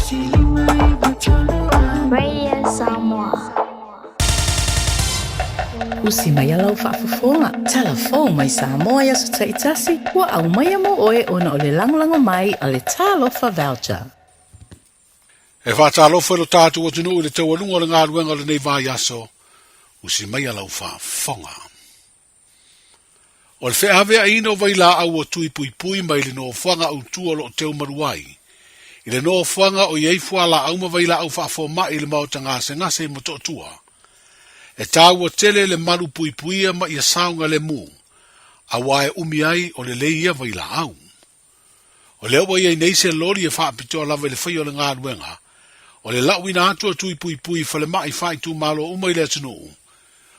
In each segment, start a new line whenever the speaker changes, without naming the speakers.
Radio Samoa.
Usi mai lau faafofoga, talafou mai Samoa i aso taitasi, ua aumaia mo oe ona o le lagolago mai a le Talofa Voucher.
E faatalofa i lo tatou atunuu i le taualuga o le galuega o lenei vaiaso, usi mai lau faafofoga. O le feaveaiina o vailaau ua tui puipui mai le nofoaga autu o lo o teu malu ai. I le nofoaga o i ai fualaau ma vailaau faafomai i le maota gasegase i Motootua. E taua tele le malu puipuia ma ia saogalemu, aua e umi ai o lelei ia vailaau. O lea ua i ai nei se loli e faapitoa lava i le faia o le galuega, o le lauina atu o tui puipui i falemai faaitumalo uma i le atunuu,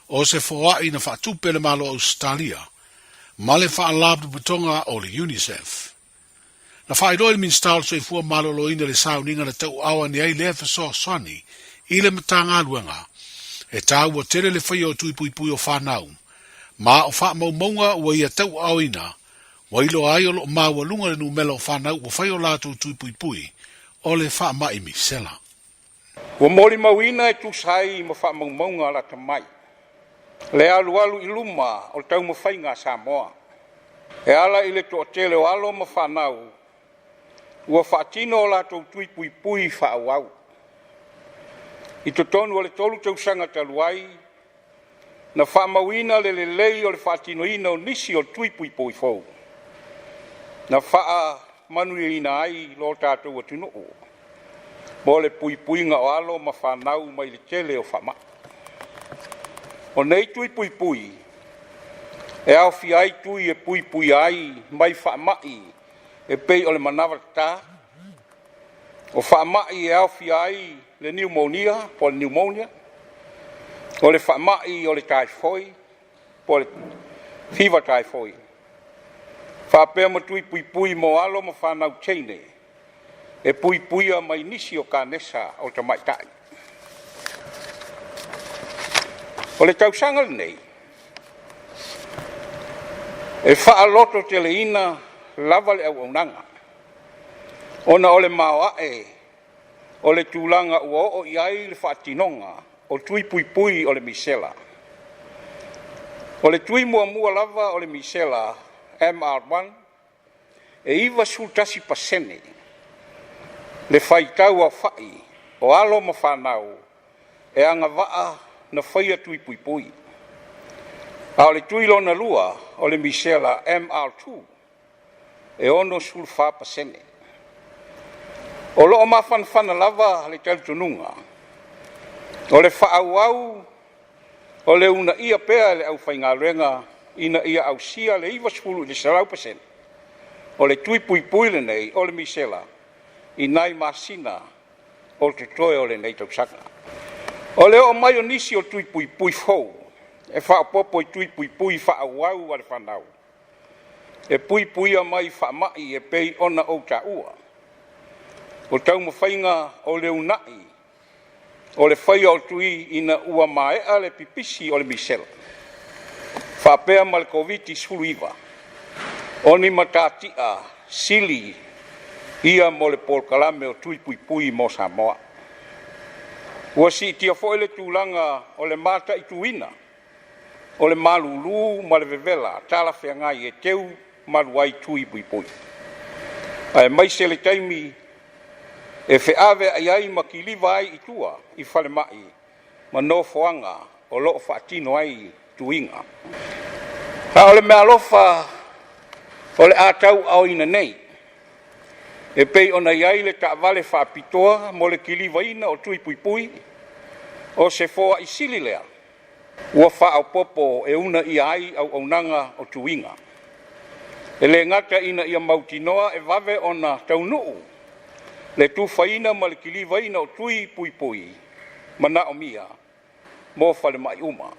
o se foai na faatupe e le Malo o Ausetalia ma le Faalapotopotoga o le UNICEF. Na faailoa e le Minisita o le Soifua Maloloina le sauniga na tauaao ane ai lea fesoasoani i le Matagaluega e taua tele le faia o tui puipui o fanau ma o faamaumauga ua ia tauaaoina Ua iloa ai o lo o maualuga le numera o fanau ua fai o latou tui puipui o le faamai misela.
Ua molimauina e tusa ai ma faamaumauga lata mai le alualu i luma o taumafaiga a Samoa e ala i le toatele o alo ma fanau ua faatino o latou tui puipui faaauau. I totonu o le 3 tausaga talu ai, na faamauina le lelei o le faatinoina o nisi o tui puipui fou na faamanuiaina ai lo tatou atunuu mo le puipuiga o alo ma fanau mai le tele o faamai. O nei tui puipui e aofia ai tui e puipuia ai mai faamai e pei o le manava tatā, o faamai e aofia ai le niumonia po o le pneumonia, o le faamai o le taifoi po o le fiva taifoi, faapea ma tui puipui mo alo ma fanau teine e puipuia mai nisi o kanesa o tamaitai. O le tausaga lenei, e faalototeleina lava le auaunaga, ona o le maoae o le tulaga ua oo i ai le faatinoga o tui puipui o le misela. O le tui muamua lava o le misela MR1 e 91% le faitau aofai o alo ma fanau e agavaa na faia tui puipui. A o le tui lona lua o le misela MR2 e 64%. O lo o mafanafana lava le talitonuga o le faaauau o le uunaia pea e le aufaigaluega ina ia ausia le 90 i le 100% o le tui puipui lenei o le misela i nai masina o totoe o lenei tausaga. O le oo mai o nisi o tui puipui fou e faaopoopo i tui puipui faaauau a le fanau e puipuia mai faamai e pei ona ou taua. O taumafaiga o le uunai o le faia o tui ina ua maea le pipisi o le misela, faapea ma le Koviti-19, o ni matatia sili ia mo le polokalame o tui puipui mo Samoa. Ua siitia foi le tulaga o le mataituina o le malulu ma le vevela talafeagai e teu malu ai tui puipui, aemaise le taimi e feaveai ai ma kiliva ai i tua i falemai ma nofoaga o lo o faatino ai tuiga. A o le meaalofa o le a tauaaoina nei, e pei ona i ai le taavale faapitoa mo le kilivaina o tui puipui, o se foai sili lea ua faaopoopo e uunaia ai auaunaga o tuiga. E le gata ina ia mautinoa e vave ona taunuu le tufaina ma le kilivaina o tui puipui manaomia mo falemai uma.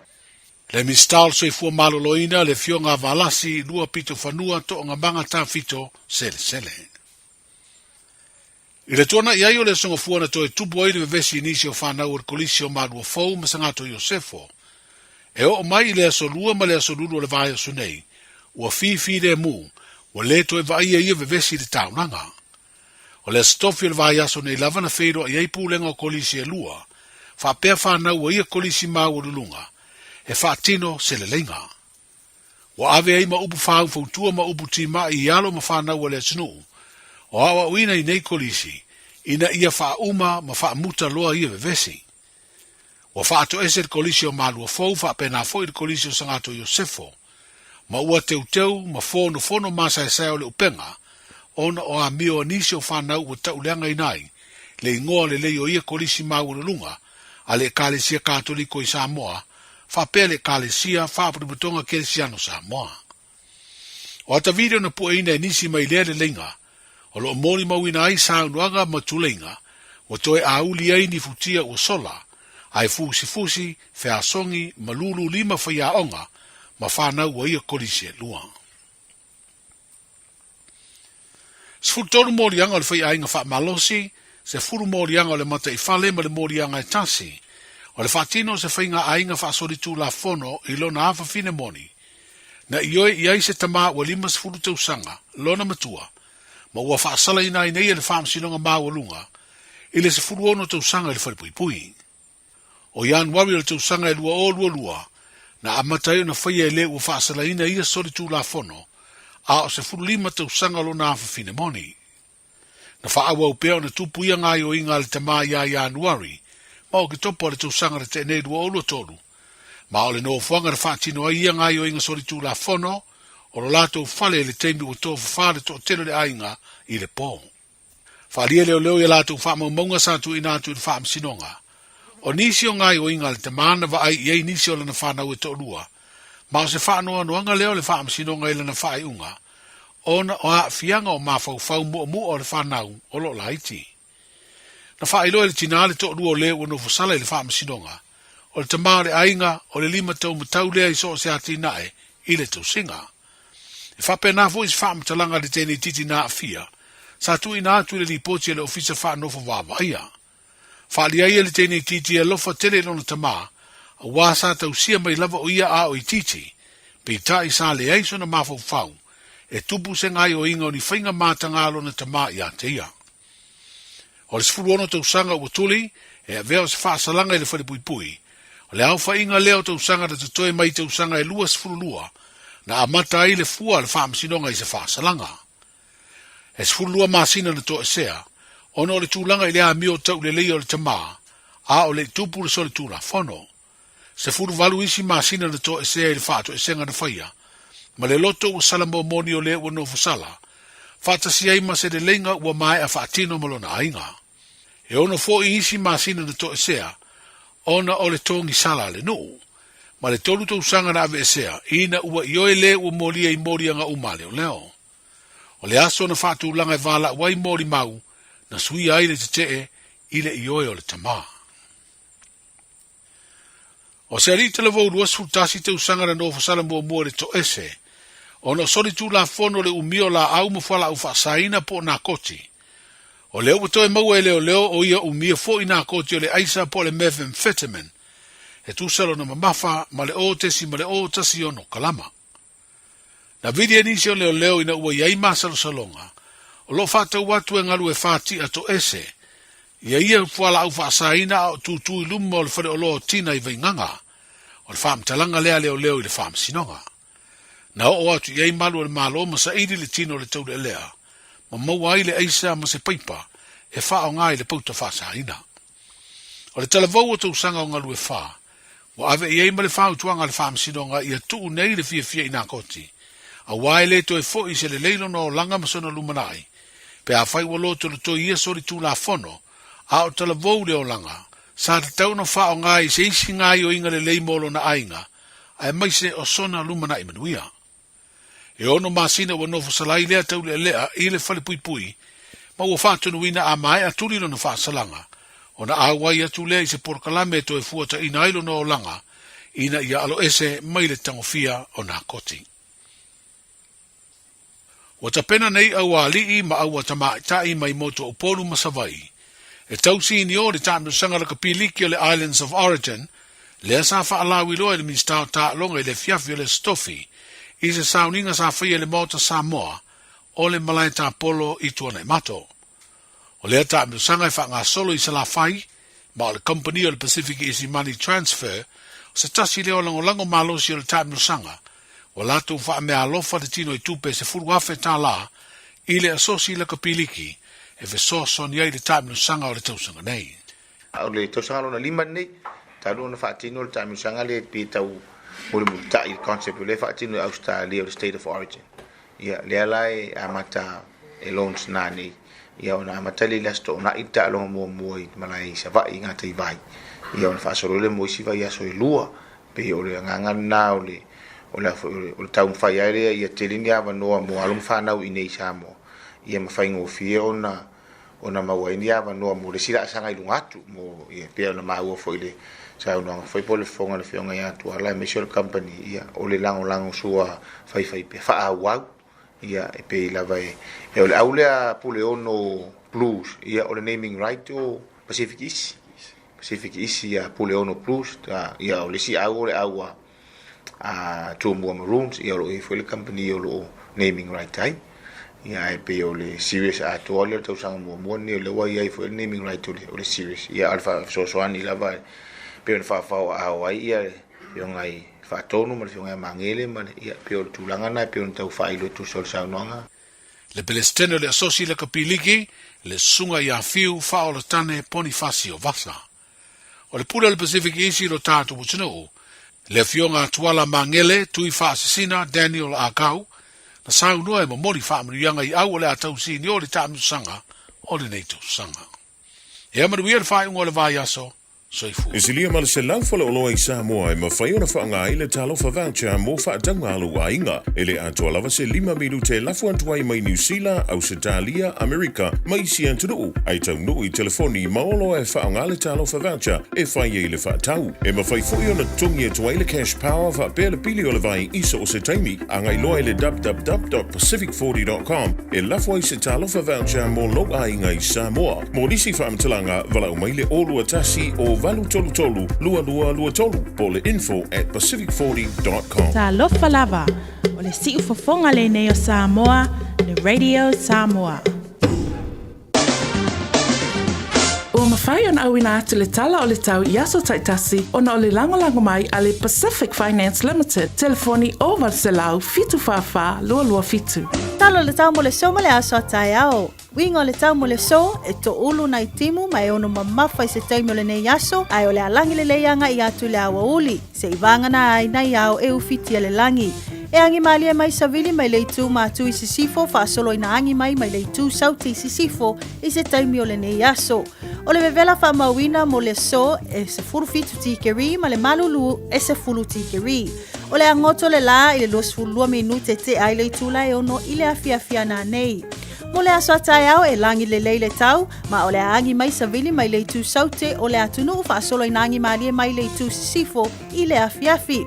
Le Minisita o le Soifua Maloloina, le Afioga a Valasi Luapitofanua Toogamaga Tafito Selesele. I le tuanai ai o le Aso Gafua na toe tupu ai le vevesi i nisi o fanau o le Kolisi o Malua Fou ma Sagato Iosefo. E oo mai i le Aso Lua ma le Aso Lulu o le vaiaso nei, ua fifi lemu, ua le toe vaaia ia vevesi i le taulaga. O le Aso Tofi o le vaiaso nei lava na feiloai ai pulega o kolisi e lua, faapea fanau a ia kolisi maualuluga, e faatino se leleiga. Ua ave ai ma upu faufautua ma upu timai i alo ma fanau a le atunuu, o aoaoina i nei kolisi, ina ia faauma ma faamuta loa ia vevesi. Ua faatoese le Kolisi o Maluafou faapena foi le Kolisi o Sagato Iosefo, ma ua teuteu ma fonofono masaesae o le upega, ona o amio a nisi o fanau ua tauleagaina ai le igoa lelei o ia Kolisi maualuluga a le Ekalesia Katoliko i Samoa faapea le Ekalesia Faapotopotoga Kerisiano Samoa. O ata video na pueina e nisi mai lea leleiga, o lo o molimauina ai saunoaga ma tuleiga ua toe auli ai ni futia ua sola, ae fusifusi, feasogi ma lululima faiaoga ma fanau ua ia kolisi e lua. 13 moliaga o le faiaiga faamalosi, 10 moliaga o le mataifale ma le moliaga e tasi, o le faatino o se faiga aiga faasolitulafono i lona afafine moni, Na ioe i ai se tama ua 50 tausaga lona matua, ma ua faasalaina ai nei e le Faamasinoga Maualuga i le 16 tausaga i le falepuipui. O Ianuari o le tausaga e 2022, na amata ai ona faia e le ua faasalaina ia solitulafono, a o 15 tausaga lona afafine moni. Na faaauau pea ona tupu ia gaoioiga a le tama iā Ianuari ma Oketopa o le tausaga na tea nei 2023, ma o le nofoaga na faatino ai ia gaoioiga solitulafono o lo latou fale i le taimi ua tofafa le toatele o le aiga i le po. Faaalia leoleo i a latou faamaumauga sa tuuina atu i le faamasinoga. O nisi o gaoioiga a le tama na vaai i ai nisi o lana fanau e toalua, ma o se faanoanoaga lea o le faamasinoga i lana faaiuga, ona o aafiaga o mafaufau muamua o le fanau o lo o laiti. Na faailoa e le tinā le toalua o le ua nofosala i le faamasinoga, o le tama o le aiga o le lima taumatau lea i so o se atinae i le tausiga. E faapena foi se faamatalaga a le teneititi na aafia, sa tuuina atu i le lipoti a le Ofisa Faanofo Vaavaaia. Faaalia ai e le teneititi e alofa tele i lona tama, auā sa tausia mai lava o ia a o itiiti, peitai sa leai sona mafaufau e tupu se gaoioiga o ni faiga mataga a lona tama iā te ia. O le 16 tausaga ua tuli, e avea o se faasalaga i le falepuipui. O le aofaiga lea o tausaga na totoe mai i tausaga e 22, na amata ai le fua a le Faamasinoga i se faasalaga. E 12 masina na toesea, ona o le tulaga i le amio tauleleia o le tama, a o le i tupu le solitulafono. 18 isi masina na toesea i le faatoesega na faia, ma le loto ua sala momoni o le ua nofosala, faatasi ai ma se leleiga ua maea faatino ma lona aiga. E ono foi isi masina na toesea, ona o le togisala a le nuu, ma le tolu tausaga na aveesea, ina ua ioe le ua molia i moliaga uma a leoleo. O le aso na faatulaga e valaau ai molimau, na suia ai le tetee i le ioe o le tama. O se alii talavou 21 tausaga na nofosala muamua i le toese, ona o solitulafono le umi o laau ma fualaau faasaina po o nakoti. O lea ua toe maua e leoleo o ia umia foi nakoti o le aisa po o le methamphetamine, e tusa lona mamafa ma le 0.016 kalama. Na vili e nisi o leoleo ina ua i ai masalosaloga, o lo o faatau atu e galue fati'a toese ia ia fualaau faasaina a o tūtū i luma o le faleoloa o Tina i Vaigaga. O le faamatalaga lea a leoleo i le faamasinoga. Na oo atu i ai malu o le Malo ma saili le tino o le taulealea ma maua ai le aisa ma se paipa e faaaoga i le pauta faasaina. O le talavou o tausaga o galue fa, ua ave i ai ma le fautuaga a le Faamasinoga ia tuu nei le fiafia i nakoti, auā e le toe foi se lelei lona olaga ma sona lumanai, pe afai ua lotolotoi ia solitulafono, a o talavou le olaga, sa tatau ona faaaoga i se isi gaoioiga lelei mo lona aiga, aemaise o sona lumanai manuia. E ono masina ua nofo salai lea taulealea i le falepuipui, ma ua faatonuina a maea tuli lona faasalaga, ona auai atu lea i se polokalame e toe fuataina ai lona olaga ina ia aloese mai le tagofia o nakoti. Ua tapena nei aualii ma auatamaitai mai motu o Upolu ma Savaii e tausi ni o le taamilosaga lakapi liki o le Islands of Origin, lea sa faalauiloa e le Minisita o Taaloga i le afiafi o le Aso Tofi i se sauniga sa faia i le Maota Samoa o le Malae Tapolo i Tuanaimato. O lea taamilosaga e faagasolo i Salafai, ma o le kamupani o le Pacific Easy Money Transfer o se tasi lea o lagolago malosi o le taamilosaga, ua latou faameaalofa le tino i tupe e $10,000 i le Asosi Lakapiliki e fesoasoani ai i le taamilosaga o le tausaga nei.
O le tausaga lona lima lenei, talu ona faatino le taamilosaga lea pe tau mulimulitai i le concept o lea e faatino i Ausetalia o le State of Origin. Ia, lea la e amata e launch nanei, ia ona amata lea i le Aso Toonai le taaloga muamua i malae i Savaii i Gataivai, ia ona faasolo lea mo isi vaiaso e lua. Pei o le agaga lena o le o le o le taumafai ai lea ia tele ni avanoa mo alo ma fanau i inei i Samoa, ia ma faigofie ona ona maua ai ni avanoa mo le isi laasaga i luga atu mo ia pei ona maua foi i le saunoaga foi po o le fofoga o le Afioga ia Tuala aemaise o le kamupani, ia o le lagolago sua faifaipea faaauau ia e pei lava e o le au lea Puleono Blues ia o le naming right o Pacific East Pacific East ia Puleono Blues ia o le isi au o le au a a Tumua Maroons, ia o lo o i ai foi le kamupani o lo o naming right ai. Ia ae pei o le series atoa lea o le tausaga muamua lenei o lea ua i ai foi le naming right o le, o le series. Ia a o le fesoasoani lava e pei ona faafaoaao ai ia le afioga i Faatonu ma le afioga ia Magele ma le, ia pei o le tulaga lena e pei ona tau faailo e tusa o le saunoaga.
Le Peresetene o le Asosi Lakapiliki, le Susuga ia Fiu Faaolatane Ponifasio Vasa. O le pule o le Pacific East i lo tatou atunuu, le Afioga a Tuala Magele Tui Faasisina Daniel Akau, na saunoa e momoli faamanuiaga i au o le a tausinio le taamilosaga o lenei tausaga. Ea manuia le faaiuga o le vaiaso. Soifua.
E silia ma le 100 faleoloa i Samoa e mafai ona faaaoga ai le Talofa Voucher mo faatauga a lou aiga. E le atoa lava se lima minute e lafo atu ai mai Niu Sila, Ausetalia, Amerika ma isi atunuu, ae taunuu i telefoni ma oloa e faaaoga le Talofa Voucher e fai ai le faatau. E mafai foi ona totogi atu ai le Cash Power faapea le pili o le vai i so o se taimi. Agai loa i le www.pacific40.com e lafo ai se Talofa Voucher mo lou aiga i Samoa. Mo nisi faamatalaga, valaau mai le 021 o 833 2223 po o le info at pacific40.com.
Talofa lava, o le siufofoga lenei o Samoa, le Radio Samoa. Ua mafai ona auina atu le tala o le tau i aso taitasi ona o le lagolago mai a le Pacific Finance Limited, telefoni 0 800 744 227.
Tala o le tau mo le so ma le aso a taeao. Uiga o le tau mo le aso, e toulu nai timu ma e ono mamafa i se taimi o lenei aso, ae o le alagi lelei agaʻi atu i le aoauli, se i vagana ai nai ao e ufitia le lagi. E agi malie mai savili mai le itu matu i sisifo faasolo ina agi mai mai le itu saute i sisifo i se taimi o lenei aso. O le vevela faamauina mo le aso e 17 tikeri ma le malulu e 10 tikeri. O le agoto le la i le 22 minute tea i le itula e ono i le afiafi ana nei. Mo le aso a taeao e lagi lelei le tau, ma o le a agi mai savili mai le itu saute o le atunuu faasolo ina agi malie mai le itu sisifo i le afiafi.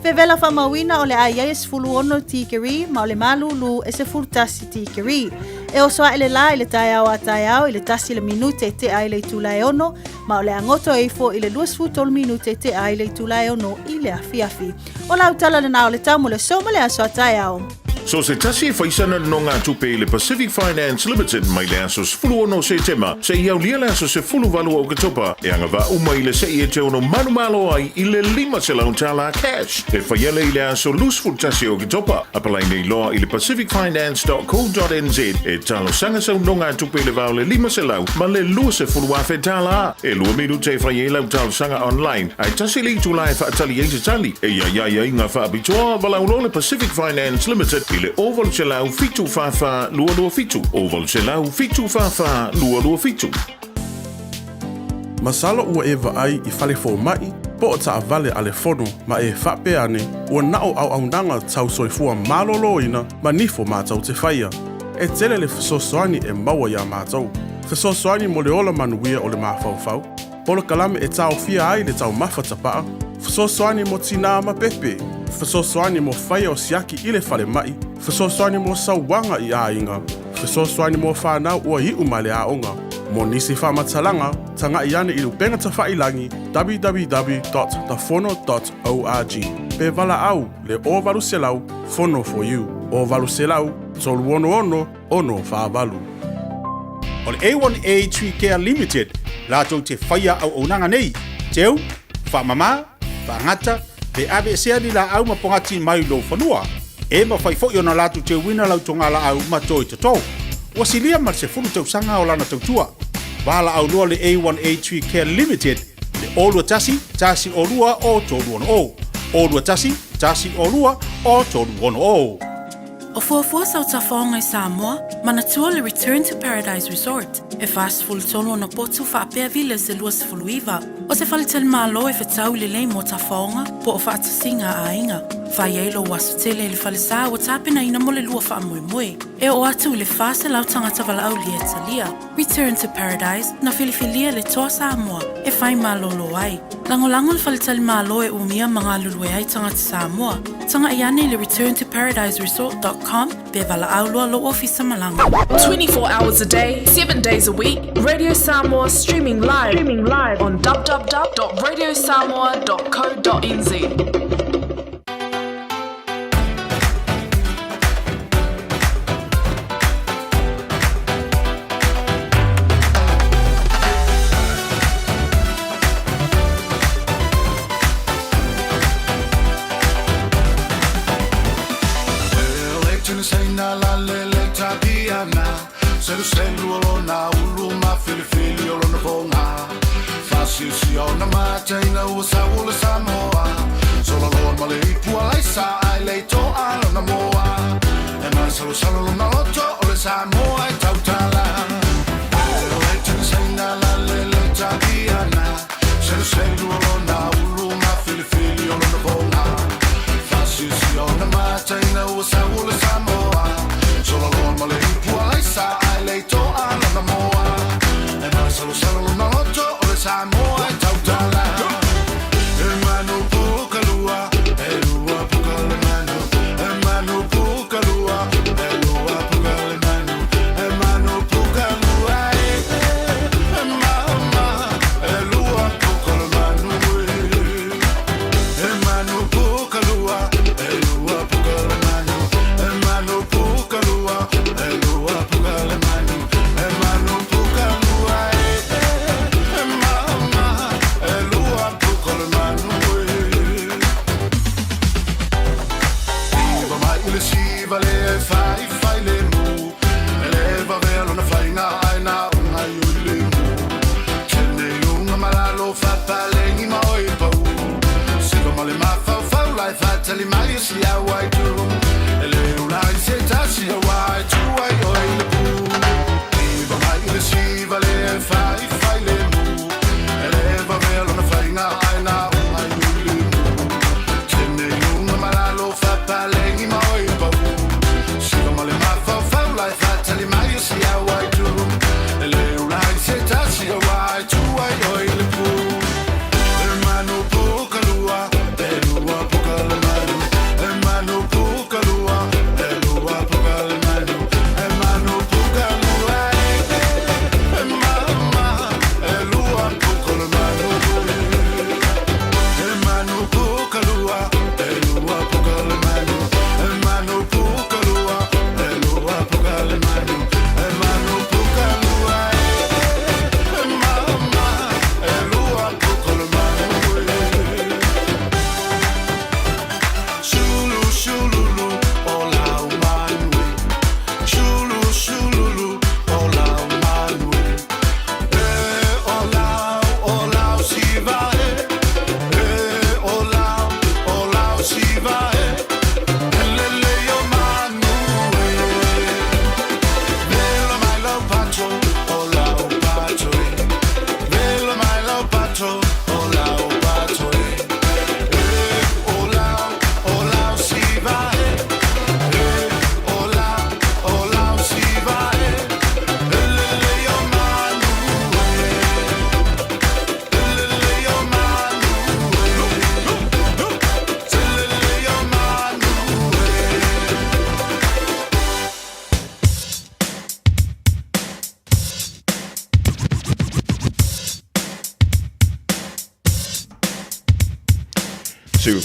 Vevela faamauina o le a i ai e 16 tikeri ma o le malūlū e 11 tikeri. E oso aʻe le lā i le taeao a taeao i le tasi le minute tea i le itula e ono, ma o le a goto e ifo i le 23 minute tea i le itula e ono i le afiafi. O lau tala lena o le tau mo le aso ma le aso a taeao.
So se tasi e fai sana nonogatupe i le Pacific Finance Limited mai le aso 16 Setema seia aulia le aso 18 o Oketopa e agavaa uma i le seʻi e te ono manumalo ai i le $500 cash e faia lea i le aso 21 o Oketopa. Apalai nei loa i le pacificfinance.co.nz e talosaga sau nonogatupe i le va o le 500 ma le $20,000. E lua minute e fai ai lau talosaga online, ae tasi le itula e faatali ai se tali. E iai aiaiga faapitoa, valaau loa le Pacific Finance Limited i le 0800 744 227, 0800 744 227.
Masalo ua e vaai i fale fomai po o taavale a le fono ma e faapea ane ua na o auaunaga tau soifua maloloina ma nifo matou te faia. E tele le fesoasoani e maua iā matou. Fesoasoani mo le ola manuia o le mafaufau, polokalame e taofia ai le taumafa tapaa, fesoasoani mo tinā ma pepe, fesoasoani mo faia o siaki i le falemai, fesoasoani mo sauaga i aiga, fesoasoani mo fanau ua iu mai le aoga. Mo nisi faamatalaga, tagaʻi ane i le upega tafailagi www.thefono.org pe valaau le 0800 Fono for You 0800 366 648.
O le A1A Tree Care Limited latou te faia auaunaga nei, teu, faamama, faagata, pe aveesea ni laau ma pogati mai lou fanua. E mafai foi ona latou teuina lau togalaau ma toe toto. Ua silia ma le 10 tausaga o lana tautua. Valaau loa le A1A Tree Care Limited i le 021 102 o 360. 021 102 o 360.
O fuafua sau tafaoga i Samoa, manatua le Return to Paradise Resort, e 43 ona potu faapea villas e 29. O se faletalimalo e fetau lelei mo tafaoga po o faatasiga a aiga. Fai ai lou aso tele i le falesa ua tapenaina mo le lua faamoemoe. E oo atu i le 400 tagata valaaulia e talia. Return to Paradise, na filifilia le Toa Samoa e whai malolo ai. Lagolago le faletalimalo e umia ma galulue ai tagata Samoa. Tagai ane i le returntoparadiseresort.com pe valaau loa lou ofisa malaga.
24 hours a day, 7 days a week, Radio Samoa streaming live, streaming live on www.radiosamoa.co.nz.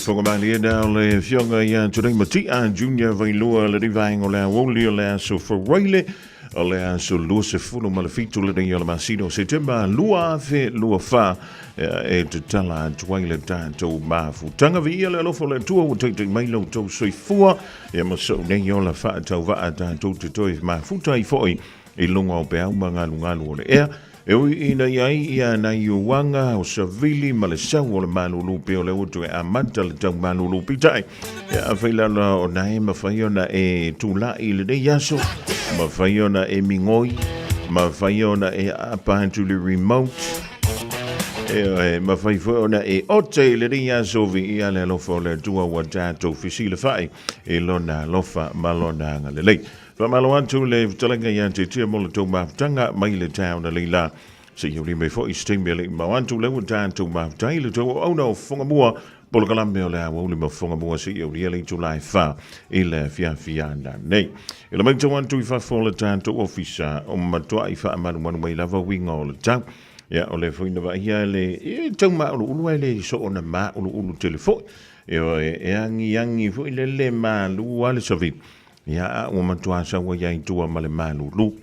Fofoga na o le afioga ia Tulei Mati'a Junior Vailua le vaega o le aoauli o le aso Faraile. O le aso 27 lenei o le masina o Setema 2024 e tatala atu ai le tatou mafutaga. Viia le alofa o le Atua ua taitai mai lo outou soifua ia ma sou nei ola faatauvaa tatou te toe mafuta ai foi i luga o peau ma galugalu o le ea. E ui ina i ai ia nai uaga o savili ma le sau o le malulu pei o lea ua toe amata le tau malulu peitai. Ia afai lala o nae mafai ona e tulai i lenei aso, mafai ona e migoi, mafai ona e aapa atu le remote, e mafai foi ona e ote i lenei aso viia le alofa o le Atua ua tatou fesilafai i lona alofa ma lona agalelei. Faamalo atu le fetalaiga ia te tia mo le tou mafutaga mai le taeao na leila. Se i mai foi se taimi e le i mamao atu lea ua tatou mafuta ai le tou auauna o Fofogamua, polokalame o le aoauli ma Fofogamua se i aulia le itula e 4 i le afiafi ananei. I le matau atu i fafo o le tatou ofisa, o matuai faamalumalu mai lava uiga o le tau. Ia, o lea foi na vaaia le e tau mauluulu ae le soona mauluulu tele foi. Ioe, e agiagi foi le le malu lava le savili. Ia, a ua matua sau ai ai tua ma le malulu.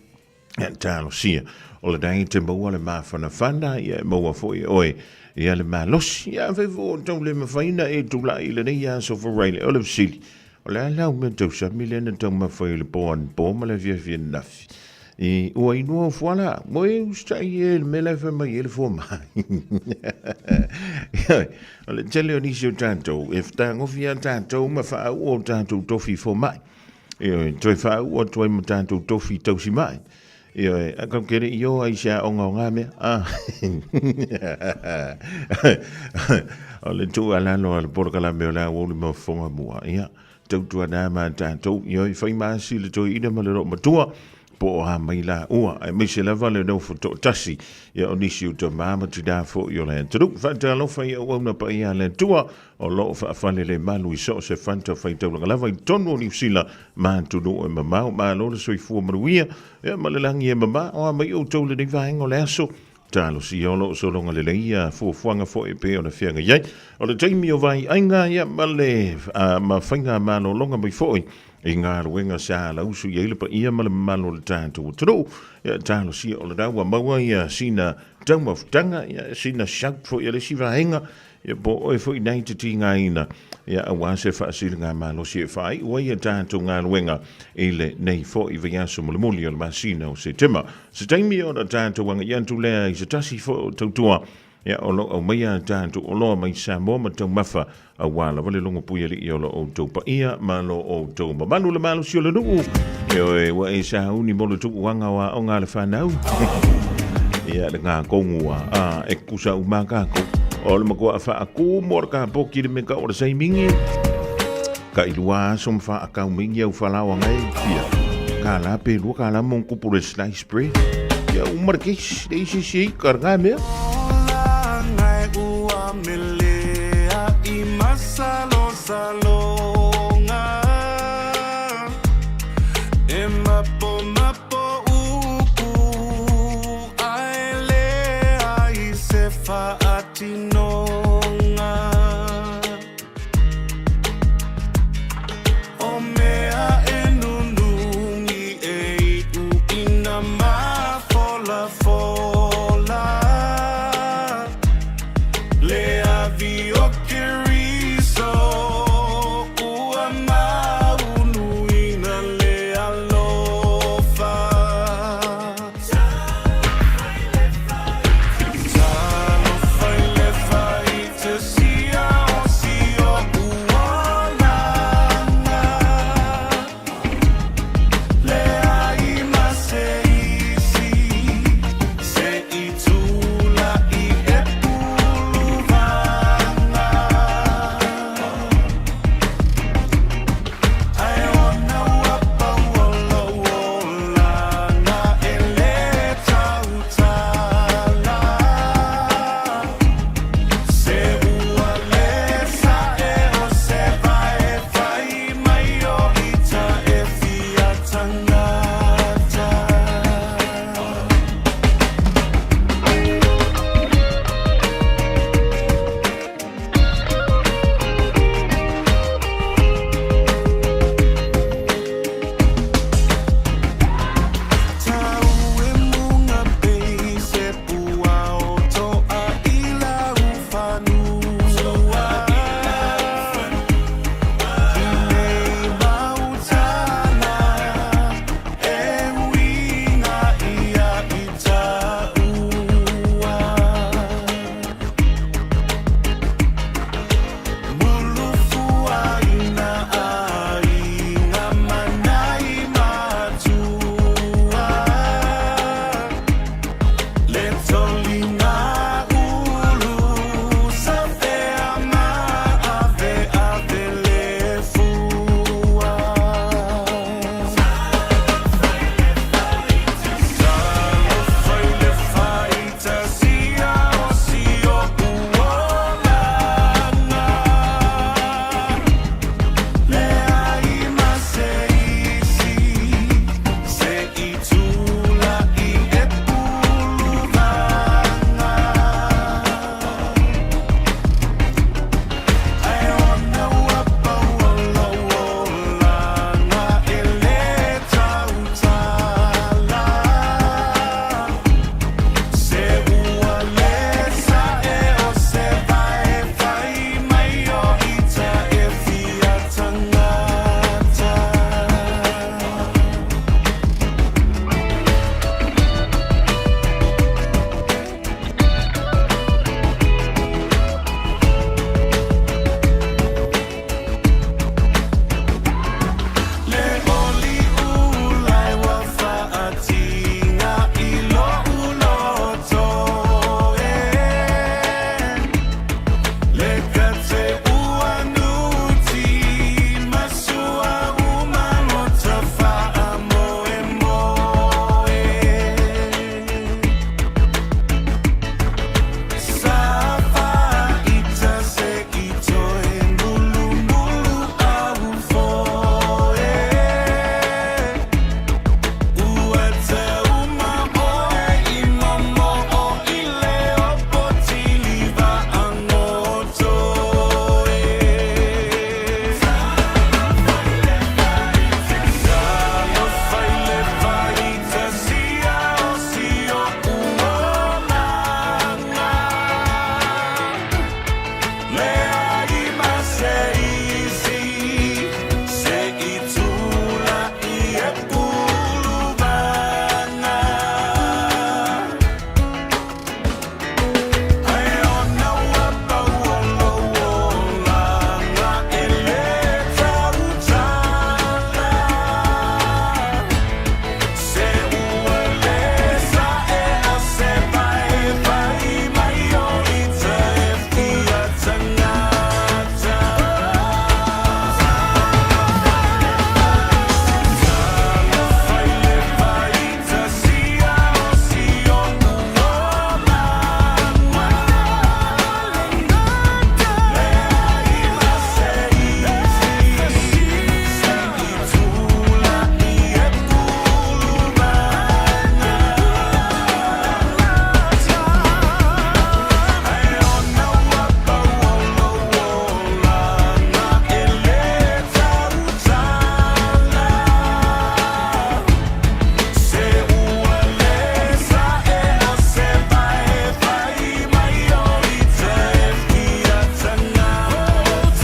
Ia, talosia. O le dai te maua le mafanafana, ia e maua foi e oe ia le malosi. Ia, afai foi o tau le mafai na e tulai i lenei aso Friday, o le fesili, o le a lau mea tausami lea na taumafa i le po anapo ma le afiafi ananafi? I, ua inua o fuala, mo e usitai e le mea la e fai mai ai le fomai. O le tele o nisi o tatou, e fetagofi lava tatou ma faauu o tatou tofi fomai. Ioe, toe faauu atu ai ma tatou tofi tausimai. Ioe, a kau ke le i o ai se aoga o ngā mea. Ah. O le tuualalo a le polokalame o le aoauli ma fofoga mua. Ia, tautuana ma tatou, ioe, fai masi le toeaina ma le loomatua, po o a mai laua, aemaise lava le nofo toatasi, ia o nisi o tama ma tina foi o le atunuu. Faatalofa i auauna paia a le Atua o lo o faafalelemalu i so o se fata faitaulaga lava i totonu o Niu Sila ma atunuu e mamao. Malo le soifua manuia, ia ma le lagi e mama. O a mai outou i lenei vaega o le aso, talosia o lo o sologa lelei ia fuafuaga foi e pei ona feagai ai. O le taimi o vaiaiga ia ma le ma faiga malologa mai foi i galuega sa alausu i ai le paia ma le mamalu o le tatou atunuu. Ia talosia o lena ua maua ia sina taumafutaga, ia sina shout foi a le isi vaega, ia po o oe foi ina i te tigaina, ia aua se faasiligamalosi e faaiu ai a tatou galuega i lenei foi vaiaso mulimuli o le masina o Setema. Se taimi ona tatou agai atu lea i se tasi foi o tautua, ia o lo o aumaia a tatou oloa mai Samoa ma taumafa aua lava le logo puialii o lo outou paia ma lo outou mamalu. Le malosi o le nuu, ioe, ua e sauni mo le tuuaga o aoga a le fanau. Ia, le ngā kongua, a, e kusa uma kākou. O le matua whaakū mo le kāpoki le meka o le saimingi. Ka i lua aso ma whaakau mingi au whalawa ngai. Ia, ka la pe lua ka la mong kupu le slice bread. Ia, umar keisi, le isi si i ka ngā mea.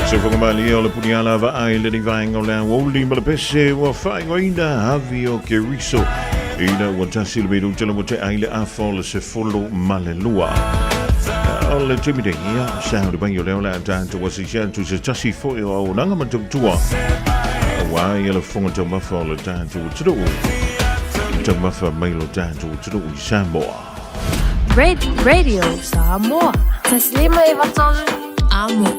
Sofoga malie o le puniala vaai le ni vaenga o le aoauli ma le pese ua faaigoaina Avi o Keriso ina ua tasi le minuta le ua te ai le afa o le 12. O le taimi nei, ia, sa o le mai o leo le a tātou asisi atu se tasi foi o auaunaga ma tautua aua ia le fofoga taumafa o le tātou atunuu taumafa mai lo tātou atunuu i Samoa.
Radio Samoa. Taslima e vatolu amo.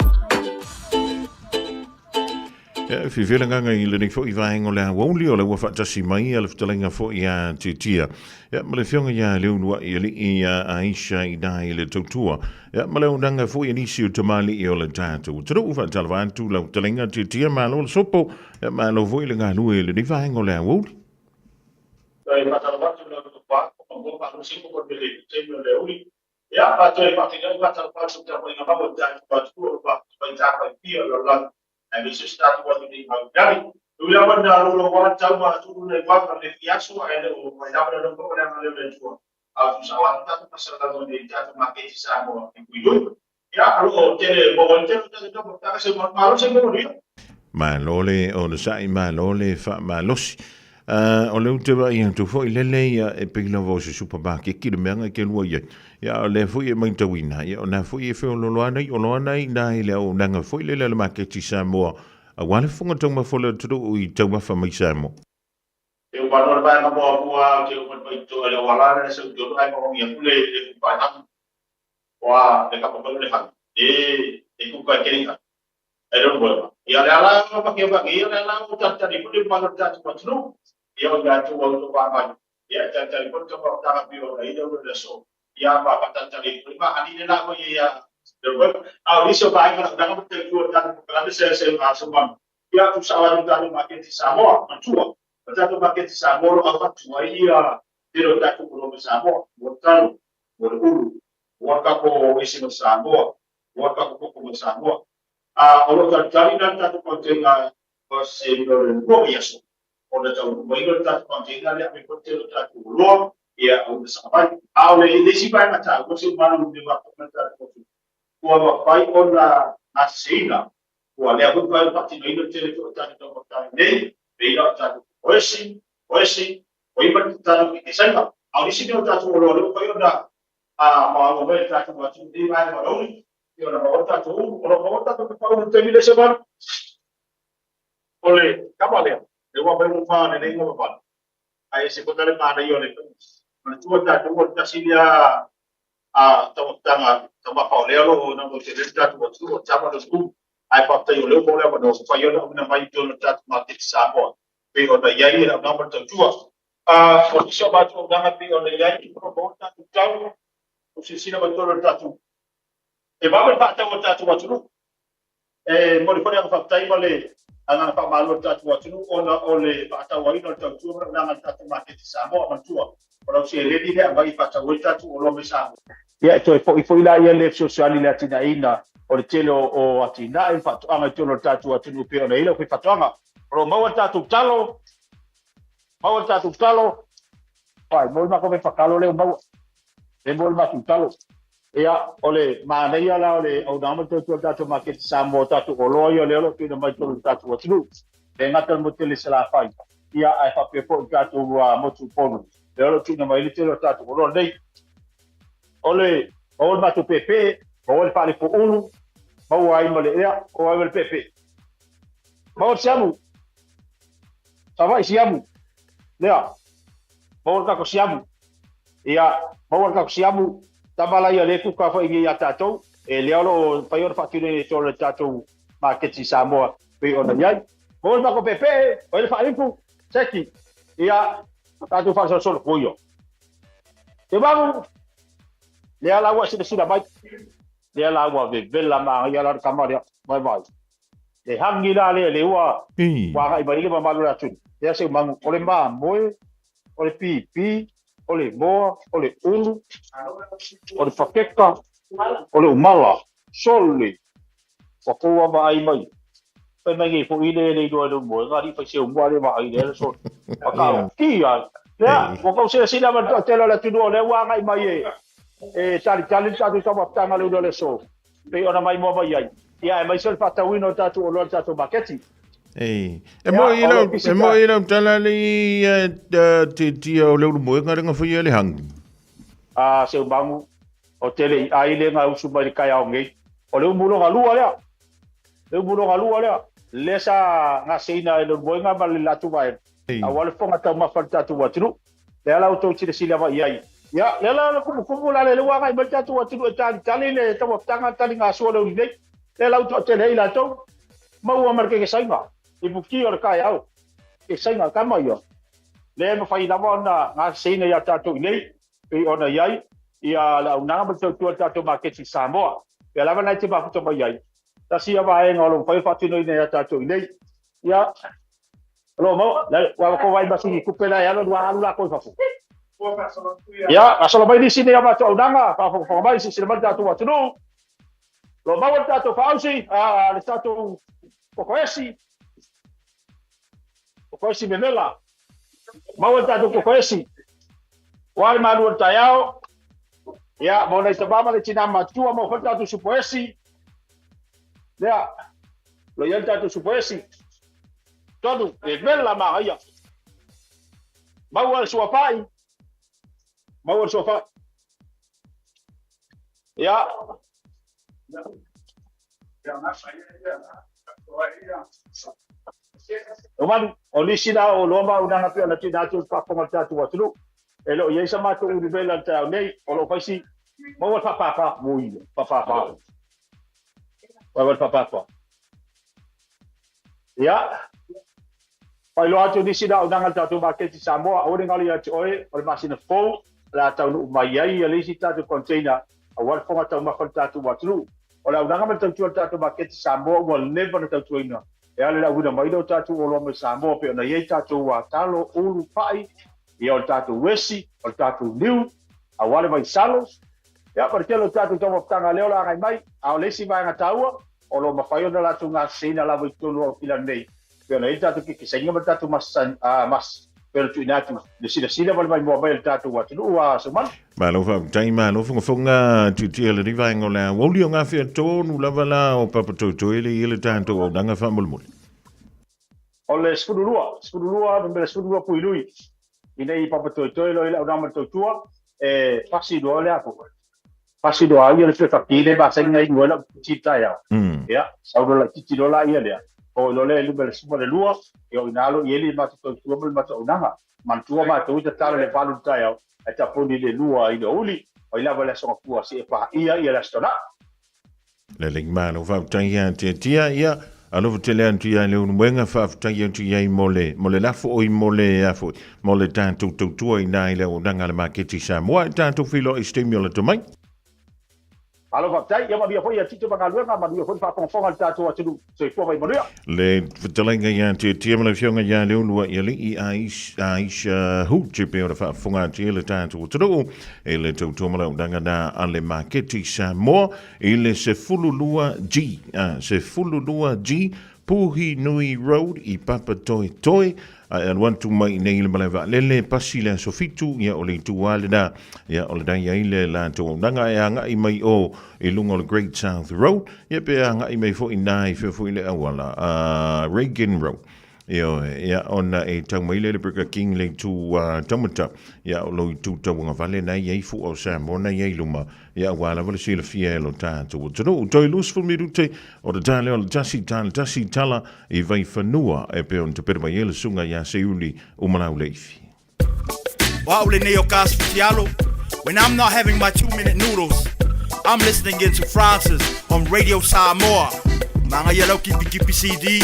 Ia, whiwhi le nganga i lenei foi vaenga o le aoauli o le ua faatasi mai a le fetalaiga foi a Titia. Ia, ma le fionga ia Leulua'i alii ia Aisha i nā i le tautua. Ia, ma le auaunaga foi a nisi o tamalii o le tatou atunuu. Faatalofa atu lau fetalaiga Titia, malo le sopo. Ia, malo foi le galue i lenei vaenga o le aoauli.
Toe faatalofa atu i lau tofa, ma ua faalosi mo le taimi o le aoauli. Ia, ma toe faafeiloai faatalofa atu i le tapuaiga mau a le tatou atunuu o lo o faafofoga mai tafaipia o le lalolagi aemaise o se tatou atunuu i Maunali. E ui lava ina louloua le tau ma atulu nai uaga i le fiaso ae le o mai lava le alofa ma le agalelei o le Atua, a o tusao atu tatou faasalalau nei i tatou maketi Samoa i Kuilui. Ia, o lo o tele maua ai le tele o tatou taumafataga se malo se manuia.
Malo le onosai, malo le faamalosi. O lea ou te vaai atu foi lele ia e pei lava o se supamakeki le meaga e ke lua i ai. Ia o lea foi e matauina, ia o na foi e feololo ana i olo ana i nā i le auaunaga foi lele a le maketi Samoa aua le fofoga taumafa o le atunuu i taumafa mai Samoa.
Te uma noa le vaega muamua o te uma mai to le wala le se uto ai mo ngi le le ku pa han wa le ka pa le han e e ku ka ke ha e ro bo ia le ala o pa ke pa ia le ala o ta ta ni ku pa lo ta tu pa tu ia o ya tu o to pa pa ia ta ta ni ku to pa ta pi o i do le so ia pa pa ta ta ni ku ma ani le la ko ia le bo a o iso pa ai na na te tu ta ku ka se se ma so pa ia tu sa wa ta ma ke ti Samoa matua o tatou maketi Samoa o lo o avatu ai ia tele o tatou oloa mai Samoa, mo le talo, mo le ulu, mo le kako ese mai Samoa, mo le kako koko mai Samoa. A o lo o talitali la le tatou container o se mea o le lua vaiaso ona taunuu mai lea o le tatou container lea aumai foi le tele o tatou oloa ia a ua saga mai. A o le isi vaega taua se malu i le matou ma le tatou atunuu, ua mafai ona gaseseina ua lea foi mafai ona faatinoina le tele foi o tatou taumafataga nei pei o tatou oesi, oesi, o ia ma le tatou kekesaina. A o nisi mea o tatou oloa lea ua mafai ona maua mai e le tatou atunuu nei vaega marauli, pei ona maua le tatou ulu, o lo o maua le tatou pepa ulu i le taimi lea Sevalu. O le kava lea, lea ua aumai ua fa lelei ma vavale, ae ese foi la le manaia o le manatua tatou o le tasi lea taumafataga taumafa o lea o lo o naunau tele ai le tatou atunuu o le tama lea o le ulu. Ae faafetai o lea ua maua le avanoa ua mafai ona auina mai i totonu o le tatou maketi Samoa pei ona i ai le auaunaga ma le tautua. O nisi o matou auaunaga pei ona i ai o lo o maua le tatou tau, o silasila mai totonu o le tatou E vave le faatau o le tatou atunuu. E momoli foi le agaga faafetai ma le agaga faamalo i le tatou atunuu ona o le faatauaina o le tautua ma le auaunaga a le tatou maketi Samoa. Manatua, o lau seleni lea e aumai e faatau ai le tatou oloa mai Samoa. Ia, e toe foi foi la ia le fesoasoani i le atinaeina o le tele o atinae ma faatoaga i totonu o le tatou atunuu e pei ona i ai le aufaifaatoaga. O lo o maua le tatou talo, maua le tatou talo, Ai, mo le matou fefatalo lea ua maua. E mo le matou talo. Ia, o le manaia la o le auaunaga ma le tautua i le tatou maketi Samoa, o tatou oloa ia lea o lo o tuuina mai i totonu o le tatou atunuu. E le gata i le motu tele i Salafai, ia, ae faapea foi i le tatou motu Upolu, lea o lo o tuuina mai ai le tele o tatou oloa nei. O le maua le matou peepee, maua le faalepo ulu, maua ai ma le ea, maua ai ma le peepee. Maua le siamu, Savaii siamu, lea, maua le tatou siamu. Ia, maua le tatou siamu, tama la ia le kuka foi nei ia tatou, e lea o lo o mafai ona faatinoina i totonu o le tatou maketi i Samoa pei ona i ai. Maua le matou peepee, o ai le faalifu, seki, ia, tatou faasolosolo, oi. Te magu, lea la ua silasila mai, lea la ua vevela manaia la le tama lea, vaivai. Le hangi la lea le ua ua agai mai le mamalu o le atunuu. Lea se magu o le mamoe, o le pipi, o le moa, o le ulu, o le pakeka, o le umala, sole. Ua kou vaavaai mai. Fai mai nei foi le le iloa i le moe, nga li fai se umua le vaai le sole. Pakao, ki ai. Lea, ua kou silasila ma le toatele o le atunuu o lea ua agai mai e talitali le tatou taumafataga le ulu o le aso. Pei ona maimoa mai ai.
Ia, aemaise o le faatauina o tatou oloa i le tatou maketi.
Ei, e
Ia,
moi
o
lau,
lo
e
pisi
moi
ta.
lau tala le i te tia o le ulu moenga le ngawhia le hangi.
A Seumagu, o tele i ai le gausu mai le taeao nei. O le umuloga lua lea. Le umuloga lua lea. Lea sa gaseina e le Ulumoega ma le latou vaega. Aua le fofoga taumafa o le tatou atunuu. Lea la outou silasila mai i ai. Ia, lea la o le kumukumu la lea ua agai mai le tatou atunuu e talitali le tauafataga taligasua o le uli nei. Lea la ua toatele ai latou. Maua ma le kekesaiga i muki o le taeao. Kekesaiga kama ia. Lea e mafai lava ona gaseina ia tatou i nei, pei ona i ai ia le auaunaga ma le tautua i le tatou maketi i Samoa. Pea lava lena e te mafuta mai ai, tasi ia vaega o lo o mafai ona faatinoina ia tatou i nei. Ia, o lo o maua, ua ko vai masini kupe la e alu ua alu lakou i fafo. Ia, gasolo mai nisi nei o matou auaunaga, faafogafoga mai, silasila mai le tatou atunuu. O lo o maua le tatou faausi, a, le tatou kokoesi, kokoesi memela. Maua le tatou kokoesi. Ua le malu o le taeao. Ia, mo nai tama ma le tinā matutua, maua foi le tatou supoesi. Lea, lo i ai le tatou supoesi. Tonu, e vela magaia. Maua le suafa'i. Maua le suafa'i. Ia. O manu, o nisi la o loa maaunaga pei ona tuuina atu i le faafofoga o le tatou atunuu. E le o i ai sa matou uluvela i le taeao nei, o lo o fai si maua le faapapa, ui, faapapa. Maua le faapapa. Ia, faailoa atu nisi la auaunaga a le tatou maketi Samoa, aua ne galo ia te oe, o le masina fou o le a taunuu mai ai le isi tatou container aua le fofoga taumafa o le tatou atunuu. O le auaunaga ma le tautua a le tatou maketi Samoa ua leva ona tautuaina e ala i le auina mai lea o tatou oloa mai Samoa pei ona i ai tatou talo, ulu, pai, ia o le tatou esi, o le tatou niu, aua le vaisalo, ia ma le tele o tatou taumafataga lea o le a agai mai. A o le isi vaega taua, o lo o mafai ona latou gaseseina lava i totonu o Aukila nei, pei ona i ai le tatou kekesaina ma le tatou mas, pei ona tuuina atu le silasila ma le maimoa mai o le tatou atunuu a Saumanu.
Malo faafetai, malo fogafoga tiatia le vaega o le aoauli o gafea tonu lava la o Papatoetoe le ia le tatou auaunaga faamolemole.
O le 12, 12, numera 12 Puilui, i nei Papatoetoe lo i le auaunaga ma le tautua, e pasi loa le apo. Pasi loa au ia le peka ki le masani na inu ai lau ti taeao. Ia, sau loa laitiiti loa la ia lea, oo loa lea i luma i le 12, ia o i ina lo i ai le matou tautua ma le matou auaunaga. Manatua matou i tatalo i le 8 i le taeao, ae tapuni i le 2 i le aoauli, mai lava i le Aso Gafua seia paia le Aso Toonai.
Lelei malo faafetai ia Tiatia ia alofa tele atu ia le ulumoega faafetai atu iai mo le mo le lafo oi mo le afo mo le tatou tautua ina i le auaunaga a le maketi Samoa e tatou feiloai i se taimi o lata mai.
Malo faafetai, ia manuia foi ia Tito ma galuega, manuia foi le faafogafoga a le tatou atunuu. Soifua mai manuia.
Le fetalaiga ia Tiatia ma le afioga ia Leolua i Alii Aisha Hoot e pei ona faafofoga atu ai le tatou atunuu i le tautua ma le auaunaga na a le maketi Samoa i le 12G, 12G Puhinui Road i Papatoetoe, a e alu atu mai i nei i le malae vaalele, pasi le aso 7, ia o le itu lava lena, ia o lena i ai le latou auaunaga e agai mai o i luga o le Great South Road, ia pe agai mai foi i ina i fea foi le auala, Reagan Road. Ioe, ia, ona e tau mai lea i le Burger King le itu taumata, ia, o lou itu tauagavale na i ai fua o Samoa na i ai i luma, ia, aua lava le silafia e lo tatou atunuu. Toe 20 minute o le ta lea o le tasi, tala tasi, tala i Vaifanua e pei ona tapena mai ai le susuga ia Seiuli Umalauleifi.
O au lenei o Gas Fitialo. When I'm not having my 2-minute noodles, I'm listening in to Francis on Radio Samoa. Magaia lau kipikipi CD.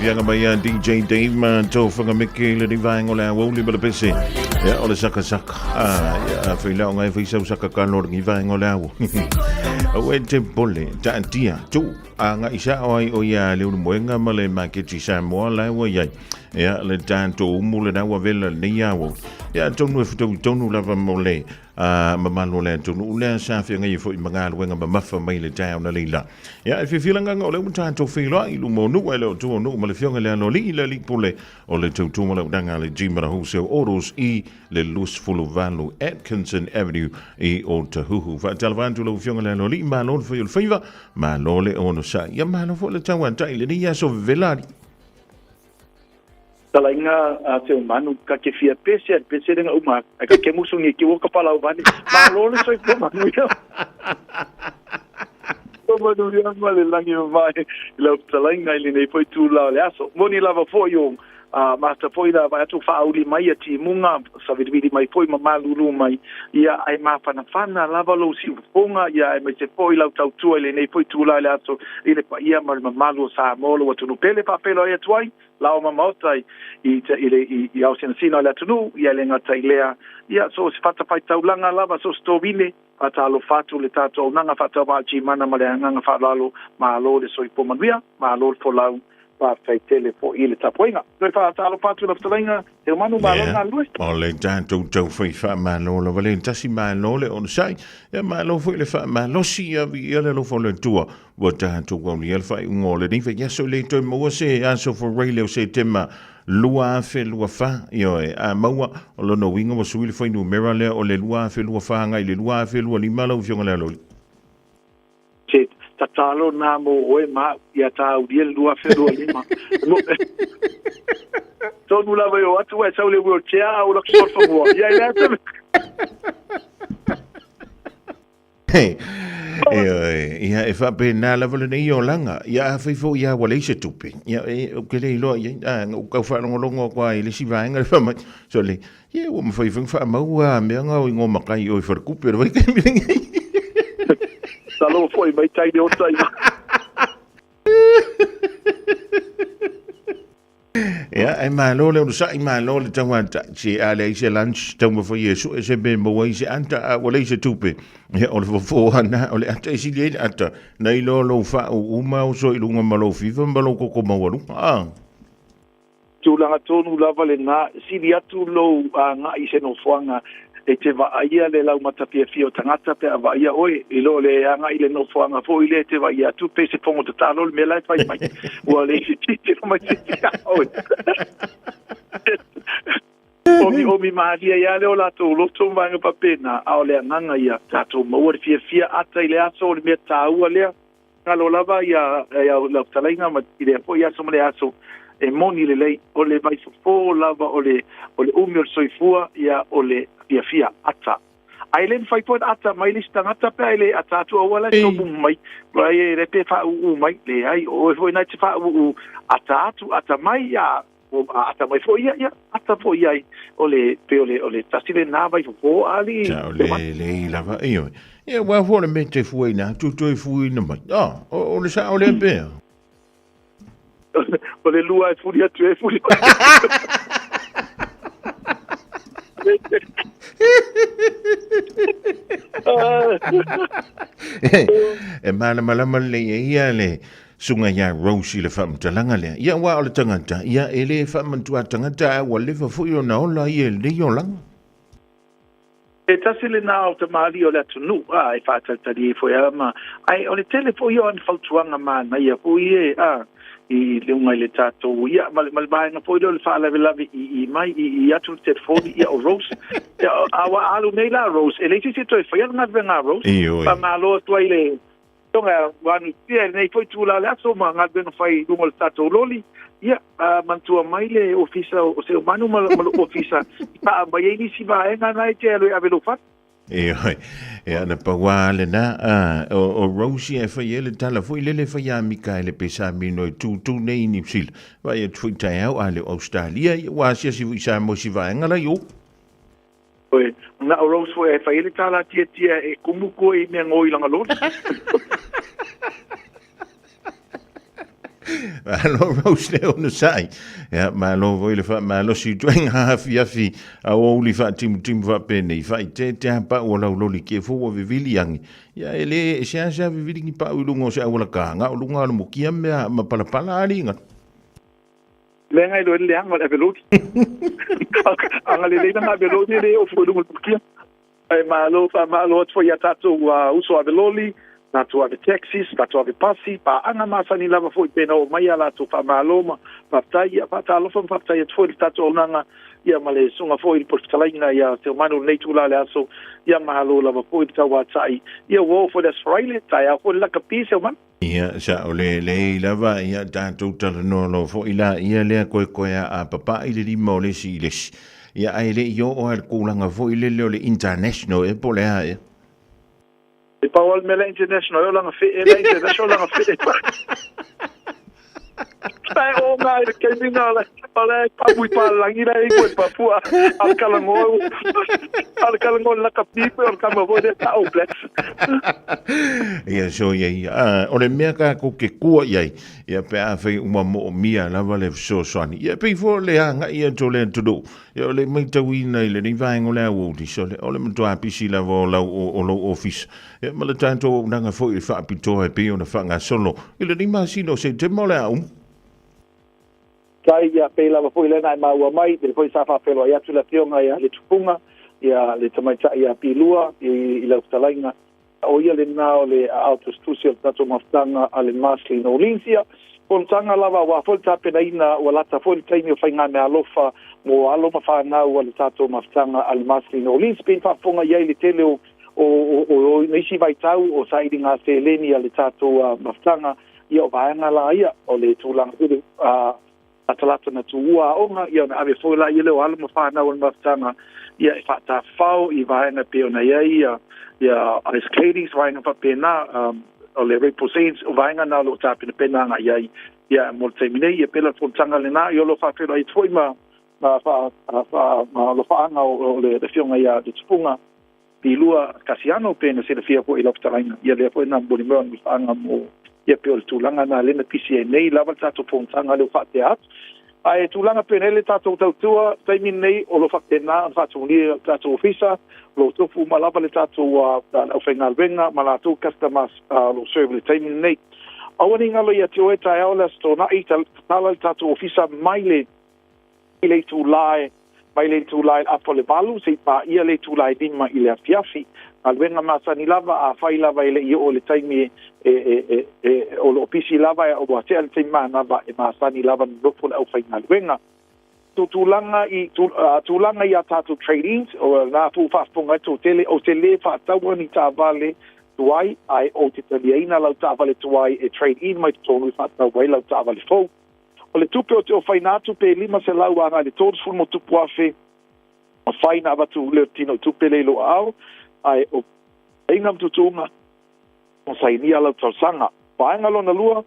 fiafiaga mai a DJ Dave ma tau whangameke i le rivaenga o le awauli ma le pese. Ia, o le sakasaka. Ah, ia, a whaila o ngai whaisau saka ka no rangi vaenga o le awo. Au e te pole, ta tia, tu, a nga isa o ai o ia le ulu moenga ma le maketi Samoa lai wa iai. Ia, le tātou umu le naua vela nei awo. Ia, tonu e futau tonu lava mo le a mamalu o le atunuu lea sa feagai ai foi ma galuega mamafa mai le taeao na leila. Ia, e fiafia lagaga o lea ua tatou feiloai i luma o nuu ae le o tua o nuu ma le Afioga i le Aloalii le Alii Pule o le Tautua ma le Auaunaga a le Gmara Wholesale Autos i le 28 Atkinson Avenue i Otahuhu. Faatalofa atu lau Afioga i le Aloalii, malo le fai o le faiva, malo le onosai. Ia, malo foi le tauatai i lenei aso vevela alii.
Talaiga a te manu ka ke fia pese a pese lenga uma ai ka ke musu ngi ki woka palau vale malo le soifua manuia o manuia ma le langi o mai i lau talaiga i lenei foi tula o le aso moni lava foi o a mata foi la vai atu faauli mai a timuga savilivili mai foi ma malulu mai ia ai mafanafana lava lou siufofoga ia ai mai se foi lau tautua i lenei foi tula i le aso i le paia ma le mamalu o Samoa lou atunuu pele faafeiloai atu ai lao ma maota i i i le i i aosinasina o le atunuu ia le gata i lea ia so o se fatafaitaulaga lava so o se tovine faatalofa atu le tatou auaunaga faatauvaa Gmana ma le agaga faaaloalo malo le soifua manuia malo le folau faafetai tele foi i le tapuaiga toe faatalofa atu lau fetalaiga Teomanu malo le galulue.
O le tatou taufai faamalo lava le tasi malo le onosai ia malo foi le faamalosi ia viia le alofa o le Atua Ua tatou aulia le faaiuga o lenei vaiaso e le toe maua se aso forai lea o Setema 2024. Ioe, a maua, o lona uiga ua sui le fuainumera lea o le 2024 agai i le 2025 lau Afioga i le Aloalii.
Se tatalo na mo oe ma au, ia ta aulia le 2025. Tonu lava e o atu ae sau le wheelchair a ula ki fanua. Ia i le atu.
Ia, e faapena lava lenei olaga. Ia, afai foi ia ua leai se tupe, ia, e, ou te le iloa i ai, a, na ou tau faalogologo atu lava i le isi vaega le fai mai, sole, ia, ua mafai foi ona faamau a mea na o igoa matai i o i faletupe o le vaitaimi lenei.
Talofa foi mai tai le ota i
Ia, e malo le onosai, malo le tauatai. Se a leai se lunch, taumafai e sue se mea e maua ai se ata, a ua leai se tupe. Ia, o le fofo lava lena, o le ata e sili ai le ata, nai lo lou faauu ma oso i luga ma lou fiva ma lou toto maualuga. A.
Tulaga tonu lava lena, sili atu lou agai i se nofoaga e te vaaia le laumatafiafia o tagata pe a vaaia oe, i lo le agai i le nofoaga foi lea e te vaaia atu pe se fogo tatalo le mea la e fai mai, ua le tilotilo mai se isi ia oe. Omiomi malie ai lava lea o latou loto ma vaega faapena, a o le agaga ia tatou maua le fiafia ata i le aso, o le mea taua lea. Galo lava ia lau fetalaiga ma i lea foi aso ma le aso, e moni lelei, o le vaifofo lava o le o le umi o le soifua, ia o le fiafia ata. Ae le mafai foi ona ata mai le isi tagata pe a e le ata atu aua la e tomumu mai, e le pe faauu mai, leai, o oe foi na e te faauu ata atu, ata mai, ia, a ata mai foi ia, ia, ata foi i ai, o le, pei o le, o le tasi lena vaifofo a alii.
Sao le, lei lava, ioe. Ia, aua foi o le mea e te fuaina atu, toe fuaina mai. Ah, o, o le sao lea pea.
O le lua e fuli atu e fuli mai.
E malamalama lelei e ia le susuga ia Rose i le faamatalaga lea. Ia, aua o le tagata, ia, e le faamanatua tagata, ae ua leva foi ona ola ia i lenei olaga.
E tasi lena o tamalii o le atunuu, a, e faatalitali ai foi a ma, ae o le tele foi ia o ana fautuaga manaia foi e, a, i luga i le tatou, ia, ma le, ma le vaega foi lea o le faalavelave i, i mai, i, i atu le telefoni, ia, o Rose, ia, a ua alu nei la Rose, e leai se isi e toe faia le galuega a Rose,
Ioe.
Faamalo atu ai i le Afioga ua anusia i lenei foi itula o le aso ma galuega fai i luga o le tatou loli, ia, manatua mai le ofisa o Seumanu ma lou ofisa i paa mai ai nisi vaega na e te alu e ave lou fatu.
Ioe, ia na pau lava lena, o Rosie e fai ai le tala foi lele fai a Mikaele Pesamino e tūtū nei i Niu Sila. Vaai atu foi taeao a le o Australia, ia ua asiasi foi i Samoa i si vaega la i o.
Oe, na o Rose foi e fai ai le tala tiatia e kumu koe i mea ngoi langa loli.
Malo Rose le onosai. Ia, malo foi le faamalosi i ituaiga afiafi aoauli faatimutimu faapenei, faaiteete a pau o lau loli ke fou ua vivili agi. Ia, e le e seasea vivili ni pau i luga o se auala kaga, o luga o le mukia mea ma palapala alii galu.
Mea ngai lo le anga o le aveloli. Anga lelei na aveloli le o foi lunga o le mukia. Ae malo faamalo atu foi ia tatou uso ave loli, tatou ave taxis, tatou ave pasi, paaga masani lava foi pe na oo mai a latou faamalo ma faafetai. Ia faatalofa ma faafetai atu foi i le tatou auaunaga ia ma le susuga foi i le Pule Fetalaiga ia Seumanu i lenei itula o le aso. Ia malo lava foi le tauatai. Ia ua oo foi le Aso Faraile, taeao foi le lakapi Seumanu.
Ia, sa o le lelei lava, ia tatou talanoa loa foi la, ia lea koekoe a a papa'i le lima o le isi i le isi. Ia, ae le i oo lava i le tulaga foi lele o le international ea po o le a ea?
E pau lava le mea la international ai o lana fee, la international lana fee. Tae o ngā i le taimi ngā le, o le pamu i pālangi la i koe papua, a le kalango, a le kalango le laka pipe o le kama foi le ta All Blacks.
Ia, so ia ia, o le mea tātou te kua i ai, ia pe a whai uma mo o mia lava le fesoasoani. Ia pei fo le hanga ia tō le atunuu. Ia o le maitauina i lenei vaega o le aoauli, so le, o le matua pisi lava o lau, o, o lou ofisa. Ia ma le tatou auaunaga foi e faapitoa e pei ona faagasolo i lenei masina o Setema o le a uma.
Tai, ia, pei lava foi lea na e maua mai, lea foi sa faafeiloai atu le Afioga ia le Tupuga, ia le tamaitai ia Pilua i, i lau fetalaiga. O ia lena o le aao tusitusi o le tatou mafutaga a le Marsley Norlins. Ia, fonotaga lava aua foi le tapenaina ua lata foi le taimi o faigameaalofa mo alo ma fanau a le tatou mafutaga a le Marsley Norlins. Pei na faafofoga i ai le tele o o isi vaitau o sailiga seleni a le tatou mafutaga, ia o vaega la ia o le tulaga foi le latalata na tuua aoga, ia ona ave foi la ia lea o alo ma fanau o le mafutaga ia e faatafafao i vaega e pei ona i ai ia ice skatings, vaega faapena, o le Rainbow Saints, o vaega na o lo o tapenapena agai i ai ia mo le taimi nei. Ia pei la o le fonotaga lena, ia o lo o faafeiloai atu foi ma alofaaga o le Afioga ia Le Tupuga Pilua Kasiano pe na silafia foi i lau fetalaiga, ia lea foi na momoli mai ona alofaaga mo ia pei o le tulaga na lea na pisi ai nei lava le tatou fonotaga lea ua faatea atu. Ae tulaga pei ona i ai le tatou tautua taimi lenei o lo o faapena ona faatumulia le tatou ofisa, o lo o tofu uma lava le tatou le aufaigaluega ma latou customers o lo o serve i le taimi lenei. Aua ne i galo ia te oe taeao le Aso Toonai, tatala le tatou ofisa mai le i le itulā e mai le itulā i le afa o le 8 seia paia le itulā e 5 i le afiafi. Galuega masani lava, afai lava e le i oo i le taimi e, e, e, e, o lo o pisi lava e ua tea le taimi manava e masani lava nonofo le aufaigaluega. Tulaga i, tulaga i a tātou trade-ins, o lena foi ua faafofoga ai le toatele, ou te lē faataua ni taavale tuai, ae ou te taliaina lau taavale tuai e trade-in mai totonu e faatau ai lau taavale fou. O le tupe o te ofaina atu pe 500 agai le 30 ma tupu afe mafai na avatu le tino tupe le i lou aao, ae o aiga ma tuutuuga o sainia lau talosaga. Vaega lona lua,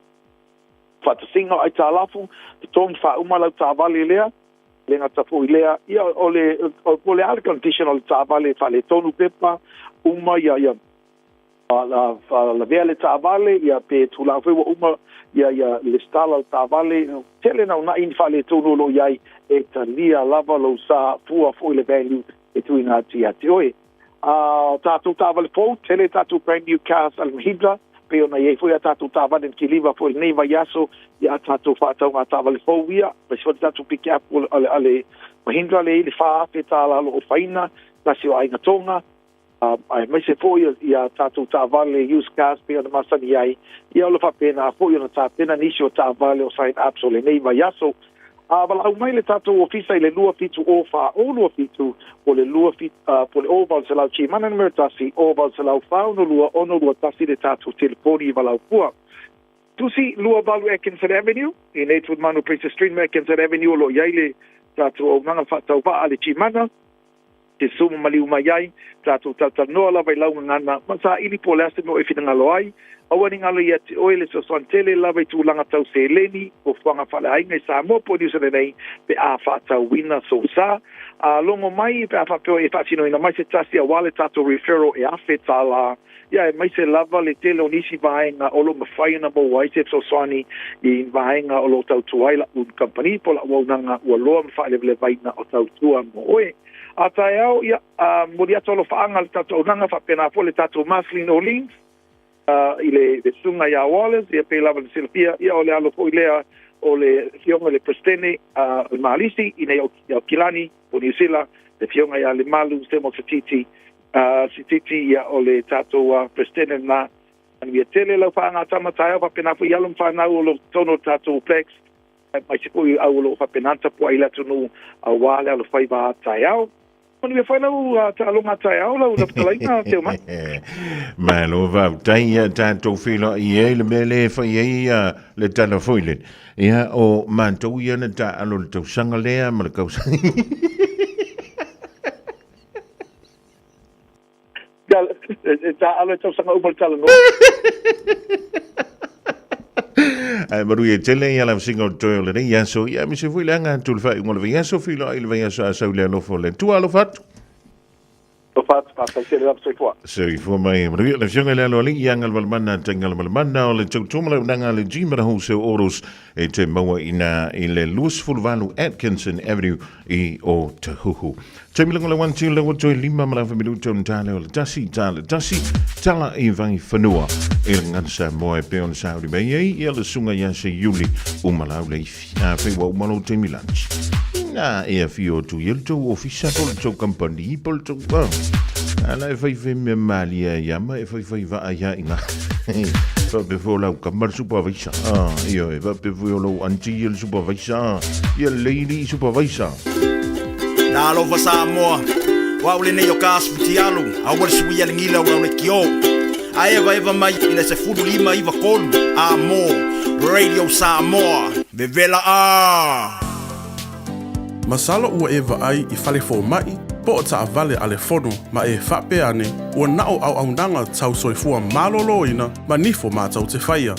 faatasiga o aitalafu, totogi faauma lau taavale lea, le gata foi lea, ia o le, o le a le condition o le taavale faaletonu pepa, uma ia, ia lavea le taavale, ia pe tulaga foi ua uma ia ia lesitala o le taavale, tele na uunai ni faaletonu o lo o i ai, e talia lava lou sa fua foi le value e tuuina atu ia te oe. A tatou taavale fou, tele tatou brand new cars a le Mahindra, pei ona i ai foi a tatou taavale na kiliva foi i lenei vaiaso, ia a tatou faatauga taavale fou ia, aemaise foi le tatou pick up a le Mahindra lea i le $4,000 o lo o ofaina, tasi o aiga Tonga, aemaise foi ia tatou taavale used cars pei ona masani ai, ia o lo o faapena foi ona tapena nisi o taavale o sign ups o lenei vaiaso. A valaau mai le tatou ofisa i le 27 o 4 o 27 po le 2 po le 0800 Gmana numera 1 0800 462 621 le tatou telefoni i Valaupua. Tusi 28 Atkinson Avenue, i nei Tulimanu Princess Street ma Atkinson Avenue o lo o i ai le tatou auaunaga faatauvaa a le Gmana. Te sumu maliu mai ai, tatou talatalanoa lava i lau gagana, ma saili po o le a se mea o e finagalo ai. Aua ne i galo ia te oe le fesoasoani tele lava i tulaga tau seleni, fuafuaga faaleaiga i Samoa po o Niu Sila nei pe a faatauina sou sa. A logo mai pe a faapea e faatinoina mai se tasi aua le tatou referral e $1,000. Ia, aemaise lava le tele o nisi vaega o lo o mafai ona maua ai se fesoasoani i ni vaega o lo o tautua ai la'u kamupani po o la'u auaunaga ua loa ma faalevalevaina o tautua mo oe. A taeao, ia, a momoli atu alofaaga i le tatou auaunaga faapena foi le tatou Marceline Orleans i le Susuga ia Wallace, ia pei lava ona silafia, ia o le alo foi lea o le Afioga i le Peresetene o le Malisi i nei Aukilani po o Niu Sila, le Afioga ia Lemalu Semo Sititi, Sititi, ia o le tatou Peresetene lena. Manuia tele lau faagatama taeao faapena foi i alo ma fanau o lo o totonu o le tatou Flags, aemaise foi au o lo o faapena ona tapuai i le atunuu aua le alofaiva a taeao. Manuia foi lau taaloga taeao lau fetalaiga Teomai.
Malo faafetai ia tatou feiloai ai le mea lea e fai ai le tala foi lele. Ia o matou ia na taaalo le tausaga lea ma le tausaga.
E taaalo e tausaga uma le talanoa.
Ae manuia tele ia lau singa o toe o lenei aso. Ia aemaise foi le aga atu i le faaiuga o le vaiaso, feiloai i le vaiaso a sau le alofa o le Atua. Alofa atu.
Alofa atu, faafetai tele lava, soifua.
Soifua mai. Manuia le afioga i le aloalii ia Galumalemana Taigalumalemana o le tautumalaunaga a le G ma le Wholesale Autos e te maua ina i le 28 Atkinson Avenue i Otahuhu. Taimi lengo le wanti le wato i lima ma lafa minuto na tale o le tasi, tale tasi, tala i vai whanua. I le ngana sa moe pe ona sa uri mai ei, ia le sunga ia se iuli umalau le ifi. A fei wa umalo taimi lunch. Ina e a fio tu ia le tou ofisa po le tou company po le tou... Ala e fai fai mea malia ia ma e fai fai vaa ia inga. Faapea foi o lau kama le supervisor. Ah, ia e faapea foi o lau auntie ia le supervisor. Ia lady supervisor.
Na alofa Samoa, o au lenei o ka asufutialo, aua le suia le gila o lau le kio. A eva eva mai i le 15 93 a mo Radio Samoa. Vevela a!
Masalo ua e vaai i fale fomai po o taavale a le fono ma e faapea ane ua na o auaunaga tau soifua maloloina ma nifo matou te faia.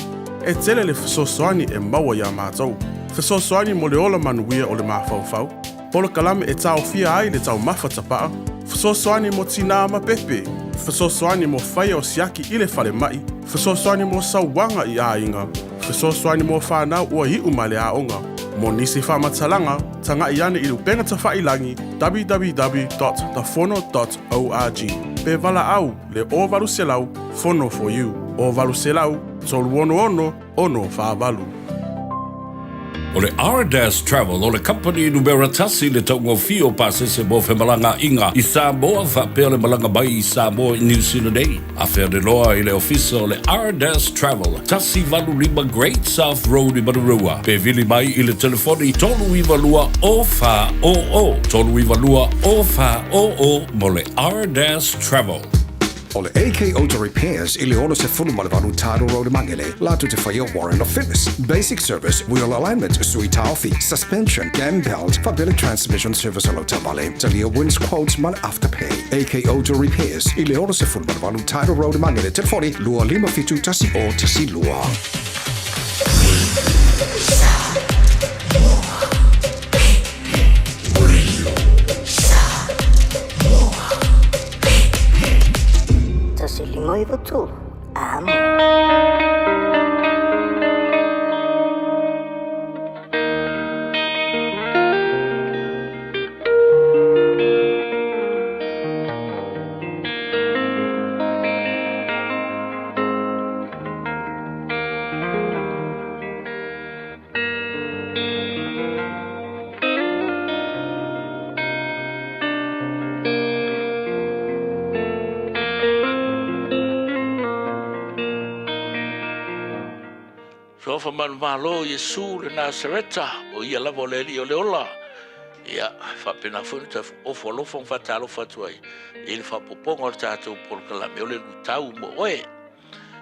E tele le fesoasoani e maua iā matou. Fesoasoani mo le ola manuia o le mafaufau, polokalame e taofia ai le taumafa tapaa, fesoasoani mo tinā ma pepe, fesoasoani mo faia o siaki i le falemai, fesoasoani mo sauaga i aiga, fesoasoani mo fanau ua iu mai le aoga. Mo nisi faamatalaga, tagai ane i le upega tafailagi www.thefono.org pe valaau le 0800 Fono for you 0800 366 648.
O le Ardas Travel o le kamupani numera tasi i le taugofie o pasese mo femalagaaiga i Samoa faapea le malaga mai i Samoa i New Zealand nei. Afea loa i le ofisa o le Ardas Travel, 185 Great South Road i Manurewa. Pe vili mai i le telefoni 392 0400, 392 0400 mo le Ardas Travel.
O le AK Auto Repairs i le 68 Tidal Road i Magele, latou te faia Warrant of Fitness, Basic Service, Wheel Alignment, Sui Taofi, Suspension, Cam Belt, faapea le Transmission Service o lau taavale, talia Wins Quotes ma le Afterpay. AK Auto Repairs i le 68 Tidal Road i Magele, telefoni 257 1012.
1 5 9 3. Amo.
Sofa manumalo Iesu le Nasareta, o ia lava o le Alii o le ola. Ia, faapena foi ona ofo alofa ma faatalofa atu ai i le faaopoopoga o le tatou polokalame o le luitau mo oe.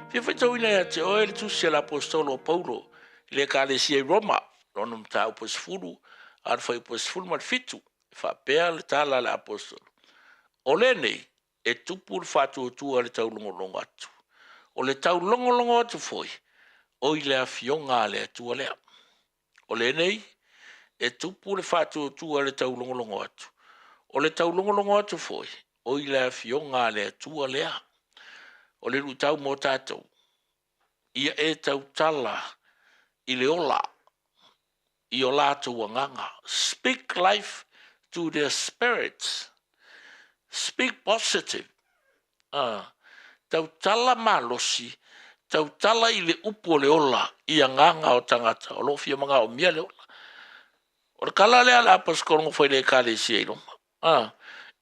Fia faitauina ia te oe le tusi a le Aposetolo o Paulo i le Ekalesia i Roma, lona mataupu e 10 a le fuaiupu e 17, e faapea le tala a le Aposetolo, O lenei e tupu le faatuatua i le taulogologo atu. O le taulogologo atu foi, o i le afioga a le Atua lea. O lenei e tupu le faatuatua i le taulogologo atu. O le taulogologo atu foi, o i le afioga a le Atua lea. O le luitau mo tatou, ia e tautala i le ola i o latou agaga. Speak life to their spirits. Speak positive. Tautala malosi, tautala i le upu o le ola i agaga o tagata o lo o fia magaomia le ola. O le kala lea a le aposetolo foi le ekalesia i Roma.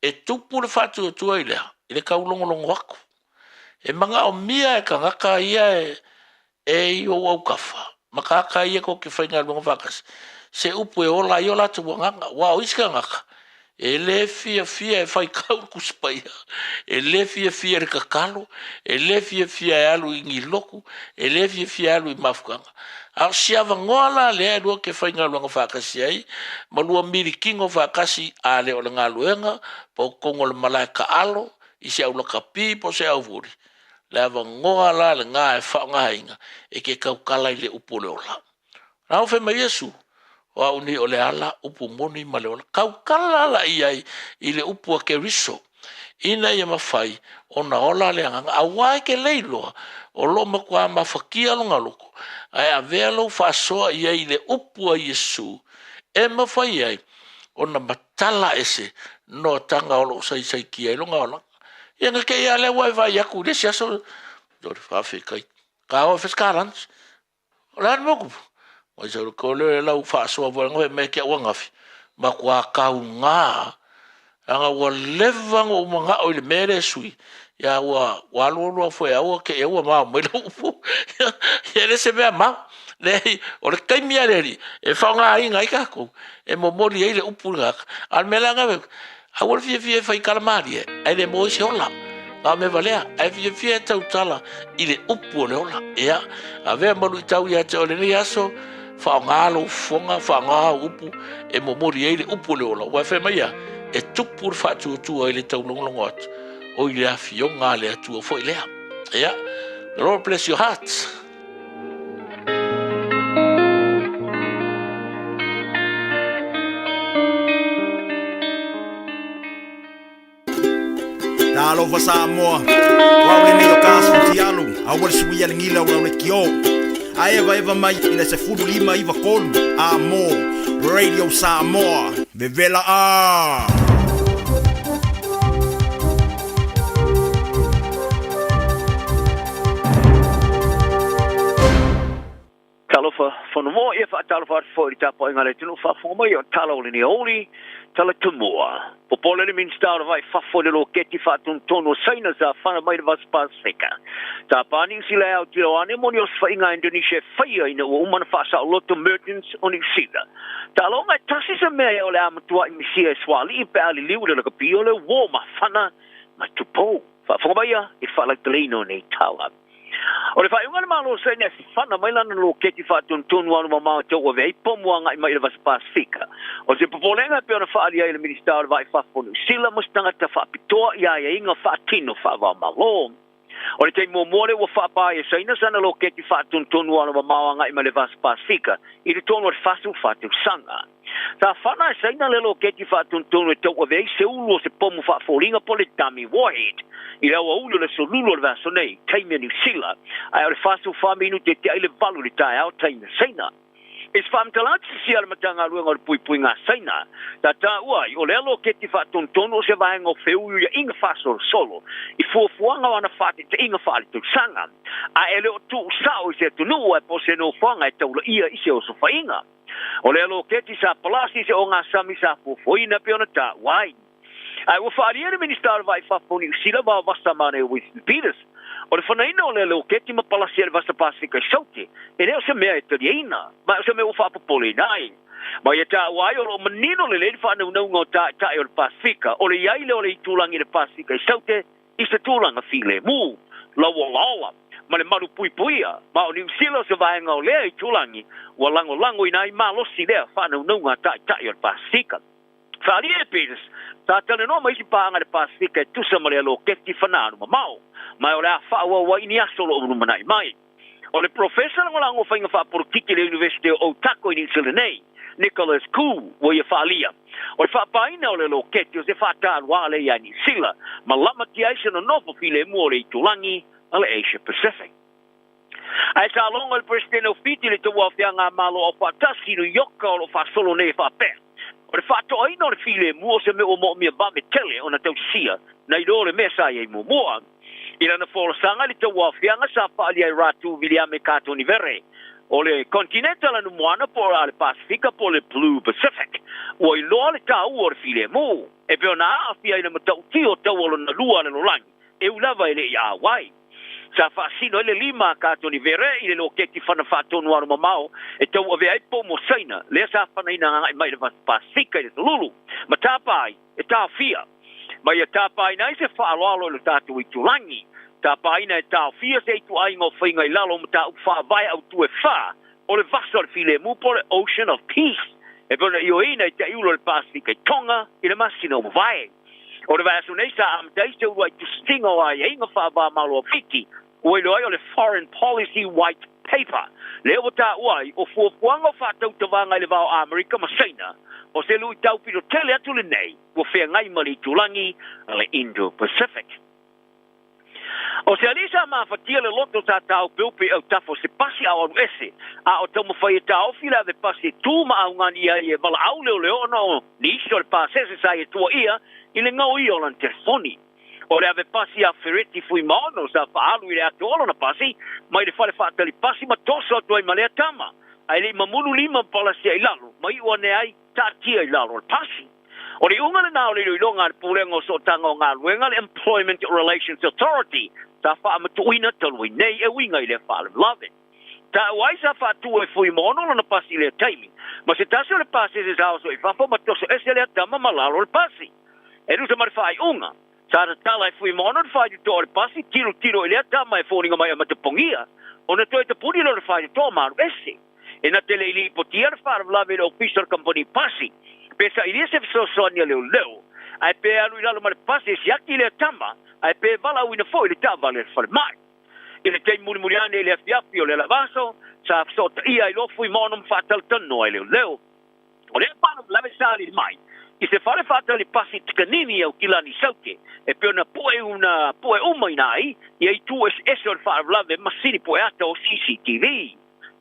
E tupu le faatuatua i lea, i le taulogologo aku. E magaomia e tagata ia e i ou aukafa, ma tagata ia tou te faigaluega faatasi, se upu e ola ai o latou agaga. Aua o isi tagata, e le fiafia e faitau le Tusi Paia, e le fiafia i le tatalo, e le fiafia e alu i ni lotu, e le fiafia e alu i mafutaga. A o si avanoa la lea e lua te faigaluega faatasi ai, ma lua milikino faatasi a le o le galuega, po o totonu o le malae taalo, i se aulakapi po o se auvuli, le avanoa la lena e faaaogaina e te tautala i le upu o le ola. Na o fai mai Iesu, o au nei o le ala, upu moni ma le ola. Tautala la i ai i le upu a Keriso, ina ia mafai ona ola le agaga, aua e te le iloa, o lo o matua mafatia lona loto, ae avea lou faasoa i ai i le upu a Iesu, e mafai ai ona matala ese noataga o lo o saisaitia ai lona olaga. Ia na te i a lea ua e vaai atu i le isi aso, o le faafetai, ka o e fai se lunch. O le a le mea o tupu? Mai sau le tole o lau faasoa foi lena fai mai ke au angafi, matua taugā, leaga ua leva ona ou manao i le mea lea e sui, ia ua alu alu lava foi aua te i ua mao mai lau upu. Ia e le se mea mao. Leai, o le taimi lava le alii e faaaogaina ai tatou, e momoli ai le upu i le tagata. A o le mea la Aua le fiafia e fai tala malie, ae le maua ai se ola. Na o mea valea, ae fiafia e tautala i le upu o le ola. Ia, avea ma luitau ia te oe lenei aso, faaaoga lou fofoga, faaaoga au upu e momoli ai le upu o le ola. Aua e fai mai a, e tupu le faatuatua i le taulogologo atu, o i le afioga a le Atua foi lea. Ia, the Lord bless your hearts.
Talofa Samoa, o au lenei o ka Sutialu, aua le suia le gila o le kio. A eva eva mai i le 1593, a mo Radio Samoa, vevela a!
Talofa Fonomoa, ia faatalofa atu foi i le tapuaiga a le atunuu faafofoga mai o tala o lenei aoauli, tala tumua. Popole le Minisita o le Vai Fafo i le Loketi Faatonutonu o Saina sa fana mai le Vasa Pasefika. Tapa Niu Sila e autilo ane mo ni osofaiga a Indonesia e faia ina ua uma ona faasaoloto Mertens o Niu Sila. Taaloga e tasi se mea ea o le a matuai misia e suaali'i pe a liliu i le lakapi o le uō mafana ma tupou. Faafofoga mai ia i le faalauteleina o nei tala. O le faaiuga a le Malo o Saina e fana mai lana loketi faatonutonu alu mamao e tauave ai pomu agai mai i le Vasa Pasefika. O se popolega e pei ona faaalia ai e le Minisita o le Va i Fafo o Niu Sila mo se tagata faapitoa i aiaiga faatino faava-o-Malo. O le taimi muamua lea ua faapā ai e Saina sana loketi faatonutonu alu mamao agai mai le Vasa Pasefika i totonu o le 44 tausaga. Sa fana e Saina le loketi faatonutonu e tauave ai se ulu o se pomu faafoliga po o le dummy warhead i le aoauli o le aso Lulu o le vaiaso nei, taimi a Niu Sila, ae o le 44 minute e tiai le 8 i le taeao, taimi a Saina. I se faamatalaga sisia a le Matagaluega o le Puipuiga a Saina, sa taua ai, o lea loketi faatonutonu o se vaega o feuiuiaiga faasolosolo i fuafuaga o ana faateteaiga faaletausaga, a e le o tuusao i se atunuu ae po o se nofoaga e taulaia i se osofaiga. O lea loketi sa palasi i se ogasami sa fuafuaina pei ona taua ai. Ae ua faaalia e le Minisita o le Va i Fafo o Niu Sila Vao Vasa Mane Winston Peters, o le fanaina o lea loketi ma palasi a le Vasa Pasefika i Saute, e le o se mea e taliaina, ma o se mea ua faapopoleina ai. Ma ia taua ai o lo o manino lelei le faanaunauga o taetae o le Pasefika, o le i ai lea o le itulagi i le Pasefika i Saute i se tulaga filemu, lauolaola, ma le malu puipuia, ma o Niu Sila o se vaega o lea itulagi ua lagolagoina ai malosi lea faanaunauga a taetae o le Pasefika. Faaalia e Peters, sa talanoa ma isi paaga i le Pasefika e tusa ma lea loketi fanaalu mamao, ma o le a faaauau ai i ni aso o lo o lumanai mai. O le Polofesa lagolago o faiga faapolokiki i le Iunivesite o Otago i Niu Sila nei, Nicholas Koo, ua ia faaalia, o le faapāina o le loketi o se faataluā lea iā Niu Sila, ma lamatia ai se nonofo filemu o le itulagi a le Asia Pacific. Ae sa logo le Peresetene o Fiti i le Tauaofiaga a Malo Aufaatasi i New Ioka o lo o faasolo nei e faapea, O le faatoaina o le filemu o se mea ua moomia vave tele ona tausisia nai lo le mea sa i ai muamua. I lana folasaga i le tauaofiaga sa faaalia e Ratu Viliame Katonivere o le Kontineta la Numuana po o le Pasefika po o le Blue Pacific, ua iloa le taua o le filemu e pei ona aafia i le matautia o taua lona lua a le lalolagi e ui lava e le i auai. Sa faasino ai le lima a Katonivere i le loketi fana faatonu alumamao e tauavea ai pomu o Saina lea sa fanaina agai mai i le Pasefika i le Tolulu ma tapa ai e taofia ma ia tapaina ai se faaaloalo i lo tatou itulagi. Tapaina e taofia se ituaiga o faiga i lalo o mataupu faavae autu e fa o le vasa o le filemu po o le Ocean of Peace e pei ona ioeina i taiulu o le Pasefika i Tonga i le masina ua mavae. O le vaiaso nei sa amata ai se uluai tusitiga o aiaiga faava-o-Malo a Fiti ua iloa ai o le Foreign Policy White Paper, lea ua taua ai o fuafuaga o faatautavaga i le va o Amerika ma Saina, o se luitau pito tele atu lenei ua feagai ma le itulagi a le Indo-Pacific. O se alii sa mafatia le loto sa taopeupe i autafa o se pasi a o alu ese, a o taumafai e taofi le ave pasi e tu ma augani ai e valaau leoleo ona o nisi o le pasese sa ia tuaia i le gaoia o lana telefoni. O le ave pasi a Fereti Fuimaono sa faaalu i le ato o lona pasi mai le fale faatali pasi ma toso atu ai ma lea tama, ae le i mamulu lima ma palasia i lalo ma iu ane ai taatia i lalo o le pasi. O le iuga lena o le iloiloga a le Pulega o Sootaga o Galuega, le Employment Relations Authority, sa faamatuuina talu ai nei e uiga i lea faalavelave. Taua ai sa faatu e Fuimaono lona pasi i lea taimi, ma se tasi o le pasese sa oso i fafo ma toso ese lea tama ma lalo o le pasi. E tusa ma le faaiuga, sa tatala e Fuimaono le faitotoa o le pasi, tilotilo i lea tama e foliga mai a matapogia, ona toe tapuni lea o le faitotoa ma alu ese. E na te le i lipotia le faalavelave i le ofisa o le kamupani pasi, pe sailia se fesoasoani a leoleo, ae pe alu i lalo ma le pasi e siaki lea tama, ae pe valaauina foi le taavale a le falemai. I le taimi mulimuli ane i le afiafi o le alavaso, sa fesootaia ai loa Fuimaono ma faatalatalanoa e leoleo. O lea faalavelave sa alii mai i se fale faatali pasi tikanini i Aukilani Saute, e pei ona pue una pue uma ina ai ia itu eseese o le faalavelave ma sili pue ata o CCTV.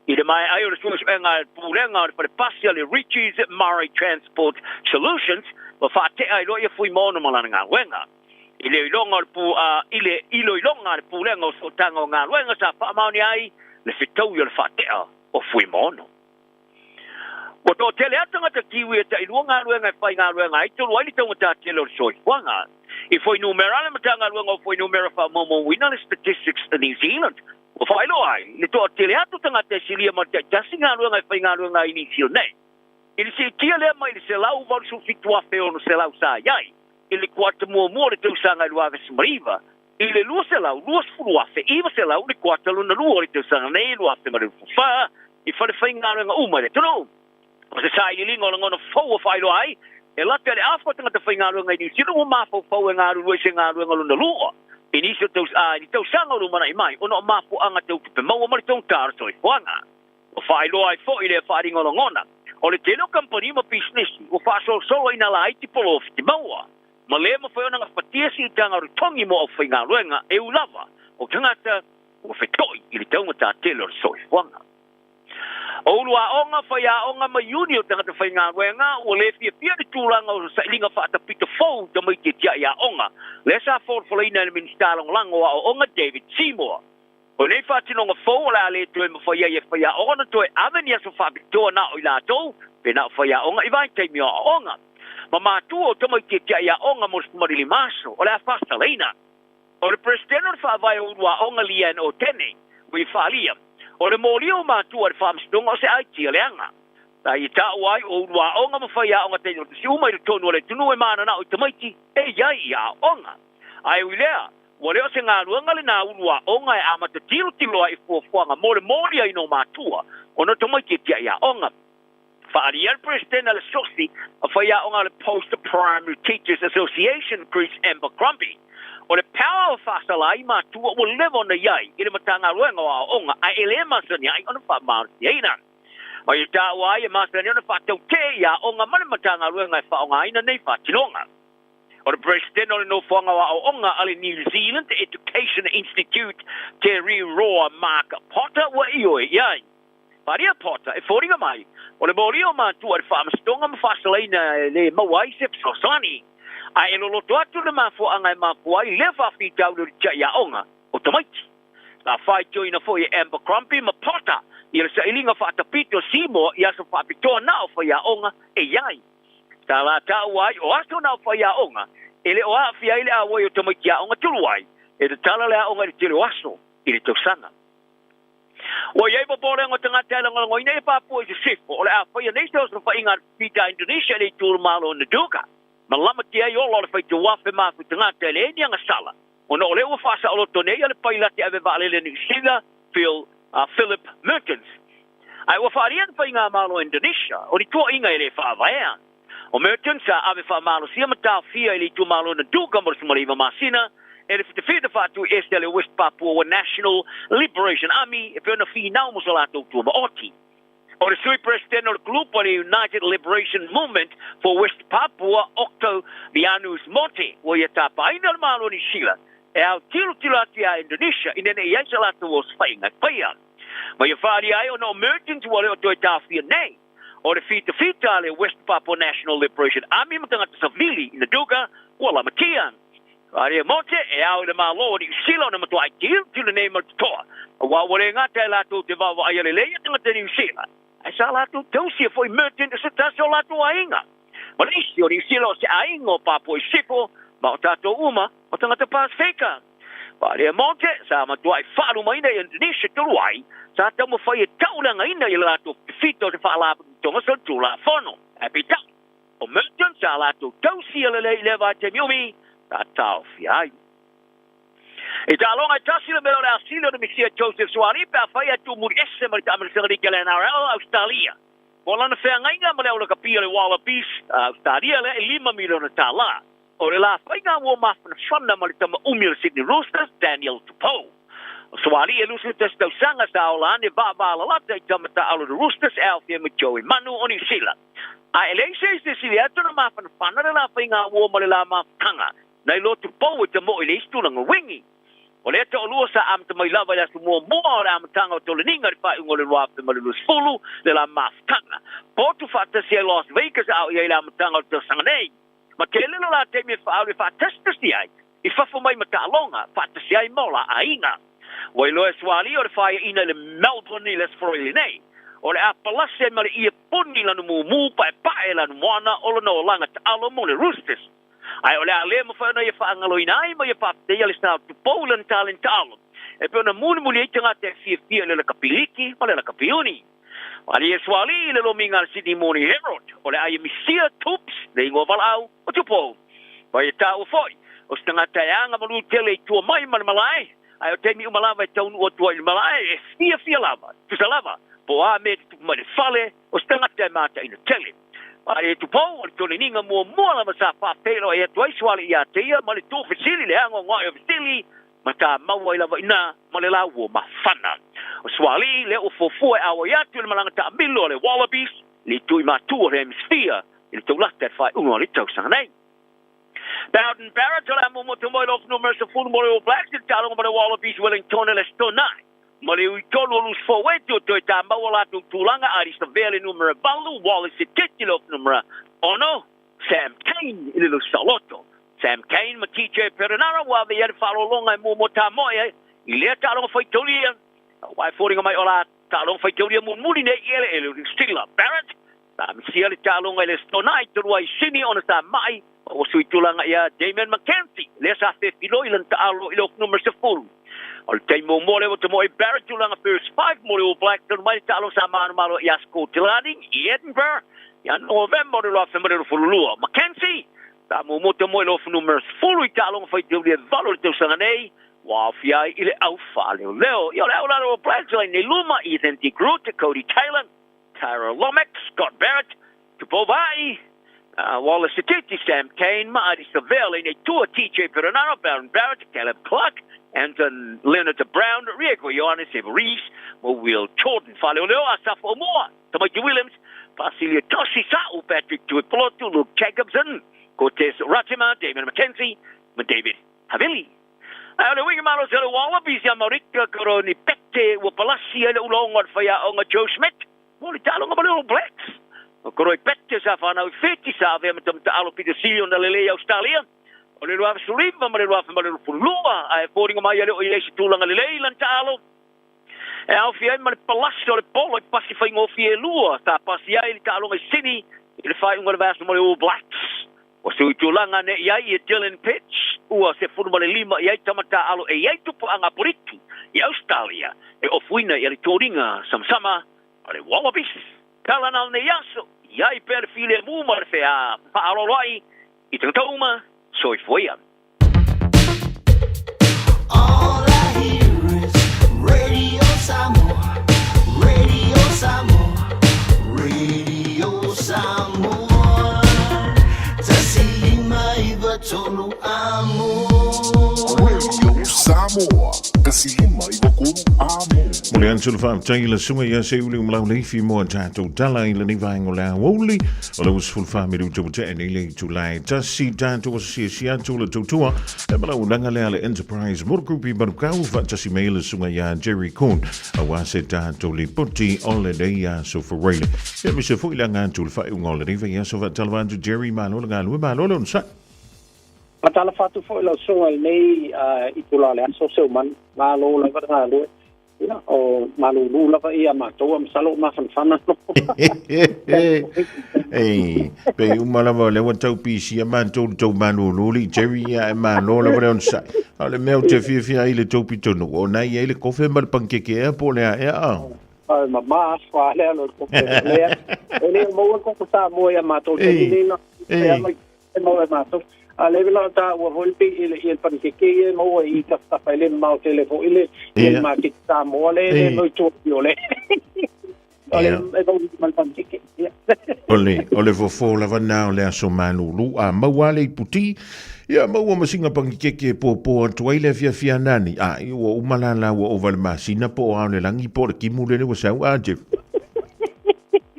I le maea ai o le suesuega a le Pulega o le Fale Pasi a le Ritchies Murray Transport Solutions, ua faatea ai loa ia Fuimaono ma lana galuega. I le iloiloga o le pu, a, i le iloiloga a le Pulega o Sootaga o Galuega sa faamaonia ai le fetaui o le faatea o Fuimaono. Ua toatele atu tagata Kiwi e tailua galuega e faigaluega ai tolu ai le taugata tele o le soifuaga. I fuainumera a le Matagaluega o Fuainumera Faamaumauina le Statistics New Zealand, ua faailoa ai le toatele atu tagata e silia ma le taitasi galuega e faigaluega ai i Niu Sila nei. I le siitia lea mai le 187,600 sa i ai i le kuata muamua o le tausaga i 2019 i le 220,900 i le kuata lona lua o le tausaga nei 2024 i fale faigaluega uma i le atunuu. O se sailiiliga o lagona fou ua faailoa ai, e lata i le afa o tagata faigaluega i Niu Sila ua mafaufau e galulue i se galuega lona lua i nisi o i ni tausaga o lumanai mai ona o mafuaaga tau tupe maua ma le togata o le soifuaga. Ua faailoa ai foi lea faaaliga o lagona o le tele o kamupani ma pisinisi ua faasolosolo ina laiti polofiti maua ma le mafai ona gafatia siitaga o le togi mo aufaigaluega e ui lava o tagata ua feto'i i le taugata tele o le soifuaga. O ulu aoga, faiaoga ma iuni o tagata faigaluega ua le fiafia i le tulaga o sailiga faatapito fou tamaiti e tiai aoga lea sa folafolaina e le Minisita Lagolago o Aoaoga David Seymour. O nei faatinoga fou o le a le toe mafai ai e faiaoga ona toe ave ni aso faapitoa na o i latou pe na o faiaoga i vaitaimi o aoaoga. Ma matua o tamaiti e tiai aoga mo le 15 aso o le a faasalaina. O le Peresetene o le Faavae o Ulu Aoga Leanne Otene, ua i faaalia, o le molia o matua i le Faamasinoga o se aitia leaga. Sa ia taua ai o ulu aoga ma faiaoga taitasi uma i totonu o le atunuu e mananao i tamaiti e i ai i aoaoga. Ae ui lea, ua le o se galuega lena ulu aoga e amata tilotilo ai i fuafuaga mo le moliaina o matua ona o tamaiti e tiai aoga. Faaalia le Peresetene a le Sosi a faiaoga a le Post Primary Teachers Association Chris Abercrombie, o le power o faasala ai matua ua leva ona i ai i le Matagaluega o Aoaoga ae e le masani ai ona faamalotiaina. Ma ia taua ai e masani ona faatautee i aoga ma le Matagaluega e faaaogaina nei faatinoga. O le Presidente o le Nofoaga o Aoaoga a le New Zealand Education Institute, Te Riuroa Mark Potter ua ioe i ai. Faria Potter, e foliga mai, o le moli o matua i le faamasinoga ma faasalaina e le maua ai se fesoasoani. Ae e loloto atu le mafuaaga e mafua ai lea faafitauli o le tiai aoga o tamaiti. Sa faitioina foi e Abercrombie ma Potter i le sailiga faatapito Seymour i aso faapitoa na o faiaoga e i ai. Sa la taua ai o aso na o faiaoga e le o aafia ai le auai o tamaiti aoga tulu ai e tatala le aoga i le tele o aso i le tausaga. Ua i ai popolega o tagata e lagolagoina ia Papua i sisifo o le a faia nei se osofaiga a le Fifita a Indonesia i le itu o le Malo o Naduka ma lamatia ai ola o le faitauafe mafu tagata e leai ni agasala ona o lea ua faasaoloto nei a le pailate ave vaalele a Niu Sila Phil Philip Mertens. Ae ua faaalia le Faigamalo a Indonesia o ni tuuaiga e le faavaea. O Mertens sa ave faamalosia ma taofia i le itumalo Naduka mo le 19 masina e le fitafita faatuiese a le West Papua National Liberation Army e pei ona finau mo so latou tuamaoti. O le Sui Peresetene o le Kulupu a le United Liberation Movement for West Papua, Octo Vianus Mote, ua ia tapaaina le Malo o Niu Sila e autilotilo atu iā Indonesia ina ne i ai sa latou osofaiga e faia. Ma ia faaalia ai ona o Mertens ua le o toe taofia nei. O le fitafita a le West Papua National Liberation Army ma tagata savili i Naduga ua lamatia. Aria Mote, e ao i le Malo o Niu Sila ona matuai tilotilo nei ma le totoa, aua ua le gata e latou te vaavaaia lelei a tagata Niu Sila, ae sa latou tausia foi Merton se tasi o latou aiga. Ma le isi o Niu Sila o se aiga o Papua i Sisifo, ma o tatou uma o tagata Pasefika. Aria Mote, sa matuai faalumaina i Indonesia talu ai, sa taumafai e tauleagaina i le latou fito o se faalapotopotoga solitulafono. Ae peitai, O Merton sa latou tausia lelei i lea vaitaimi umi sa taofia ai. I taaloga e tasi le mea o le asili o le Misia Joseph Suaalii pe afai ae tuumuli ese ma le taamilosaga liki a le NRL a Ausetalia. Mo lana feagaiga ma le aulakapia o le Wallabies a Ausetalia lea e $5 miliona. O le la faiga ua mafanafana ma le tama umi o le Sydney Roosters, Daniel Tupou. O Suaalii e 21 tausaga sa ola ane vaavaalalata i tama taaalo le Roosters e aofia ma Joey Manu o Niu Sila. A e leai se isi e sili atu ona mafanafana le la faiga ua ma le la mafutaga nai lo Tupou e tamoe i le isi tulaga uigi. O lea toalua sa amata mai lava i le aso muamua o le amataga o Toleniga i le faaiuga o le 2020 le la mafutaga. Potu faatasi ai Las Vegas a o i ai le amataga o le tausaga nei. Ma tele lo la taimi e faaulu e faatasitasi ai i fafo mai ma taaloga faatasi ai ma o la aiga. Ua iloa e Suaalii o le faiaina i le Melbourne i le Aso Faraile nei, o le a palasi ai ma le ie poni lana mumu paepae lana moana o lona olaga taalo mo le Roosters. Ae o le a le mafai ona ia faagaloina ai ma ia faafetaia le sa o Tupou i lana taleni taalo e pei ona mulimuli ai tagata e fiafia i le lakapi liki ma le lakapi uni. Malie Suaalii i le lomiga a le Sydney Morning Herald, o le a ia misia Toops le igoa valaau o Tupou. Ma ia taua foi, o se tagata e agamalu tele i tua mai ma le malae, ae o taimi uma lava e taunuu atu ai i le malae, e fiafia lava, tusa lava, po o a mea e tutupu mai i le fale, o se tagata e mataina tele. Malie Tupou, o le toleniga muamua lava sa faafeiloai atu ai Suaalii ia te ia ma le tuufesili, le agoagoai o fesili, ma ta maua ai lava i ina ma le lauo mafana. O Suaalii lea ua fuafua e auai atu i le malaga taamilo a le Wallabies i le itu i matu o le Hemisphere i le taulata i le faaiuga o le tausaga nei. Beauden Barrett o le a muamua mo i le ofu numera 10 mo le All Blacks i le taaloga ma le Wallabies Wellington i le Aso Toonai. Ma le ui tolu o loose forward o toe tāmau o latou tulaga Ardie Savea le numera 8, Wallace Sititi le ofu numera 6, Sam Cane i le Lusaloto. Sam Cane ma TJ Perenara ua ave i ai le faaaloaloga e muamua tamoe ai i lea taaloga faitaulia. Aua e foliga mai o la taaloga faitaulia mulimuli nei i eleele o Niu Sila. Barrett sa misia le taaloga i le Aso Toonai talu ai i Sini ona sa mai ma ua sui tulaga ia Damian McKenzie lea sa fefiloi lana taalo i le ofu numera 10. O le taimi muamua lea ua tamoe ai Barrett tulaga first five mo le All Blacks talu mai le taaloga sa manumalo ia Scotland i Edinburgh ia Novema o le 2022. McKenzie sa muamua tamoe i le ofu numera 10 i taaloga faitaulia e 8 o le tausaga nei, ua aofia ai i le au faaleoleo. Ia o le au lalo o Blacks lai nei luma, Ethan de Groot, Codie Taylor, Tyrell Lomax, Scott Barrett, Tupou Vaa'i, Wallace Sititi, Sam Cane ma Ardie Savea lai nei tua, TJ Perenara, Beauden Barrett, Caleb Clarke, Anton Lienert-Brown, Rieko Ioane, Sevu Reece ma Will Jordan. Faaleoleo Asafo Aumua, Tamaiti Williams, Pasilio Tosi Sa'u, Patrick Tuipulotu, Luke Jacobson, Cortez Ratima, Damien McKenzie ma David Havili. Ae o le uiga malosi o le Wallabies ia Marika Koroni Pete ua palasi ai le uloga o le faiaoga Joe Schmidt mo le taaloga ma le All Blacks. O Koroi Pete sa fanau i Fiti sa avea ma tamata'alo pito sili ona lelei i Ausetalia o le 2019 ma le 2022 ae foliga mai e le o i ai se tulaga lelei lana taalo e aofia ai ma le palasi o le polo i pasi faigofie e lua sa pasi ai le taaloga i Sydney i le faaiuga o le vaiaso ma le All Blacks. Ua sui tulaga nei i ai ia Dylan Pitch, ua 15 i ai tama taaalo e i ai tupaaga Apoliki i Ausetalia e ofuina i le toliga samasama a le Wallabies. Tala na o lenei aso, i ai pea le filemu ma le fea faaaloalo ai i tagata uma, soifua ia.
All I hear is Radio Samoa, Radio Samoa, Radio Samoa. 105 9 3 amo.
Radio Samoa, 105 9 amo. Mo le atu le faafetai i le susuga ia Seiuli Umalauleifi mo a tatou tala i lenei vaega o le aoauli o le 14 minuta ua tea nei le itula e tasi tatou asiasi atu le tautua e malaunaga lea le Enterprise Motor Group i Manukau faatasi mai le susuga ia Jerry Kuhn aua se tatou lipoti o lenei aso Faraile. Ia aemaise foi le aga atu le faaiuga o lenei vaiaso faatalofa atu Jerry malo le galue malo le onosai.
Faatalofa atu foi lau susuga i lenei itula o le aso Seumanu, malo lava le galue. Ia, o malūlū lava ia matou, a masalo o mafanafana no.
Ei, pe uma lava o lea ua tau pisia matou le tou malūlū li Jerry ia e malo lava le onosai. A o le mea ou te fiafia ai i le tou pitonuu, o na i ai le kofe ma le pankeke ea po o le a ea a?
Ai, ma aso a lea lo le kofe. Lea, e le o maua le koko Samoa ia matou, le taimi nei na, e mai e maua e matou. A le vela ta ua foi le i le i le panikeke ia e maua i tafatafa e le mamao tele foi le i le maketi Samoa le le mau tua i o le o le e maua ma le panikeke. Ia.
O le o le fofo lava na o le aso malūlū a maua le iputi ia maua ma singa panikeke e pōpō atu ai le afiafi anani a i ua uma la la ua ova le masina po o ao le langi po o le kimu lele ua sau a Jeff.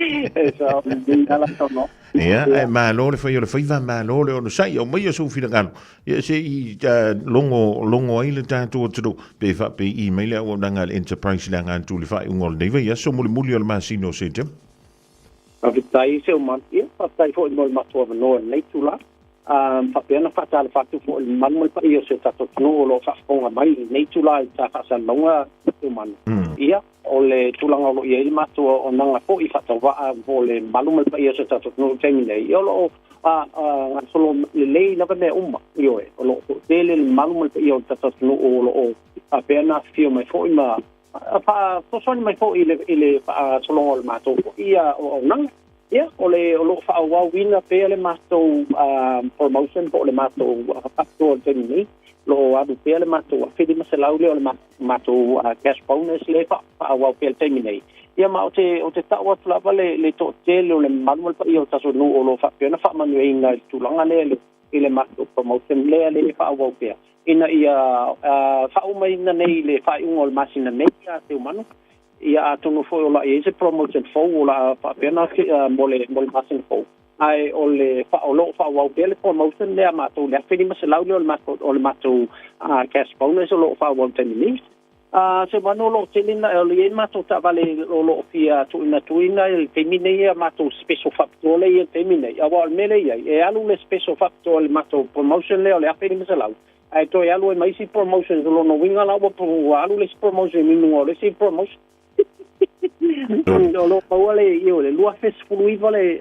E sa o le ala tono.
Ia, ae malo le fai o le faiva, malo le onosai, aumaia sou finagalo. Ia, se i logo, logo ai le tatou atunuu, pe faapei mai le auaunaga a le Enterprise le aga atu i le faaiuga o lenei vaiaso mulimuli o le masina o Setema.
Faafetai Seumanu. Ia, faafetai foi mo le matou avanoa i lenei itula. Faapea ona faatalofa atu foi i le mamalu ma le paia o si o tatou atunuu o lo o faafofoga mai i lenei itula i ta faasalalauga Seumanu. Ia, O le tulaga o lo o i ai le matou auaunaga foi faatauvaa mo le mamalu ma le paia o si o tatou atunuu i le taimi nei, ia o lo o gasolo lelei lava mea uma, ioe, o lo o toatele le mamalu ma le paia o le tatou atunuu o lo o faapea ona afifio mai foi ma faafesoasoani mai foi i le faagasologa o le matou foi auaunaga. Ia, o le o lo o faaauauina pea le matou promotion po o le matou faapitoa i le taimi nei, o lo o alu pea le matou 1500 lea o le matou cash bonus lea e faaauau pea i le taimi nei. Ia ma ou te, ou te tau atu lava le, le toatele o le mamalu ma le paia o le tatou nuu o lo o faapea ona faamanuiaina i le tulaga lea i le, i le matou promotion lea lea e faaauau pea ina ia faaumaina nei i le faaiuga o le masina nei ia Seumanu. Ia atonu foi o le a i ai se promotion fou o le a faapea ona mo le mo le masina fou. Ae o le o lo o faaauau pea le promotion lea a matou le 1500 lea o le matou o le matou cash bonus o lo o faaauau i le taimi nei. Seumanu o lo o tele na o lo o i ai matou taavale o lo o fia tuuina atu i le taimi nei a matou special faapitoa lea e i ai i le taimi nei. Aua o le mea lea e i ai, e alu le special faapitoa i le matou promotion lea o le 1500 ae toe alu ai ma isi promotions, o lona uiga la ua alu le isi promotion i luga o le isi promotion. O lo o maua le, ioe, le 2019 le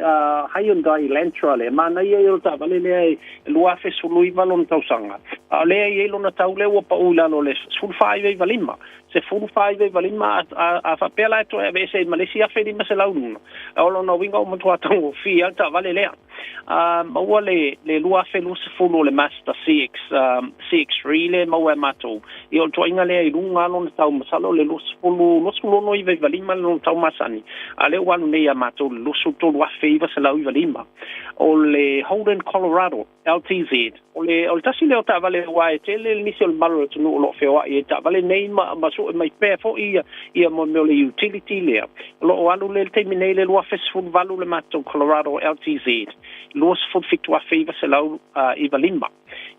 Hyundai Elantra le manaia ia o le taavale lea e 2019 lona tausaga. A o lea e i ai lona tau lea ua pau i lalo o le 14,995. 14,995 a faapea la e toe aveese ai ma le isi 1500 luga. O lona uiga ua matua taugofie lava le taavale lea. Maua le 2020 o le Mazda CX, CX-3 lea e maua e matou. Ia o le tuuaiga lea i luga lava lona tau, masalo o le 20, 26,995 lona tau masani, a o lea ua alu nei ia matou i le 23,995. O le Holden Colorado LTZ, o le, o le tasi lea o taavale aua e tele nisi o le mamalu o le atunuu o lo o feoai ai i taavale nei ma, ma sue mai pea foi ia, ia mo mea o le utility lea. O lo o alu lea i le taimi nei i le 2018 le matou Colorado LTZ. 27,995.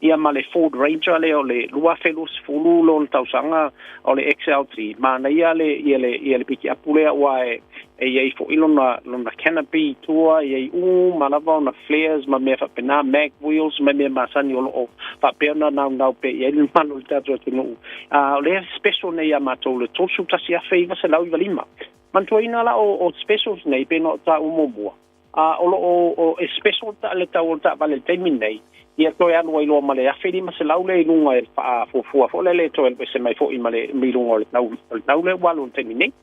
Ia ma le Ford Ranger lea o le 2020 lona tausaga o le XLT. Manaia le ia le ia le pikiapu lea aua e i ai fo'i lona canopy i tua, e i ai uma lava ona flares ma mea faapena, mag wheels ma mea masani o lo'o faapea ona naunau pea i ai le mamalu o le tatou atunuu. O lea special nei iā matou le 31,995. Manatuaina la o specials nei pei ona ou taua muamua, a o lo o e special le tau o le taavale i le taimi lenei, ia toe alu ai loa ma le 1500 lea i luga e faafuafua foi lele e toe alu ese mai foi ma le i luga o le tau o le tau lea ua alu i le taimi nei.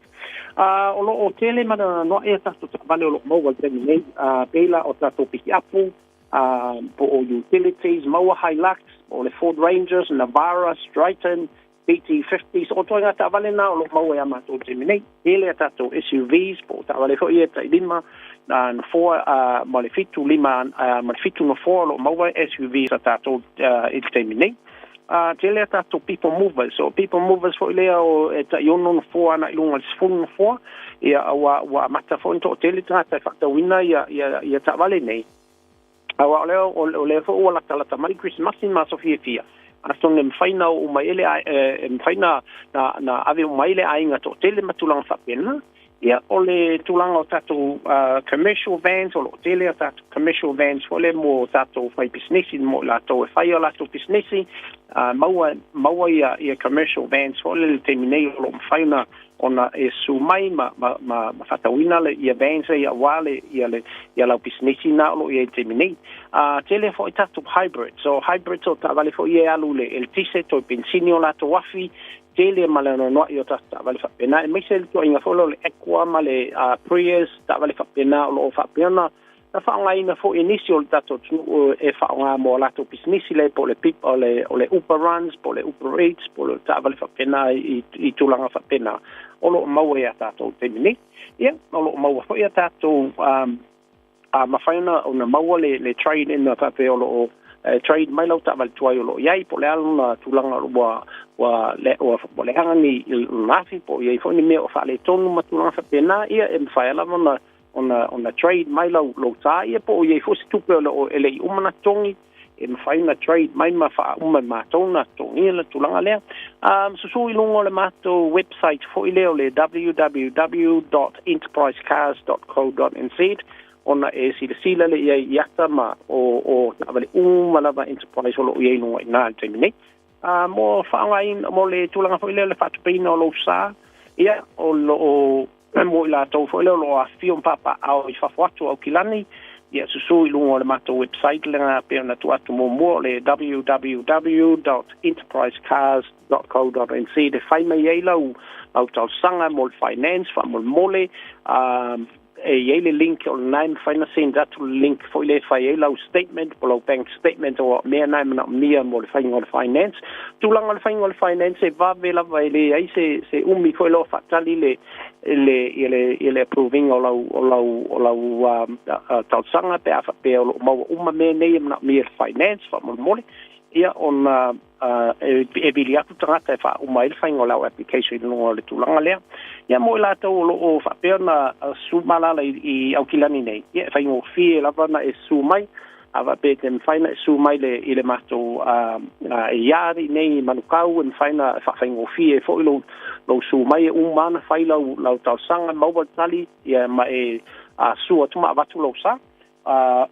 A o lo o tele ma le anoanoai a tatou taavale o lo o maua i le taimi nei, a pei la o tatou pikiapu, a po o utilities, maua Hilux, po o le Ford Rangers, Navara, Striton, BT50s, o ituaiga taavale na o lo o maua iā matou i le taimi nei. Tele a tatou SUVs po o taavale foi ia tai lima nofoa ma le fitu lima ma le fitu nofoa o lo o maua SUVs a tatou i le taimi nei. Tele a tatou people movers, o people movers foi lea o e tai ono nofoa agai i luga i le 10 nofoa, ia ua amata foi ona toatele tagata e faatauina ia taavale nei. Aua o lea, o lea foi ua latalata mai Kerisimasi ma aso fiafia, atonu e mafai na oo mai ai le, e mafai na ave uma ai le aiga toatele ma tulaga faapena. Ia, o le tulaga o tatou commercial vans, o lo o tele a tatou commercial vans foi lea mo tatou faipisinisi, mo i latou e fai a latou pisinisi, maua ia commercial vans foi lea i le taimi nei o lo o mafai ona e susu mai ma ma ma ma faatauina le ia vans ia aua le ia le ia lau pisinisi na o lo o i ai i le taimi nei. Tele foi tatou hybrid. So hybrid o taavale foi ia e alu i le eletise, toe penisini o latou afi, tele ma le anoanoai o tatou taavale faapena, aemaise le tuuaiga foi lea o le Aqua ma le Prius, taavale faapena o lo o faapea ona na faaaogaina foi e nisi o le tatou atunuu e faaaoga mo a latou pisinisi lea po o le o le o le Uber runs po o le Uber Eats po o le taavale faapena i tulaga faapena o lo o maua iā tatou i le taimi nei. Ia, o lo o maua foi a tatou a mafai ona maua le trade in faapea o lo o trade mai lau taavale tuai o lo o i ai po o le a lona tulaga ua leaga ni lona afi po o i ai foi ni mea o faaletonu ma tulaga faapena, ia e mafai lava ona trade mai lou tā ia po o i ai foi se tupe o lo o e le i uma ona totogi e mafai ona trade mai ma faauma e matou ona totogia le tulaga lea. Susu i luga o le matou website foi lea o le www.enterprisecars.co.nz ona e silasila lea i ai i ata ma o taavale uma lava Enterprise o lo o i ai i luga i ina i le taimi nei. Mo faaaogaina mo le tulaga foi lea o le faatupeina o lou sa, ia o lo o mo i latou foi lea o lo o afifio ma papaaao i fafo atu o Aukilani, ia susu i luga o le matou website lena pei ona tuu atu muamua o le www.enterprisecars.co.nz e fai mai ai lau talosaga mo le finance faamolemole. E i ai le link o lena e mafai ona send atu le link foi lea e fai ai lau statement po o lau bank statement o mea na e manaomia mo le faiga o le finance. Tulaga o le faiga o le finance e vave lava e leai se umi foi lea o faatali le le ia le ia le approving o lau o lau o lau talosaga pe a faapea o lo o maua uma mea nei e manaomia e le finance faamolemole. Ia ona e vili atu tagata e faauma ai le faiga o lau application i luga o le tulaga lea. Ia mo i latou o lo o faapea ona susu ma alaala i Aukilani nei, ia e faigofie lava ona e susu mai, a faapea e te mafai ona e susu mai i le matou yard i inei i Manukau, e mafai ona faafaigofie ai foi lou susu mai, e uma ona fai lau talosaga, maua le tali, ia ma e susu atu ma avatu lou sa.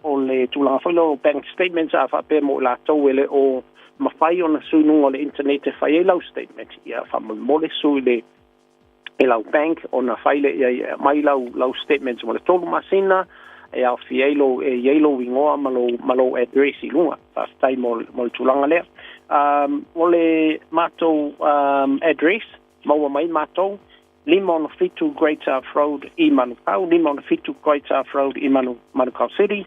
O le tulaga foi lea o bank statements a faapea mo i latou e le o mafai ona sui luga o le internet e fai ai lau statement, ia faamolemole sui le e lau bank ona fai lea ia aumai lau statements mo le 3 masina e aofia ai lou e i ai lou igoa ma lou address i luga. Faafetai mo le tulaga lea. O le matou address maua mai matou 567 Great South Road i Manukau, 567 Great South Road i Manukau City.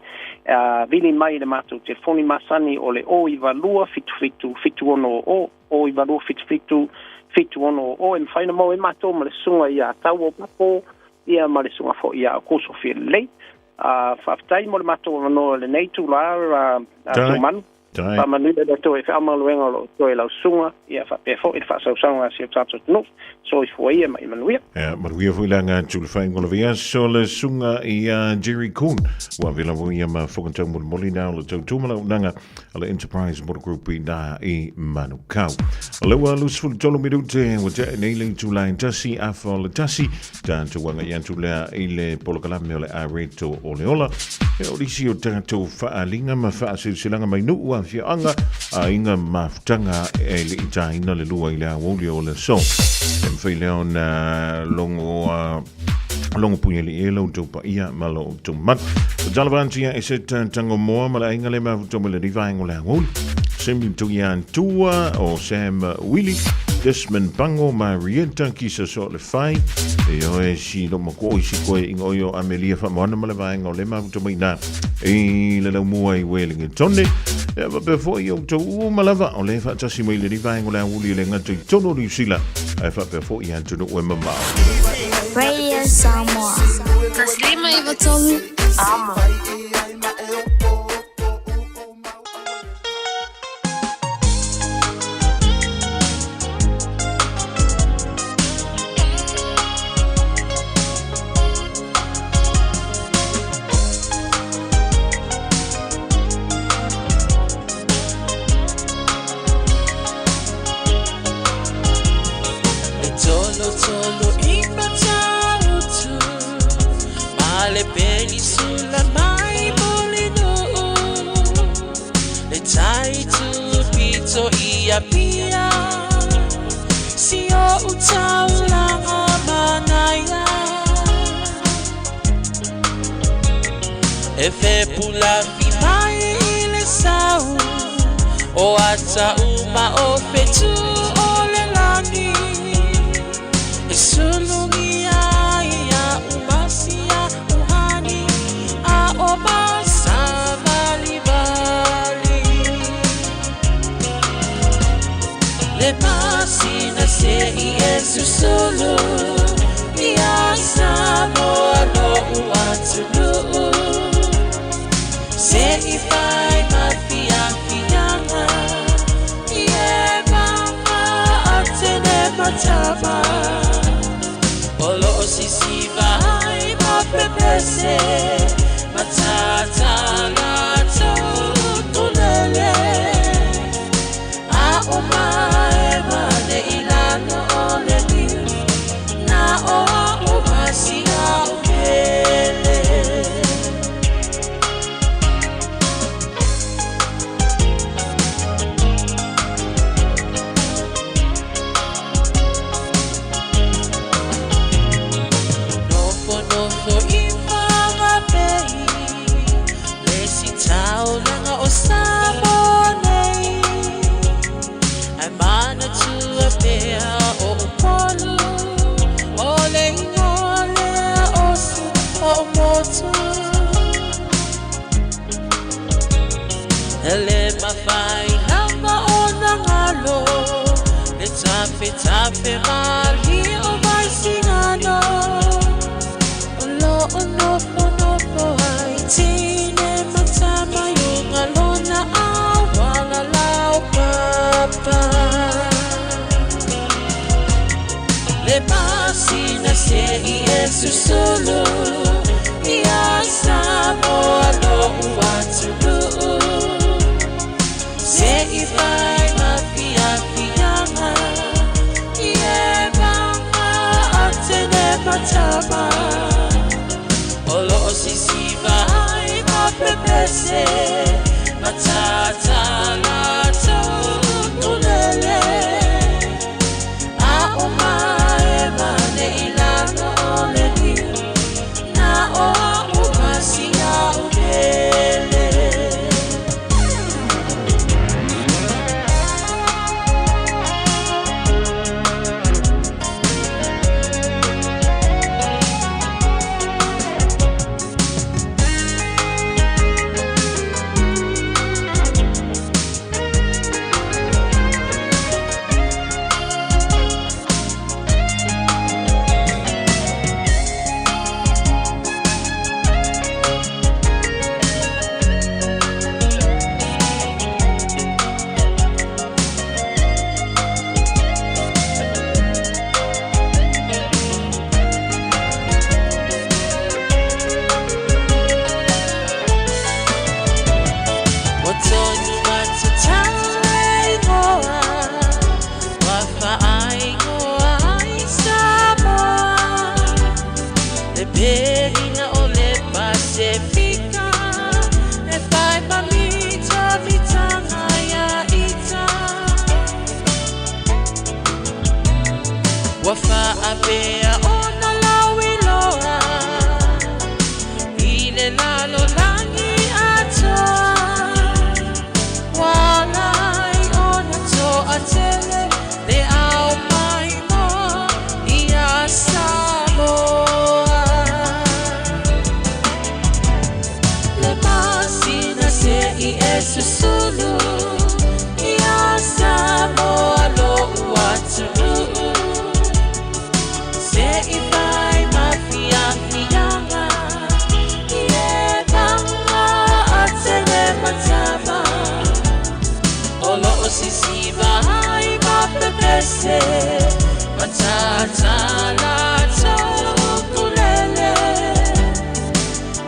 Vili mai i le matou telefoni masani o le 092 77 760, 092 77 760, e mafai ona maua ai matou ma le susuga ia Tauo Papo, ia ma le susuga foi ia Koso Fialelei. Faafetai mo le matou avanoa i lenei itula, Seumanu. Faamanuia le Atua i feaomaluega o lo o toe lau susuga, ia faapea foi le faasausauga a si o tatou atunuu. Soifua ia ma ia manuia.
Ia, manuia foi le aga atu i le faaiuga o le vaiaso le susuga ia Jerry Kuhn. Ua ave lava ia ma fogatau molimoli na o le tautua ma le auaunaga a le Enterprise Motor Group i na i Manukau. O lea ua 23 minute ua tea nei le itula e 1:30 tatou agai atu lea i le polokalame o le Areto o le Ola. E o nisi o tatou faaaliga ma faasilasilaga mai nuu, afioaga, aiga ma mafutaga e le i taina le lua i le aoauli o le aso. E mafai lea ona logo logo puialii e lo outou paia ma lo outou mamalu. O tala vaantia e se tango moa ma le aiga le mafuta mai lenei vaega o le aoauli. Semi Tuiantua o Sam Willie, Desmond Pango, Marietta Kisa So Le Fai, e oe si lo mako isi koe inga oio Amelia Whamoana ma le vaega o le mafuta mai nā i le laumua i Wellington. E faapea foi o outou uma lava o le faatasi mai lenei vaega o le aoauli e le gata i totonu o Niu Sila ae faapea foi i atunuu e mamao.
Radio Samoa. 153 Amo.
E tolo tolo i Matautu Ma le penisula mai Mulinuu Le tai tupito i Apia Si o utaulanga manaia E fepulafi mai i le sau O ata uma o fetu o le lagi E sulugia ia umasia uhani A o masavalivali Le masina se i e susulu Ia Samoa lo'u atunuu Se i fai ma fiafiaga I e mama atene matama O lo'o sisiva ai ma pepese Matata latou tulele A o mae mane i lalo o le niu Na o a'u masia o pele. Nofonofo i Whangape Le isi taulaga o Samoa nei Ae manatua pea o Upolu O le ingoa lea o si ou motu E le mafai lava ona galo Le tafetafe malie o Vaisigano O lo o nofonofo ai tine ma tama i uga lona auala laupapa. Le masina se i e susulu ia Samoa lo'u atunuu Se i fai ma fiafiaga i e mama atene matama O lo o sisiva ai ma pepese Matata latou tulele A o mae mane i lalo o le niu Na o a'u masia o pele. faapea ona lauiloa i le lalolagi atoa. Ua ala ai ona toatele le ao maimoa ia Samoa. Le masina se'i e susulu ia Samoa lo'u atunuu. Se'i fai ma fiafiaga i e paga atele matava. O lo'o sisiva ai ma pepese matata latou ukulele.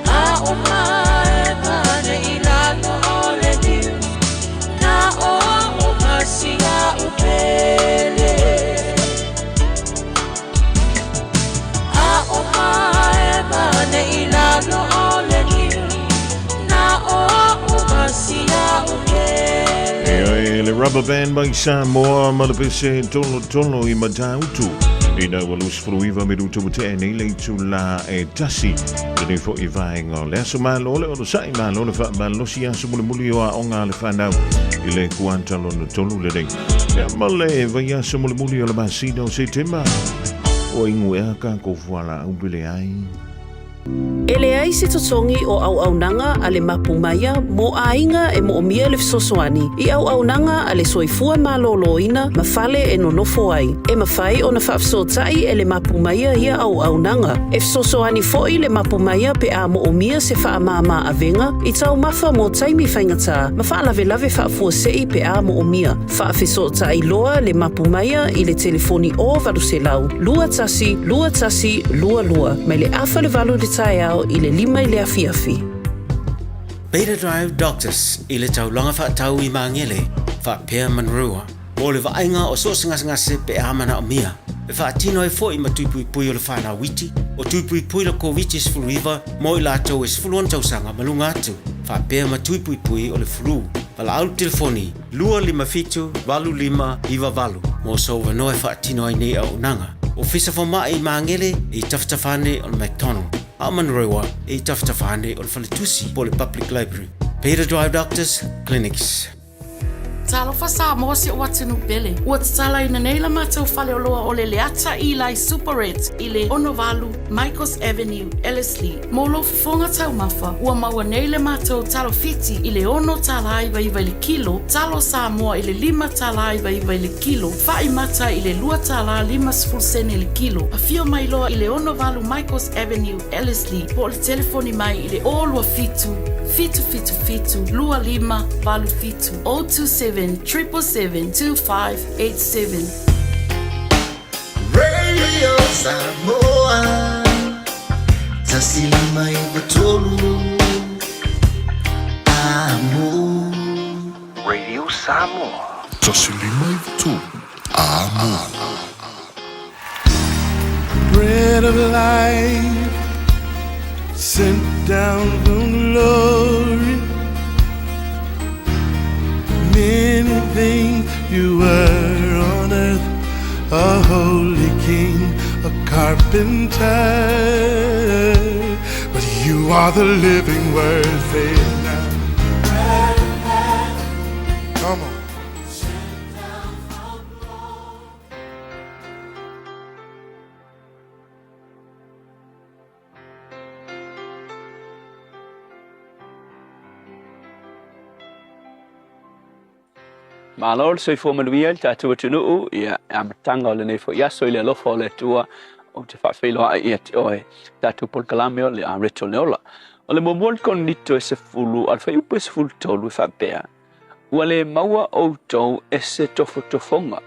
A o mae pane i lalo o le liu na o au ma si a'u pele. A o mae pane i lalo o le liu na o au ma si a'u pele.
E le Rubber Band mai Samoa ma le pese Tolo Tolo i Matautu. Ina ua 29 minuta ua tea nei le itulā e 1. Lenei fo'i vaega o le aso malo le onosai malo le faamalosi aso mulimuli o aoga a le fanau i le kuata lona tolu lenei. Ia ma le vaiaso mulimuli o le masina o Setema. Ua inu ea kākou fualaau pe leai.
E leai se totogi o auaunaga a le Mapu Maia mo aiga e moomia le fesoasoani i auaunaga a le soifua malōlōina ma fale e nonofo ai. E mafai ona faafesootai e le Mapu Maia ia auaunaga. E fesoasoani fo'i le Mapu Maia pe a moomia se faamāmā avega i taumafa mo taimi faigata ma faalavelave faafuasei pe a moomia. Faafesootai loa le Mapu Maia i le telefoni o 800 21 21 22 mai le afa le 8 i le taeao i le 5 i le afiafi.
Beta Drive Doctors i le taulaga faatau i Magele, faapea Manurewa, mo le vaaiga o so o se gasegase pe a manaomia. E faatino ai foi ma tui puipui o le fanau iti, o tui puipui le Koviti-19 mo i latou e 16 tausaga ma luga atu, faapea ma tui puipui o le flu. Valaau le telefoni 257 8598 mo sou avanoa e faatino ai nei auaunaga. Ofisa Fomai i Magele e i tafatafa ane o le McDonald, a o Manurewa e i tafatafa ane o le Faletusi po o le Public Library. Beta Drive Doctors Clinics.
Talofa Samoa si ou atunuu pele. Ua tatalaina nei la matou faleoloa o le Leata Eli Superette i le 68 Michaels Avenue, Ellerslie. Mo lou fofoga taumafa, ua maua nei le matou talo Fiti i le $6.99 i le kilo, talo Samoa i le $5.99 i le kilo, fa'i mata i le $2.50 i le kilo. Afio mai loa i le 68 Michaels Avenue, Ellerslie, po o le telefoni mai i le 027 777 2587 027 777 2587.
Radio Samoa 105.3 Amo.
Radio Samoa.
105.3 Amo.
Bread of life sent down from glory. Many things you were on earth, a holy king, a carpenter. But you are the living word, say it now. Come on.
Malo le soifua manuia i le tatou atunuu, ia, e amataga o lenei foi aso i le alofa o le Atua, ou te faafeiloai ia te oe, tatou polokalame o le Areto le Ola. O le muamua o le Korinito e 10, a le fuaiupu e 13 e faapea, Ua le maua outou e se tofotofoga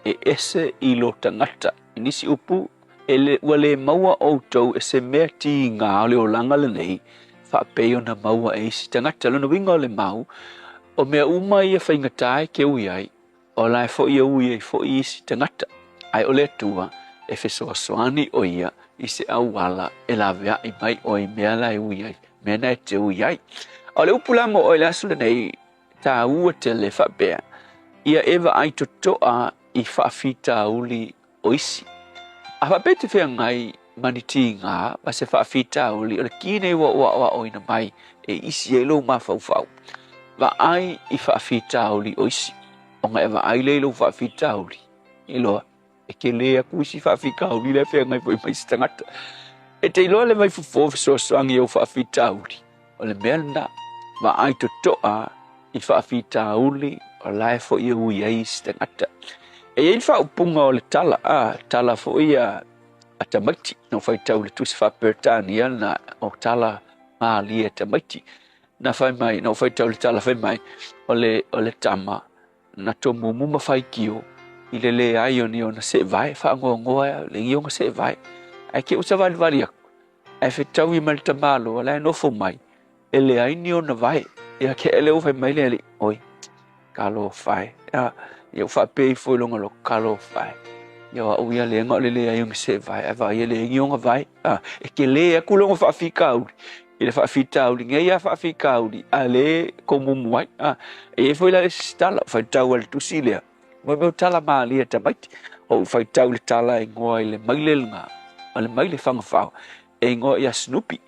e ese i lo tagata. I nisi upu, e le, ua le maua outou e se mea tiga o le olaga lenei, faapei ona maua e isi tagata. Lona uiga o le mau, o mea uma ia faigata e ke ui ai, o la e foi e ui ai foi isi tagata. Ae o le Atua e fesoasoani o ia i se auala e laveai mai oe i mea la e ui ai, mea na e te ui ai. A o le upu la mo oe i le aso lenei, taua tele faapea, ia e vaai totoa i faafitauli o isi. A faapea e te feagai ma ni tiga ma se faafitauli o le ki nei ua ou aʻoaʻoina mai e isi ai lou mafaufau, vaai i faafitauli o isi, ona e vaai lea i lou faafitauli, iloa e tele atu isi faafitauli la e feagai foi ma isi tagata. E te iloa le vaifofo fesoasoani i ou faafitauli, o le mea lena, vaai totoa i faafitauli o la e foi e ui ai isi tagata. E i ai le faaupuga o le tala, a, tala foi a, a tamaiti, na ou faitau i le tusi faa-Peretania lena o tala malie a tamaiti. Na fai mai, na ou faitau i le tala fai mai, o le, o le tama, na tomumu ma faitio i le leai o ni ona seevae, faanoanoa e le i ona seevae. Ae te i ua savalivali atu, ae fetaui ma le tamaloa la e nofo mai, e leai ni ona vae. Ia ke ele ua fai mai le alii, oi, talofa e. Ia, ia ua faapea ifo i lona loto, talofa e. Ia o au ia lea na o le leai o ni seevae, ae vaai e leai ni ona vae. A, e tele atu lona faafitauli i le faafitauli nei lava faafitauli a le tomumu ai. A, e i ai foi la le isi tala, faitau a le tusi lea, mo mea o tala malie a tamaiti. Ou faitau i le tala e igoa i le maile lena, o le maile fagafao, e igoa ia Snoopy.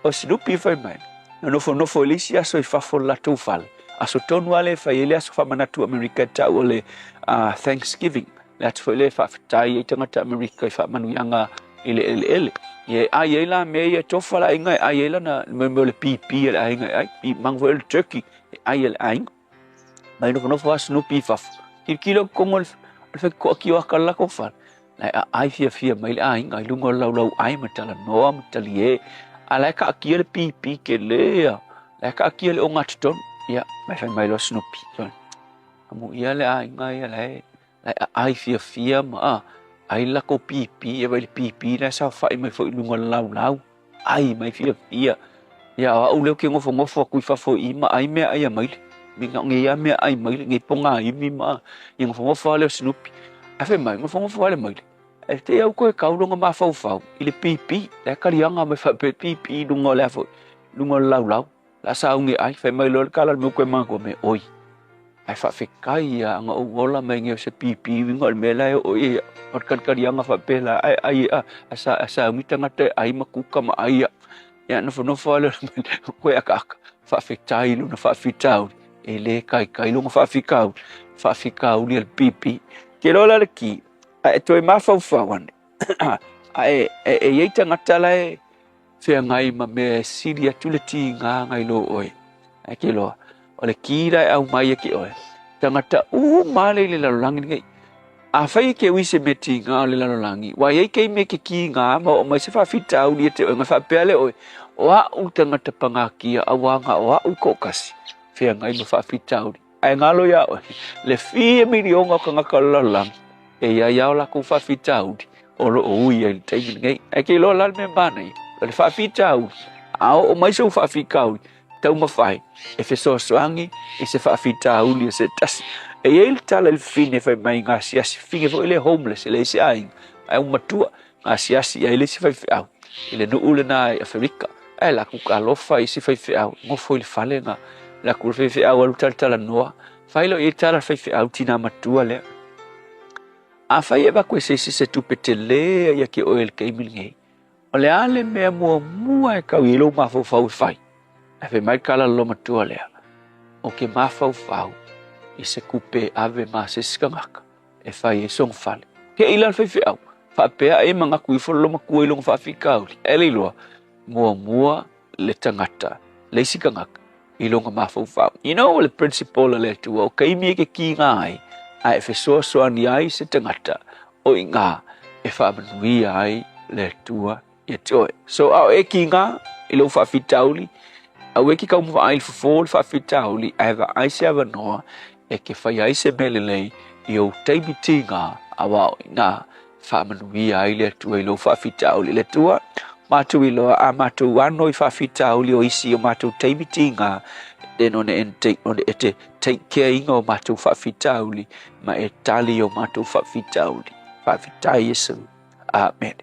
O Snoopy fai mai, na nofonofo i le isi aso i fafo o le latou fale, aso tonu lava lea e fai ai le aso faamanatu Amerika e tau o le Thanksgiving, le aso foi lea e faafetai ai tagata Amerika i faamanuiaga i le eleele. Ia e ai ai la mea ia e tofa le aiga e ai ai lana mea o le pipi a le aiga e ai, pimaga foi o le turkey e ai e le aiga. Mai nofonofo lava Snoopy i fafo, tilotilo i totonu o le faitotoa o le latou fale, la e aai fiafia mai le aiga i luga o le laulau ai ma talanoa ma talie, a la e taatia le pipi tele ia, la e taatia le ogatotonu. Ia, mai fai mai loa Snoopy, amuia le aiga ia la e la e aai fiafia ma ai le latou pipi, e vaai i le pipi la e saofai mai foi i luga o le laulau, ai mai fiafia. Ia o au lea ou te nofonofo atu i fafo i i ma ai meaai a maile. Nei lava meaai maile, nei pogaivi ma ia nofonofo lava lea o Snoopy. Ae fai mai, nofonofo lava le maile. Ae te i au toe kau lona mafaufau i le pipi, la e kaliaga mai faapea pipi i luga o le a foi, luga o le laulau. La sauni ai, fai mai loa le tala le mea koe manatua me oi. Ae faafetai ia ana ou ola mai nei o se pipi uiga o le mea la e oo i ai au. O le kalikaliaga faapela ae ai a, a, sa, a sauni tagata e ai ma kuka ma ai ia. Ia nofonofo lava lea o le koe akaaka, faafetai i lona faafitauli, e le kaikai lona faafitauli, faafitauli a le pipi. Ke loa la le ki, a e toe mafaufau ane, a e, e, e i ai tagata la e, feagai ma mea e sili atu le tiga nai lo oe. Ae ke loa, o le ki la e aumai e ke oe, tagata uma le i le lalolagi lenei. Afai e ke ui se mea tiga o le lalolagi, ua i ai taimi e ke kiga ma oo mai se faafitauli ia te oe, ona faapea lea oe, o a'u tagata pagatia auā na o a'u i toʻatasi, feagai ma faafitauli. Ae galo iā oe, le fia miliona o tagata o le lalolagi, e i ai lava o latou faafitauli o lo o ui ai i le taimi lenei. Ae ke iloa la le mea manaia, o le faafitauli, a oo mai sou faafitauli, taumafai e fesoasoani i se faafitauli o se tasi. E i ai le tala i le fafine fai mai gaseiasi, fafine foi lea homeless, e leai se aiga, ae ua matua, gaseiasi i ai le isi faifeau i le nuu lena i Aferika. Ae latou talofa i isi faifeau, nofo i le fale na latou le faifeau alu talatalanoa. Fai loa i ai tala le faifeau tina matua lea. Afai e avatu e se isi se tupe tele ia te oe i le taimi lenei, o le a le mea muamua e tau i ai lou mafaufau e fai? Ae fai mai le tala a le matua lea, o ke mafaufau i se tupe e ave ma se isi tagata e fai ai sona fale. Ke i la le faifeau, faapea e manatu ifo le matua i lona faafitauli. Ae le iloa, muamua le tagata, le isi tagata, i lona mafaufau. You know, le principle a le Atua, o taimi e ke kiga ai, ae e fesoasoani ai se tagata, o iga e faamanuia ai le Atua ia te oe. So, a o e kiga i lou faafitauli, aua e ke kau vaai i le fofo o le faafitauli, ae vaai se avanoa e ke fai ai se mea lelei i ou taimi tiga, auā o iga faamanuia ai le Atua i lou faafitauli. Le Atua, matou iloa a matou ano i faafitauli o isi o matou taimi tiga, then ona e take, ona e te take care inga o matou faafitauli, ma e tali o matou faafitauli. Faafetai Iesu. Amen.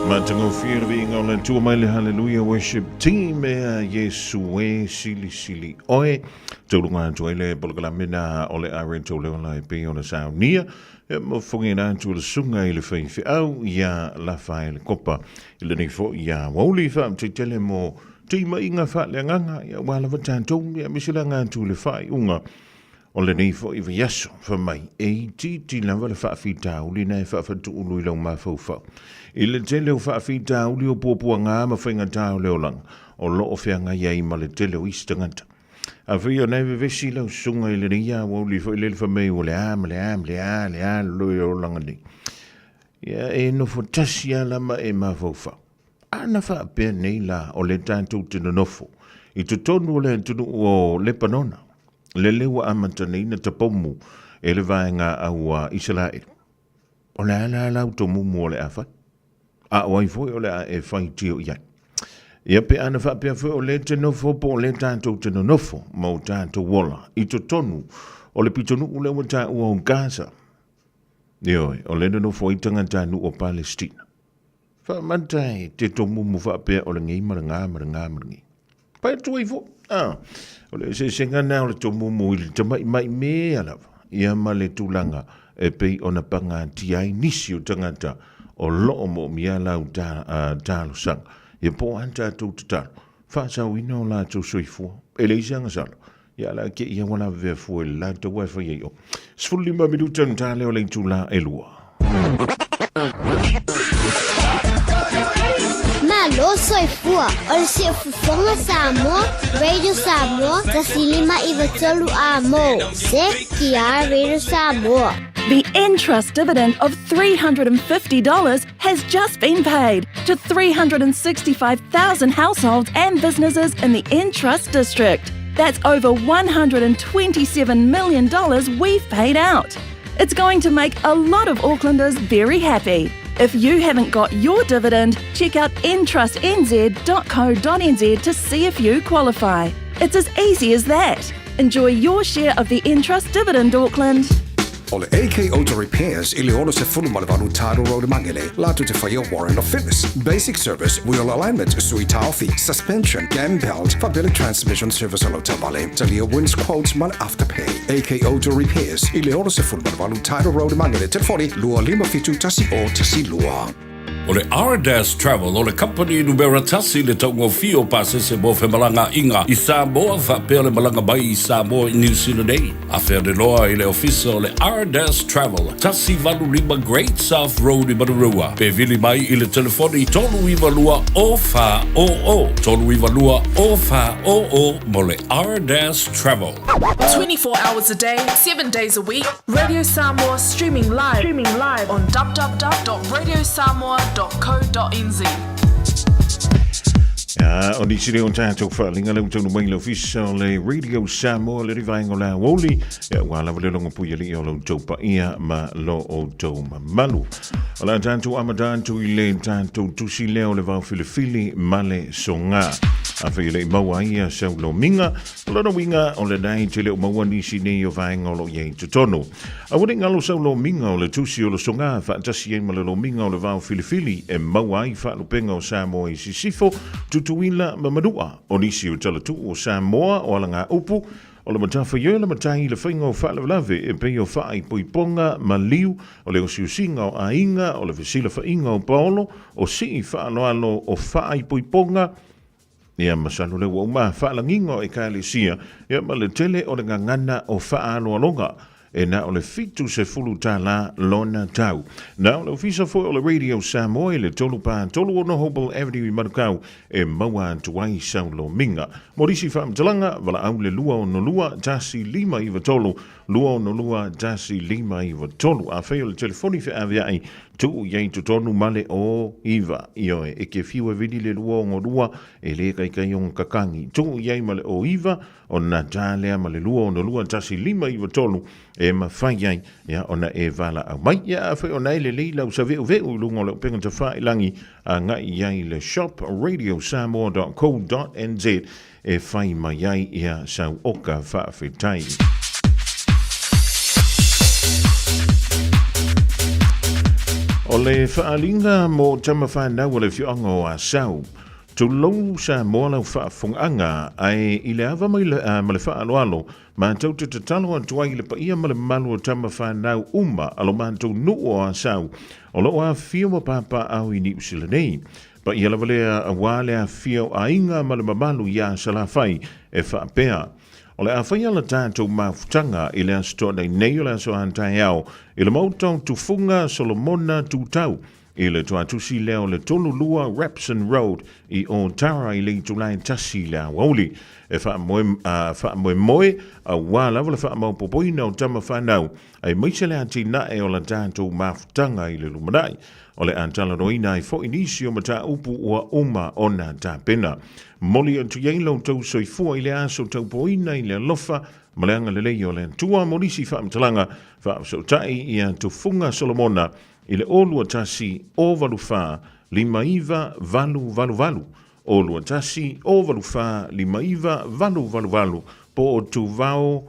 Matagofie le viiga o le Atua mai le Hallelujah Worship Team e a Iesu e silisili oe. Tauluga atu ai le polokalame na o le a Rento Leola e pei ona saunia. E mafogina atu le susuga i le faifeau ia Lafaele Kopa i lenei foi ia Wauli faamataitele mo timaiga faaleagaga ia aua lava tatou ia aemaise le aga atu i le faaiuga o lenei foi vaiaso fai mai e itiiti lava le faafitauli na e faafatuulu i lau mafaufau i le tele o faafitauli o puapuaga ma faigata o le olaga o lo o feagai ai ma le tele o isi tagata. Afai o na e vevesi lau susuga i lenei aoauli foi lele fai mai ua le a ma le a ma le a le a le le olaga nei. Ia e nofo tasi lava la ma e mafaufau. A na faapea nei la o le tatou te nonofo i totonu o le atunuu o Lepanona, lele ua amata nei na tapomu e le vaega au a Isaraelu. O le a la lau tomumu o le a fai? A o ai foi o le a e faitio i ai? Ia pe ana faapea foi o lea te nofo po o lea tatou te nonofo ma o tatou ola i totonu o le pitonuu lea ua taua o Gaza. Ioe, o lea nonofo ai tagatanuu o Palestina. Faamata e te tomumu faapea o lenei ma lena ma lena ma lenei. Pai atu ai foi. Ah, o le eseesega lena o le tomumu i le tamaimai mea lava, ia ma le tulaga e pei ona pagatia ai nisi o tagata o lo o moomia lau ta, uh, talosaga. Ia po o a tatou tatalo, faasaoina o latou soifua. E leai se agasala. Ia la ke ia wala vea fua i le latou e fai ai o. 15 minuta na tā leo le itula e lua.
Malo soifua o le siufofoga Samoa, Radio Samoa, 105 93 A mo, CKR Radio Samoa.
The Entrust dividend of $350 has just been paid to 365,000 households and businesses in the Entrust district. That's over $127 million we've paid out. It's going to make a lot of Aucklanders very happy. If you haven't got your dividend, check out entrustnz.co.nz to see if you qualify. It's as easy as that. Enjoy your share of the Entrust dividend, Auckland.
O le AK Auto Repairs i le 68 Tidal Road i Mangere, latou te whaia Warrant of Fitness, Basic Service, Wheel Alignment, Sui Taofi, Suspension, Cam Belt, faapea Transmission Service o lau taavale, talia Wins Quotes ma le Afterpay. AK Auto Repairs i le 68 Tidal Road i Mangere, telefoni 257 10 12.
O le Ardas Travel o le kamupani numera tasi i le taugofie o pasese mo femalagaaiga i Samoa faapea le malaga mai i Samoa i Niu Sila nei. Afea le loa i le ofisa o le Ardas Travel, 185 Great South Road i Manurewa, pe vili mai i le telefoni 392 0400, 392 0400 mo le Ardas Travel.
24 hours a day, 7 days a week, Radio Samoa streaming live, streaming live on www.radiosamoa.co.nz.
Ia, o nisi lea o tatou faaaliga lea ua taunuu mai i le ofisa o le Radio Samoa le rivaenga o le aoauli, ia ua lava le logo pui alii o lo outou paia ma lo outou mamalu. O le a tatou amata atu i le tatou tusi lea o le vao filifili ma le soga. Afai e le i maua ai ia sau lomiga, O lona uiga, o lena e te le o maua nisi nei o vaega o lo o i ai i totonu. Aua ne i galo sau lomiga o le tusi o le soga faatasi ai ma le lomiga o le vao filifili e maua ai faalupega o Samoa i Sisifo, Tutuila ma Manua. O nisi o talatuu o Samoa o alagaupu, o le matafaioi o le matai i le faiga o faalavelave e pei o faaipoipoga ma liu, o le osiosiga o aiga, o le fesilafaiga o paolo, o sii faaaloalo o faaipoipoga, Ia, masalo lea ua uma faalagiga o Ekalesia, ia ma le tele o le gagana o faaaloaloga, e na o le $70 lona tau. Na o le ofisa foi o le Radio Samoa i le 3 4 3 6 Hopewell Avenue i Manukau e maua atu ai sau lomiga. Mo nisi faamatalaga, valaau le 262 1593, 262 1593. Afai o le telefoni feaveai, Tuu i ai totonu ma le o iva. Ioe, e ke fiu e vili le lua ono lua, e le kaikai ona kakangi. Tuu i ai ma le o iva, ona tā lea ma le lua ono lua 1593, e mawhai ai, ia, ona e valaau mai. Ia, afai ona e lelei lau saveuveu i luga o le upega tafailangi, agai i ai le shop radiosamoa.co.nz e whai mai ai ia sau oka whaawhetai. O le le faaaliga mo tama fanau a le afioaga o Asau. Tulou Samoa lau faafofogaaga, ae i le ava ma le faaaloalo, matou te tatalo atu ai i le paia ma le mamalu o tama fanau uma a lo matou nuu o Asau o lo o afifio ma papaaao i Niu Sila nei. Paia lava lea aua le afifio o aiga ma le mamalu iā Salafai e faapea, O le a faia la tatou mafutaga i le Aso Toonai nei o le Aso Antaeao i le Maota o Tufuga Solomona Tutau i le toatusi lea o le 32 Rapson Road i Otara i le itula e 1 i le aoauli. E faamoemoe aua lava le faamaopoopoina o tama fanau aemaise le atinae o la tatou mafutaga i le lumanai. O le a talanoaina ai foi nisi o mataupu ua uma ona tapena. Momoli atu i ai lo outou soifua i le aso taupoina i le alofa ma le agalelei o le Atua mo nisi faamatalaga faafesootai ia Tufuga Solomona i le 021 084 59888, 021 084 59888 po o Tuvao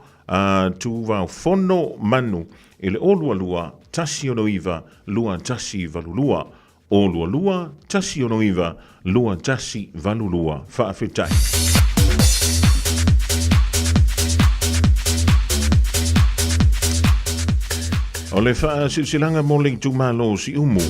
Tuvaofono Manu i le 022 169 2182, 022 169 2182. Faafetai. O le faasilasilaga mo le itumalo o Siumu.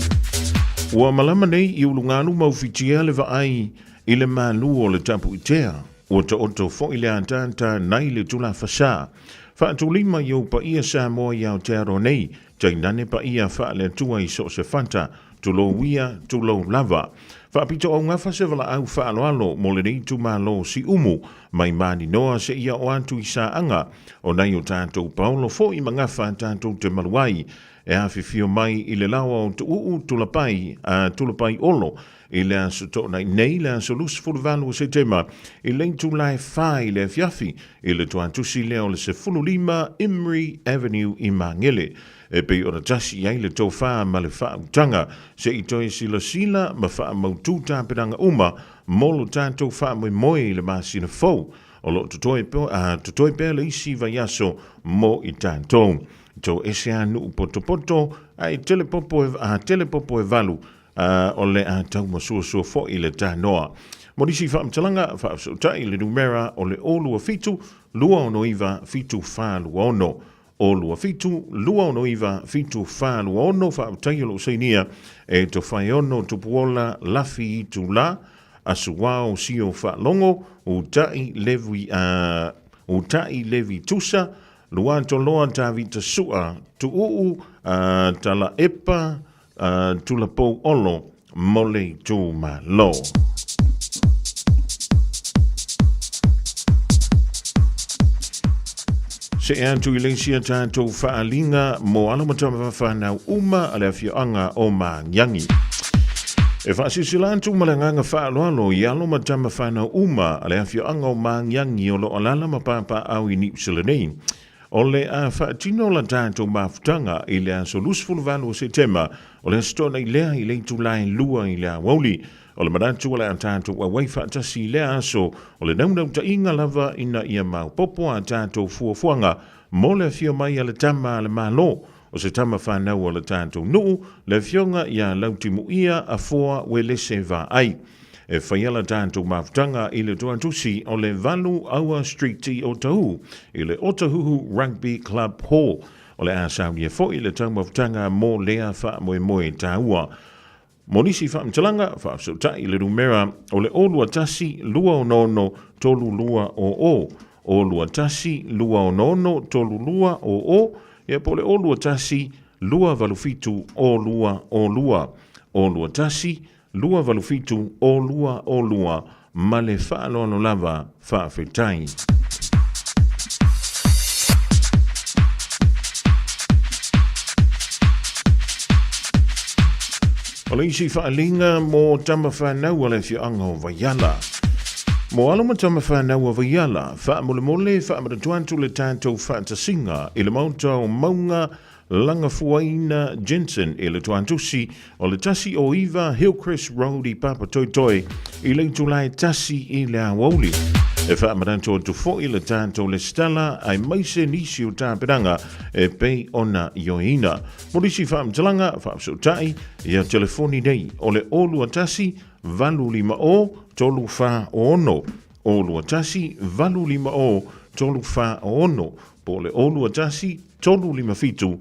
Ua malama nei i ulugalu ma ufitia le vaai i le malu o le tapuitea. Ua taoto foi le ataata nai le tulafasā. Faatulima i ou paia Samoa i Aotearoa nei, tainane paia faale-Atua i so o se fata, tulou ia, tulou lava. Faapitoaugafa se valaau faaaloalo mo lenei itumalo Siumu, mai Maninoa seia oo atu i Saaga, o nai o tatou paolo foi ma gafa tatou te malu ai, e afifio mai i le laoa o Tuuu Tulapai, a Tulapai Olo, I le aso Toonai nei, le aso 28 o Setema, i le itula e 4 i le afiafi, i le toatusi lea o le 15 Imrie Avenue i Magele. E pei ona tasi i ai le tofa ma le faautaga, se i toe silasila ma faamautu tapenaga uma mo lo tatou faamoemoe i le masina fou o lo o totoe pea le isi vaiaso mo i tatou. Toese a nuu potopoto ae tele popo e valu A o le a tau masuasua foi le tanoa. Mo nisi faamatalaga, faafesootai le numera o le 027 269 7426. 027 269 7426 Faafetai o loo sainia e Tofaeono Tupuola Lafi Itula Asuao Sio Faalogo Uta'i Levi Uta'i Levi Tusa Luatoloa Tavita Sua Tuuu Talaepa Tulapou Olo mo le itumalo. Se'e atu i le isi a tatou faaaliga mo alo ma tama whanau uma a le afioaga o Magiagi. E faasilasila atu ma le agaga faaaloalo i alo ma tama whanau uma a le afioaga o Magiagi o lo o alaala ma papaau i Niu Sila nei. O le a faatino la tatou mafutaga i le aso 28 o Setema, o le Aso Toonai lea i le itula e 2 i le aoauli. O le manatu o le a tatou auai faatasi i lea aso, o le naunautaiga lava ina ia maopoopo a tatou fuafuaga mo le afio mai a le Tama a le Malo, o se tama fanau a le tatou nuu, le Afioga ia Lautimuia Afoa Uelese Vaai. E faia la tatou mafutaga i le toatusi o le 8 Aua Street i Otahuhu, i le Otahuhu Rugby Club Hall. O le a saunia foi le taumafutaga mo lea faamoemoe taua. Mo nisi faamatalaga, faafesootai le numera o le 021 266 3200, 021 266 3200, ia po o le 021 287 0202, 021 287 0202, ma le faaaloalo lava, faafetai. O le isi faaaliga mo tama fanau a le afioaga o Vaiala. Mo alo ma tama fanau a Vaiala, faamolemole faamanatu atu le tatou faatasiga i le maota o Mauga Lagafuaina Jensen i le toatusi o le 109 Hillcrest Road i Papatoetoe i le itula e 1 i le aoauli. E faamanatu atu foi le tatou lesitala aemaise nisi o tapenaga e pei ona ioeina. Mo nisi faamatalaga, faafesootai ia telefoni nei o le 021 850 346, 021 850 346, po o le 021 357 661,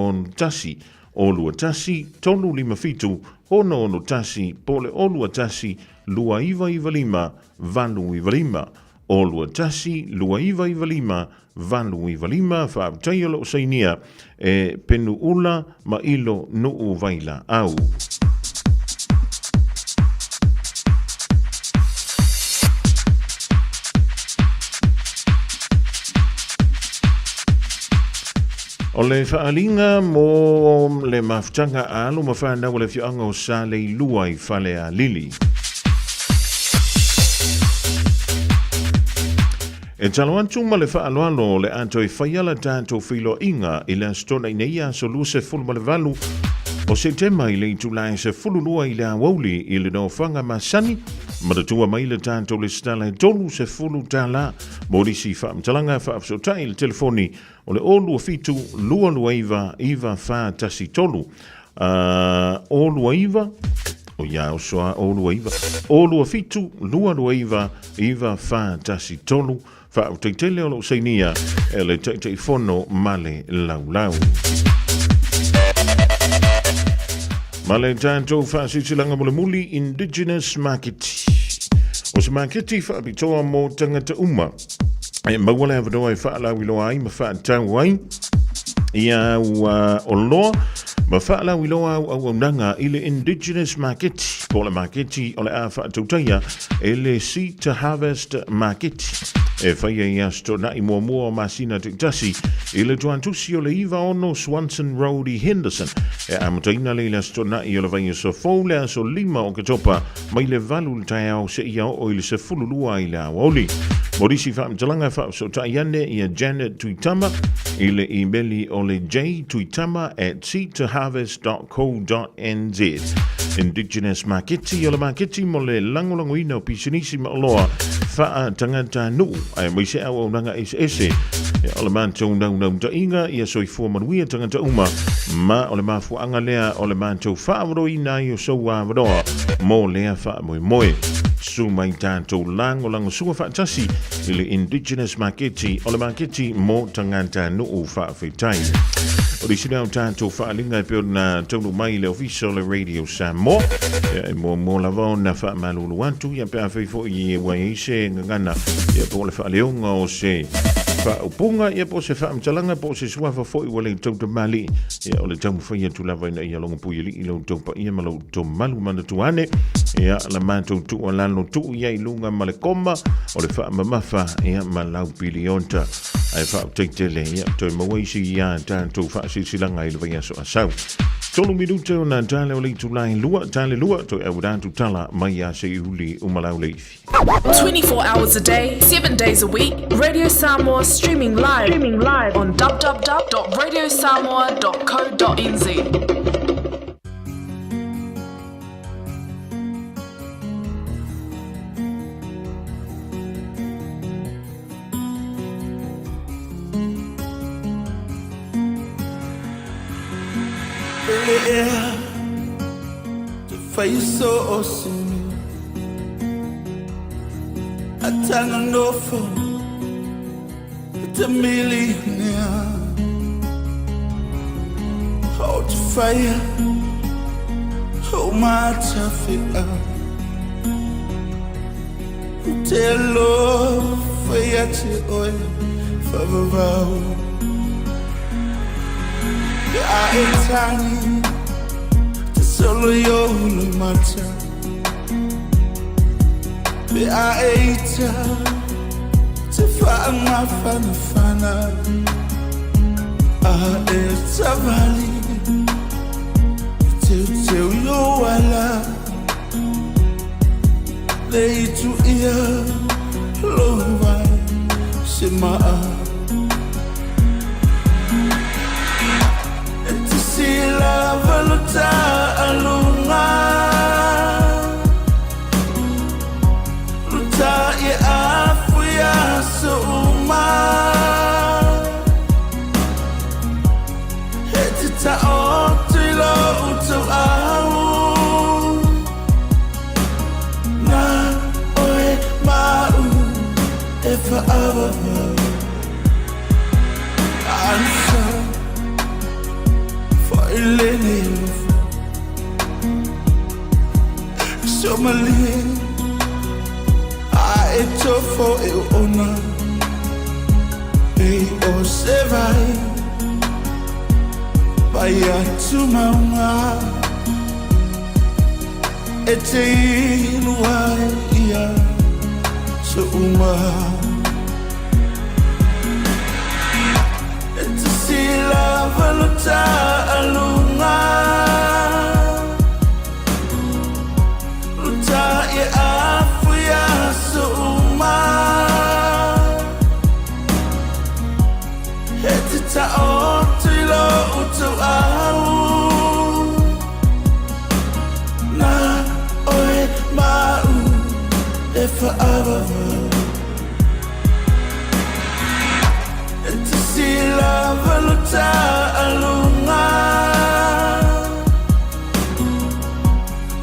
021 357 661, po o le 021 2995 895, 021 2995 895. Faafetai o lo o sainia e Penuula ma Ilo Nuu Vailaau. O le faaaliga mo le mafutaga a alo ma fanau a le afioaga o Saleilua i Falealili. E talo atu ma le faaaloalo o le a toe faia la tatou feiloaiga i le Aso Toonai nei aso 28 o Setema i le itula e 12 i le aoauli i le nofoaga masani. Manatua mai le tatou lesitala e $30 mo nisi faamatalaga faafesootai i le telefoni o le 027 229 9413. 029 o ia oso a 029 027 229 9413. Faautaitele o lou sainia e le Taitaifono ma le Laulau. Ma le tatou faasilasilaga mulimuli Indigenous Market. O se maketi faapitoa mo tagata uma e maua le avanoa e faalauiloa ai ma faatau ai ia ua oloa ma faalauiloa au auaunaga i le Indigenous Market po o le maketi o le a faatautaia e le Seed to Harvest Market e faia i Aso Toonai muamua o masina taitasi i le tuantusi o le 96 Swanson Road i Henderson e amataina lea i le Aso Toonai o le vaiaso fou le aso 5 o Oketopa mai le 8 i le taeao seia oo i le 12 i le aoauli. Mo nisi faamatalaga faafesootai ane ia Janet Tuitama i le imeli o le jtuitama at seedtoharvest.co.nz. Indigenous Maketi o le maketi mo le lagolagoina o pisinisi ma oloa faa-tagatanuu aemaise auaunaga eseese. O le matou naunautaiga ia soifua manuia tagata uma ma o le mafuaaga lea o le matou faaavanoaina ai o sou avanoa mo lea faamoemoe. Susu mai tatou lagolagosua faatasi i le Indigenous Maketi o le maketi mo tagatanuu faafetai. O le isi lea o tatou faaaliga e pei ona taunuu mai i le Ofisa o le Radio Samoa, ia, e muamua lava ona faamalulu atu, ia, pe afai foi ua i ai se gagana, ia, po o le faaleoga o se faaupuga, ia, po o se faamatalaga, po o se suafa foi ua le tautamalii, ia, o le taumafai atu lava ina ia logopuialii lo outou paia ma lo outou malu manatua ane, ia, la matou tuualalo tuu i ai i luga ma le koma o le faamamafa, ia, ma lau piliota. Ae faafetai tele, ia, toe maua isi ia tatou faasilasilaga i le vaiaso a sau. Tolu minute ona tale o le itula e lua, tale lua, toe auina atu tala mai ia Seiuli Umalauleifi.
24 hours a day, 7 days a week, Radio Samoa streaming live, streaming live on www.radiosamoa.co.nz.
Somalie A e tofo e o ona Pei o se vai Vai atu maunga E te inu ai ia So uma E te sila valuta alunga Luta e afu ia so uma E te ta o te lo utu au Na oe mau e whaavava E te sila valuta alunga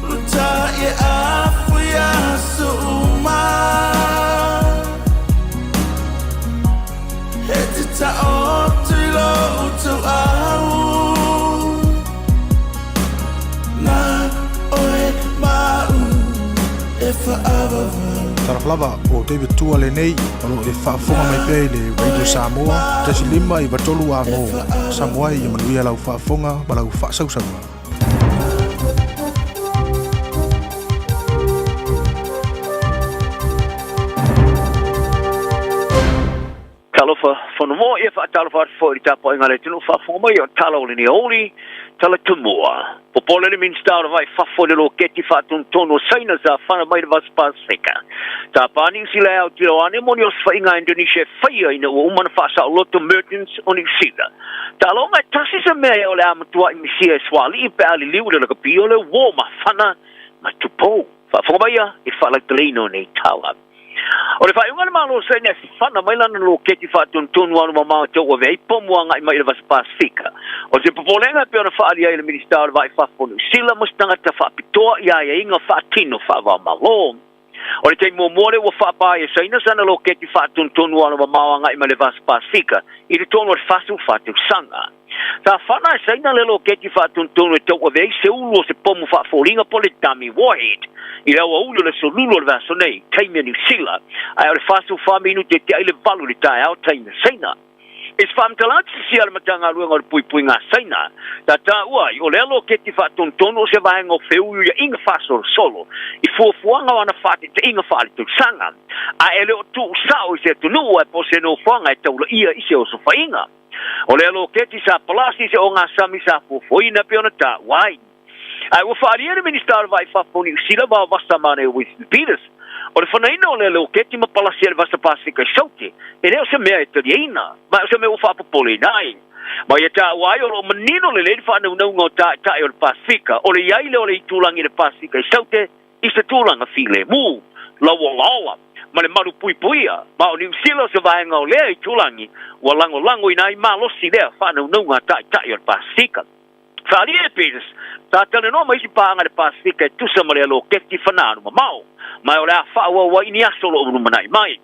Luta e afu ia so uma E te ta o te lo utu au Na oe mau e whaavava
Talofa lava o David Tua lenei o loo e faafofoga mai pea i le Radio Samoa 1.5 93 amo. Samoa ai ia manuia lau faafofoga ma lau faasausauga.
Talofa Fonomoa, ia faatalofa atu foi i le tapuaiga a le atunuu faafofoga mai o tala o lenei aoauli, tala tumua. Popole le Minisita o le Vai Fafo i le Loketi Faatonutonu o Saina sa fana mai le Vasa Pasefika. Tapa Niu Sila e autilo ane mo ni osofaiga a Indonesia e faia ina ua uma ona faasaoloto Mertens o Niu Sila. Taaloga e tasi se mea ea o le a matuai misia e suali'i pe a liliu i le lakapi o le uo mafana ma tupou. Faafofoga maia i le faalauteleina o nei tala. O le faaiuga a le Malo o Saina e fana mai lana loketi faatonutonu alu mamao e tauave ai pomu agai mai i le Vasa Pasefika. O se popolega e pei ona faaalia ai le Minisita o le Va i Fafo o Niu Sila ma se tagata faapitoa i aiaiga faatino faava-o-Malo. O le taimi muamua lea ua faapā ai e Saina sana loketi faatonutonu alu mamao agai mai le Vasa Pasefika i totonu o le 44 tausaga. Sa fana e Saina le loketi faatonutonu e tauave ai se ulu o se pomu faafoliga po o le dummy warhead i le aoauli o le aso Lulu o le vaiaso nei, taimi a Niu Sila, ae o le 44 minute e tiai le 8 i le taeao, taimi a Saina. I se faamatalaga sisia a le Matagaluega o le Puipuiga a Saina, sa taua ai o lea loketi faatonutonu o se vaega o feuiuiaiga faasolosolo i fuafuaga o ana faatete'iga faaletausaga, a e le o tuusa'o i se atunuu ae po o se nofoaga e taulaia i se osofaiga. O lea loketi sa palasi se ogasami sa fuafuaina pei ona taua ai. Ae ua faaalia le Minisita o le Va i Fafo o Niu Sila ma Vasa Mane Winston Peters, o le fanaina o lea loketi ma palasi a le Vasa Pasefika i Saute, e le o se mea e taliaina, ma o se mea ua faapopoleina ai. Ma ia taua ai o lo o manino lelei le faanaunauga o Taitai o le Pasefika, o le i ai lea o le itulagi i le Pasefika i Saute i se tulaga filemu, lauolaola, ma le malu puipuia, ma o Niu Sila o se vaega o lea itulagi ua lagolagoina ai malosi lea faanaunauga a Taitai o le Pasefika. Faaalia e Peters, sa talanoa ma isi paaga i le Pasefika e tusa ma lea loketi fananu mamao, ma o le a faaauau ai i ni aso o lo o lumanai mai.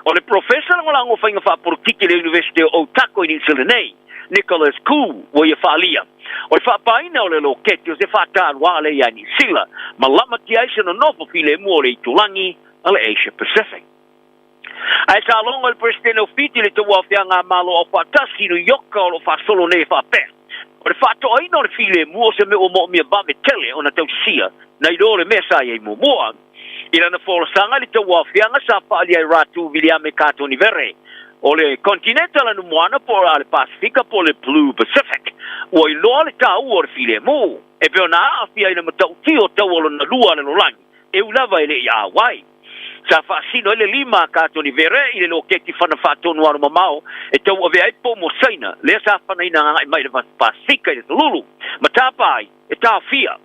O le Polofesa lagolago o Faiga Faapolokiki i le Iunivesite o Otago i Niu Sila nei, Nicholas Koo, ua ia faaalia, o le faapaina o le loketi o se faataluā lea iā Niu Sila ma lamatia ai se nonofo filemu o le itulagi a le Asia Pacific. Ae sa logo e le Peresetene o Fiti le Tauaofiaga a Malo Aufaatasi i New Ioka o lo o faasolo nei e faapea, o le faatoaina o le filemu o se mea ua moomia vave tele ona tausisia nai lo le mea sa i ai muamua. I lana folasaga i le tauaofiaga sa faaalia e Ratu Viliame Katonivere o le Kontineta la Numoana po o le Pasefika po o le Blue Pacific, ua iloa le taua o le filemu e pei ona aafia i le matautia o taua lona lua a le lalolagi e ui lava e le i auai. Sa faasino ai le lima a Katonivere i le loketi fana faatonu alu mamao e tauavea ai pomu o Saina lea sa fanaina agai mai i le Pasefika i le Tolulu ma tapa ai e taofia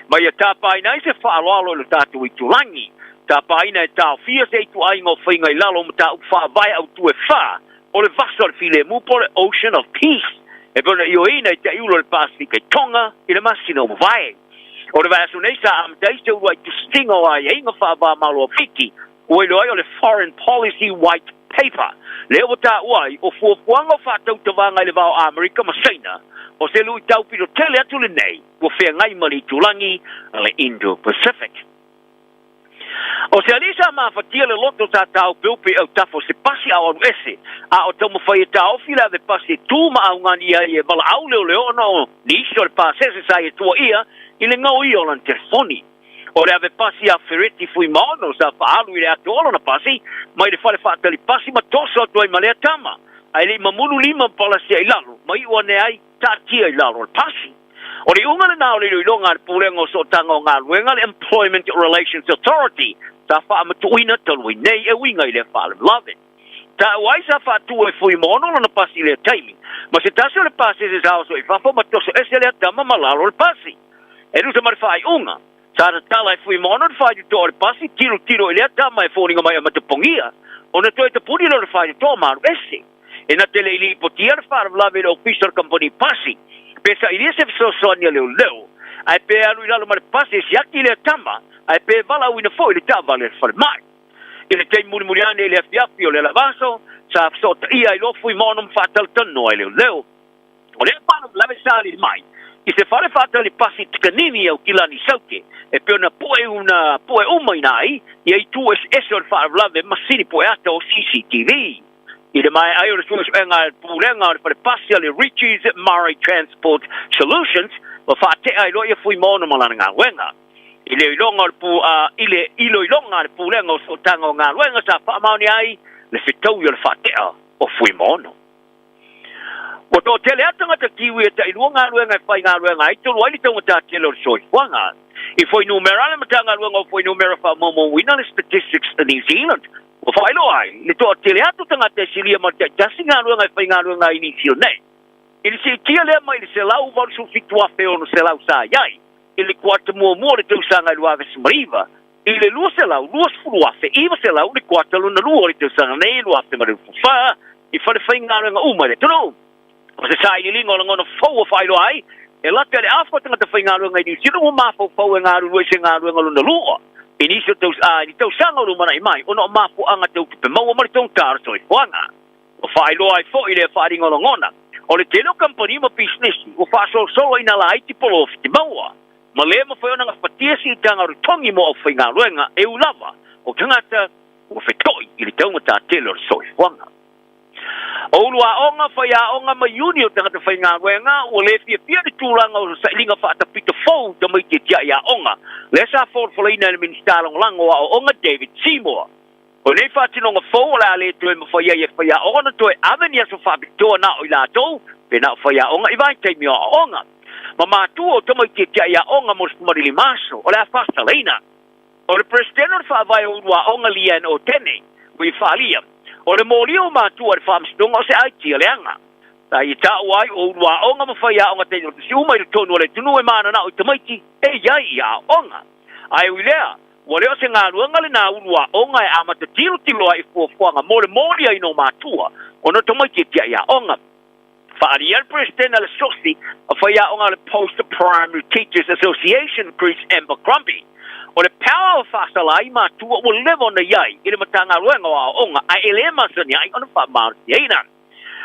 ma ia tapaina ai se faaaloalo i lo tatou itulagi. Tapaina e taofia se ituaiga o faiga i lalo o mataupu faavae autu e fa o le vasa o le filemu po o le Ocean of Peace e pei ona ioeina i taiulu o le Pasefika i Tonga i le masina ua mavae. O le vaiaso nei sa amata ai se uluai tusitiga o aiaiga faava-o-Malo a Fiti ua iloa ai o le Foreign Policy White Paper, lea ua taua ai o fuafuaga o faatautavaga i le va o Amerika ma Saina, o se luitau pito tele atu lenei ua feagai ma le itulagi a le Indo-Pacific. O se alii sa mafatia le loto sa taopeupe i autafa o se pasi a o alu ese, a o taumafai e taofi le ave pasi e tu ma augani ai e valaau leoleo ona o nisi o le pasese sa ia tuuaia i le gaoia o lana telefoni. O le ave pasi a Fereti Fuimaono sa faaalu i le ato o lona pasi mai le fale faatali pasi ma toso atu ai ma lea tama, ae le i mamulu lima ma palasia i lalo ma iu ane ai taatia i lalo o le pasi. O le iuga lena o le iloiloga a le Pulega o Sootaga o Galuega, le Employment Relations Authority, sa faamatuuina talu ai nei e uiga i lea faalavelave. Taua ai sa faatu e Fuimaono lona pasi i lea taimi, ma se tasi o le pasese sa oso i fafo ma toso ese lea tama ma lalo o le pasi. E tusa ma le faaiuga, sa tatala e Fuimaono le faitotoa o le pasi, tilotilo i lea tama e foliga mai a matapogia, ona toe tapuni lea o le faitotoa ma alu ese. E na te le i lipotia le faalavelave i le ofisa o le kamupani pasi, pe sailia se fesoasoani a leoleo, ae pe alu i lalo ma le pasi e siaki lea tama, ae pe valaauina foi le taavale a le falemai. I le taimi mulimuli ane i le afiafi o le alavaso, sa fesootaia ai loa Fuimaono ma faatalatalanoa e leoleo. O lea faalavelave sa alii mai i se fale faatali pasi tikanini i Aukilani i Saute, e pei ona pue una pue uma ina ai ia itu eseese o le faalavelave masini pue ata o CCTV. I le maea ai o le suesuega a le Pulega o le Fale Pasi a le Riches Murray Transport Solutions, ua faatea ai loa ia Fuimaono ma lana galuega. I le iloiloga o le pu, a, i le iloiloga a le Pulega o Sootaga o Galuega sa faamaonia ai le fetaui o le faatea o Fuimaono. Ua toatele lava tagata Kiwi e tailua galuega e faigaluega ai talu ai le taugata tele o le soifuaga. I fuainumera le Matagaluega o Fuainumera Faamaumauina le Statistics New Zealand, ua faailoa ai le toatele atu o tagata e silia ma le taitasi galuega e faigaluega ai i Niu Sila nei. I le siitia lea mai le 187,600 sa i ai i le kuata muamua o le tausaga i 2019, i le 220,900 i le kuata lona lua o le tausaga nei 2024 i falefaigaluega uma i le atunuu. O se sailiiliga o lagona fou ua faailoa ai, e lata i le afa o tagata faigaluega i Niu Sila ua mafaufau e galulue i se galuega lona lua i nisi o i ni tausaga o lumanai mai ona o mafuaaga tau tupe maua ma le taugata o le soifuaga. Ua faailoa ai foi lea faaaliga o lagona, o le tele o kamupani ma pisinisi ua faasolosolo ina laiti polofiti maua. Ma le mafai ona gafatia siitaga o le togi mo aufaigaluega e ui lava o tagata ua feto'i i le taugata tele o le soifuaga. O ulu aoga, faiaoga ma iuni o tagata faigaluega ua le fiafia i le tulaga o sailiga faatapita fou tamaiti e tiai aoga, lea sa folafolaina e le Minisita Lagolago o Aoaoga David Seymour. O nei faatinoga fou o le a le toe mafai ai e faiaoga ona toe ave ni aso faapitoa na o i latou pe na o faiaoga i vaitaimi o aoaoga. Ma matua o tamaiti e tiai aoga mo le 15 aso o le a faasalaina. O le Peresetene o le Faavae o Ulu Aoga Leanne Otene, ua i faaalia, o le molia o matua i le Faamasinoga o se aitia leaga. Sa ia taua ai o ulu aoga ma faiaoga taitoatasi uma i totonu o le atunuu e mananao i tamaiti e i ai i aoaoga. Ae ui lea, Ua le o se galuega lena ulu aoga e amata tilotilo ai i fuafuaga mo le moliaina o matua ona tamaiti e tiai aoga. Faaalia le Peresetene a le Sosi a Faiaoga a le Post Primary Teachers Association Chris Abercrombie, o le power o faasala ai matua ua leva ona i ai i le Matagaluega o Aoaoga ae e le masani ai ona faamalotiaina.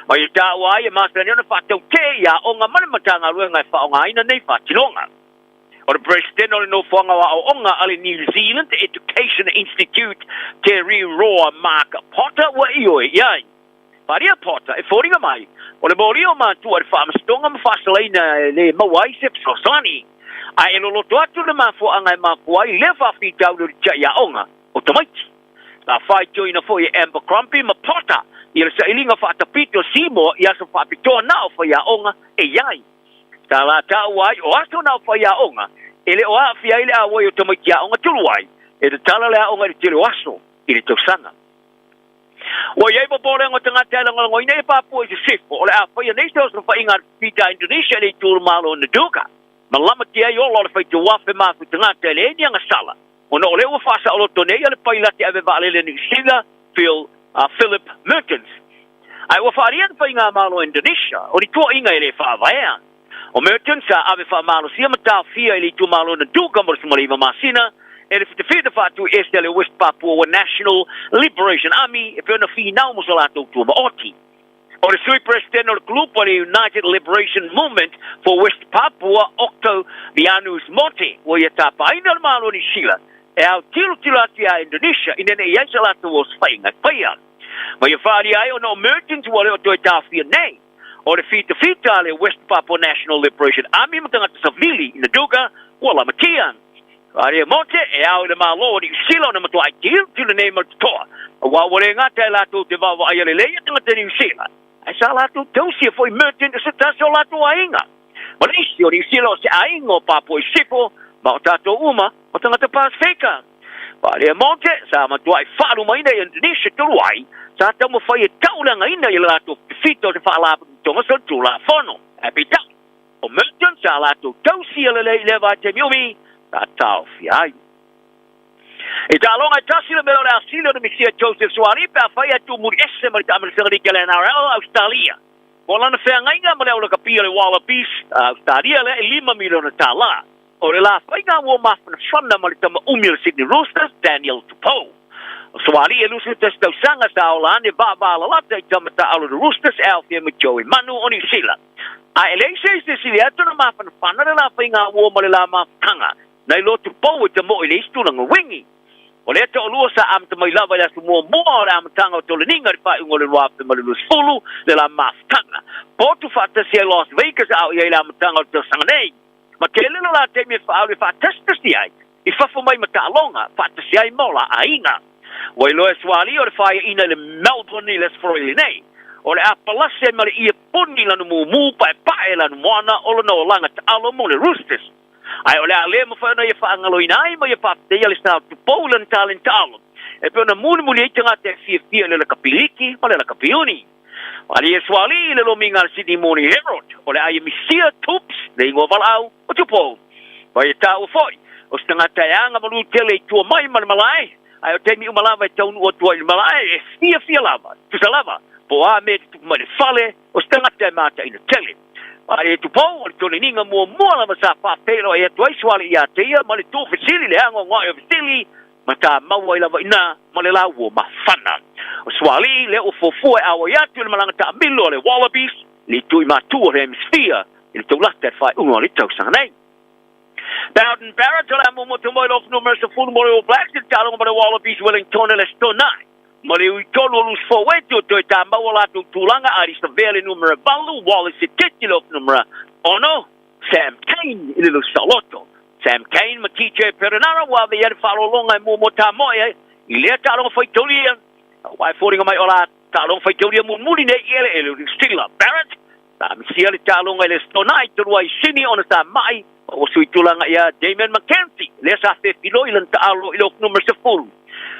Ma ia taua ai e masani ona faatautee i aoga ma le Matagaluega e faaaogaina nei faatinoga. O le Peresetene o le Nofoaga o Aoaoga a le New Zealand Education Institute, Te Riu Roa Mark Potter ua ioe i ai. Maria Potter, e foliga mai, o le moli o matua i le faamasinoga ma faasalaina e le maua ai se fesoasoani. Ae e loloto atu le mafuaaga e mafua ai lea faafitauli o le tiai aoga o tamaiti. Sa faitioina foi e Abercrombie ma Potter ia le sailiga faatapito Seymour i aso faapitoa na o faiaoga e i ai. Sa la taua ai o aso na o faiaoga e le o aafia ai le auai o tamaiti aoga tulu ai e tatala le aoga i le tele o aso i le tausaga. Ua i ai popolega o tagata e lagolagoina ia Papua i sisifo o le a faia nei se osofaiga a le Pipita a Indonesia i le itu o le Malo o Naduka ma lamatia ai ola o le faitauafe mafu tagata e leai ni agasala ona o lea ua faasaoloto nei a le pailate ave vaalele a Niu Sila Phil, Philip Mertens. Ae ua faaalia le Faigamalo a Indonesia o ni tuuaiga e le faavaea. O Mertens sa ave faamalosia ma taofia i le itumalo Naduka mo le 19 masina e le fitafita faatuiese a le West Papua National Liberation Army e pei ona finau mo so latou tuamaoti. O le Sui Peresetene o le Kulupu a le United Liberation Movement for West Papua, Octo Lianus Mote, ua ia tapaaina le Malo o Niu Sila. E autilotilo atu iā Indonesia ina ne i ai sa latou osofaiga e faia. Ma ia faaalia ai ona o Mertens ua le o toe taofia nei. O le fitafita a le West Papua National Liberation Army ma tagata savili i Naduga ua lamatia. Faaalia Monte e ao i le Malo o Niu Sila ona matuai tilotilo nei ma le totoa, aua ua le gata e latou te vaavaaia lelei a tagata Niu Sila, ae sa latou tausia foi Merton o se tasi o latou aiga. Ma le isi o Niu Sila o se aiga o Papua i Sisifo, ma o tatou uma o tagata Pasifika. Faaalia Monte, sa matuai faalumaina i Indonesia talu ai, sa taumafai e tauleagaina i le latou fitafita o se faalapotopotoga solitulafono. Ae peitai, o Merton sa latou tausia lelei i lea vaitaimi umi, sa taofia ai. I taaloga e tasi le mea o le asili o le misia Joseph Suaalii pe afai ae tuumuli ese ma le taamilosaga liki a le NRL a Ausetalia. Mo lana feagaiga ma le aulakapia o le Wallabies a Ausetalia lea e $5 miliona. O le lafaiga ua mafanafana ma le tama umi o le Sydney Roosters, Daniel Tupou. O Suaalii e 21 tausaga sa ola ane vaavaalalata i tama taaalo le Roosters e aofia ma Joey Manu o Niu Sila. Ae e leai se isi e sili atu ona mafanafana le lafaiga ua ma le la mafutaga nai lo Tupou e tamoe i le isi tulaga uigi. O lea toalua sa amata mai lava i le aso muamua o le amataga o toleniga i le faaiuga o le 2020 le la mafutaga. Potu faatasi ai Las Vegas a o i ai le amataga o le tausaga nei. Ma tele lo la taimi e faalu e faatasitasi ai i fafo mai ma taaloga faatasi ai ma o la aiga. Ua iloa e Suaalii o le faiaina i le Melbourne i le Aso Faraile nei, o le a palasi ai ma le ie poni lana mumu paepae lana moana o lona olaga taalo mo le Roosters. Ae o le a le mafai ona ia faagaloina ai ma ia faafetaia le sa o Tupou i lana taleni taalo e pei ona mulimuli ai tagata e fiafia i le lakapi liki ma le lakapi uni. Malie Suaalii i le lomiga a le Sydney Morning Herald, o le ai e misia Toops, le igoa valaau o Tupou. Ma ia taua foi, o se tagata e aga malu tele i tua mai ma le malae, ae o taimi uma lava e taunuu atu ai i le malae, e fiafia lava, tusa lava, po o a mea e tutupu mai i le fale, o se tagata e mataina tele. Malie Tupou, o le toleniga muamua lava sa faafeiloai atu ai Suaalii ia te ia ma le tuufesili, le agoagoai o fesili, ma ta maua ai lava i ina ma le lauo mafana. O Suaalii lea ua fuafua e auai atu i le malaga taamilo a le Wallabies i le itu i matu o le Hemisphere i le taulata i le faaiuga o le tausaga nei. Beauden Barrett o le a muamua mo i le ofu numera 10 mo le All Blacks i le taaloga ma le Wallabies Wellington i le Aso Toonai. Ma le ui tolu o loose forward o toe tā maua latou tulaga Ardie Savea le numera 8, Wallace Sititi le ofu numera 6, Sam Cane i le loose saoloto. Sam Cane ma TJ Perenara ua ave i ai le faaaloaloga e muamua tamoe ai i lea taaloga faitaulia. Aua e foliga mai o la taaloga faitaulia mulimuli nei i eleele o Niu Sila. Barrett, sa misia le taaloga i le Aso Toonai talu ai i Sini ona sa mai ma ua sui tulaga ia Damian McKenzie, lea sa fefiloi lana taalo i le ofu numera 10.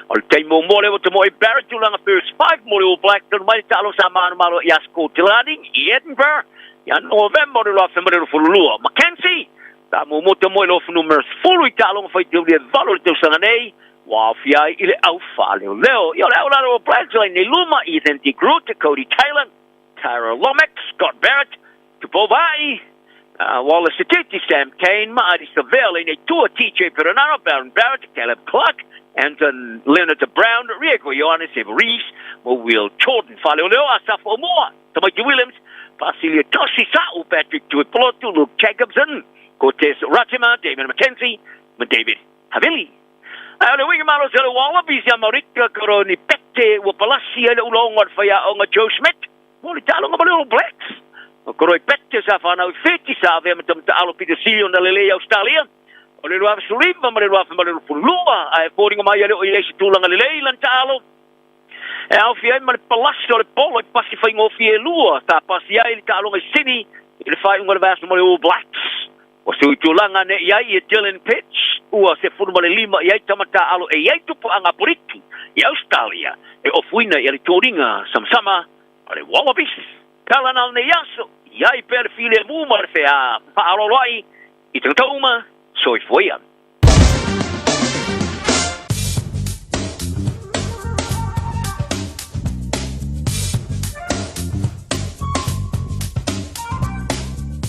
O le taimi muamua lea ua tamoe ai Barrett tulaga first five mo le All Blacks talu mai le taalo sa manumalo ia Scotland i Edinburgh ia Novema o le 2022. McKenzie, Sa muamua tamoe i le ofu numera 10 i taaloga faitaulia e 8 o le tausaga nei, ua aofia ai i le au faaleoleo. Ia o le au lalo o Blacks lai nei luma, Ethan de Groot, Codie Taylor, Tyrell Lomax, Scott Barrett, Tupou Vaa'i, Wallace Sititi, Sam Cane ma Ardie Savea lai nei tua, TJ Perenara, Baron Barrett, Caleb Clarke, Anton Leonard Brown, Rieko Ioane, Seb Rees ma Will Jordan. Faaleoleo Asafo Aumua. Tamaiti Williams, Pasilia Tosi Sa'u, Patrick Tuipulotu, Luke Jacobson, Cortez Ratima, Damien McKenzie ma David Havili. Ae o le uiga malosi o le Wallabies ia Marika Koroni Pete ua palasi ai le ulaoga o le faiaoga Joe Schmidt mo le taaloga ma le All Blacks. O Koroi Pete sa fanau i Fiti sa avea ma tamataalo pito sili ona lelei i Australia o le 2019 ma le 2022 ae foliga mai e le o i ai se tulaga lelei lana taalo. E aofia ai ma le palasi o le polo i pasi faigofie e lua sa pasi ai le taaloga i Sydney i le faaiuga o le vaiaso mo le All Blacks. Ua sui tulaga nei i ai ia Dylan Pitts, ua 15 i ai tama taaalo e i ai tupaaga Aporiki i Australia e ofuina i le toniga samasama a le Wallabies. Tala na lenei aso, i ai pea le filemu ma le fea faaaloalo ai i tagata uma, soifua ia.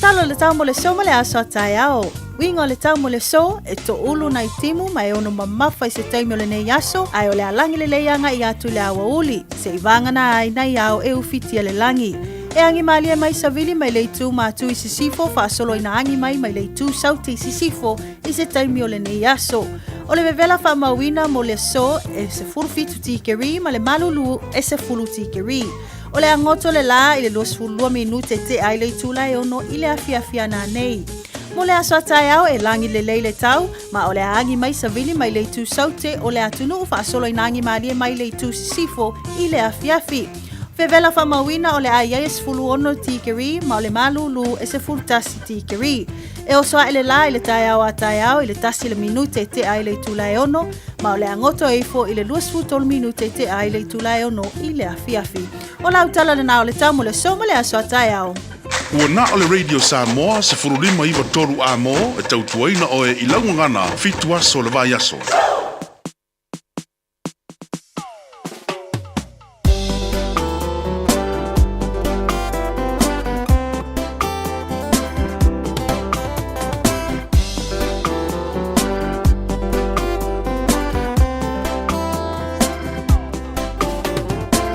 Talo le tau mo le so ma le aso a taeao. Uiga o le tau mo le so, e toulu nai timu ma e ono mamafa i se taimi o lenei aso, ae o le a lagi lelei aga i atu i le aoauli, se i vagana ai nai ao e ufitia le lagi. E agi malie mai savili mai le itu matu i sisifo faasolo ina agi mai mai le itu saute i sisifo i se taimi o lenei aso. O le vevela faamauina mo le aso e 17 tikeri ma le malulu e 10 tikeri. O le agoto le lā i le 22 minute tea i le itula e 6 i le afiafi a nanei. Mo le aso a taeao e lagi lelei le tau, ma o le a agi mai savili mai le itu saute o le atunuu faasolo ina agi malie mai le itu sisifo i le afiafi. Vevela faamauina o le a i ai e 16 tikeri ma o le malūlū e 11 tikeri. E oso ae le lā i le taeao a taeao i le 1 le minute tea i le itula e 6, ma o le a goto ifo i le 23 minute tea i le itula e 6 i le afiafi. O lau tala lenā o le tau mo le aso ma le aso a taeao.
Ua na o le Radio Samoa 1593 amo e tautuaina oe i lau gagana 7 aso o le vaiaso.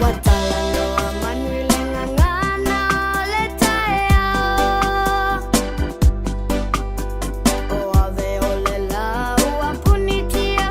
Ua talanoa manu i le gagana o le taeao. O ave o le la ua punitia.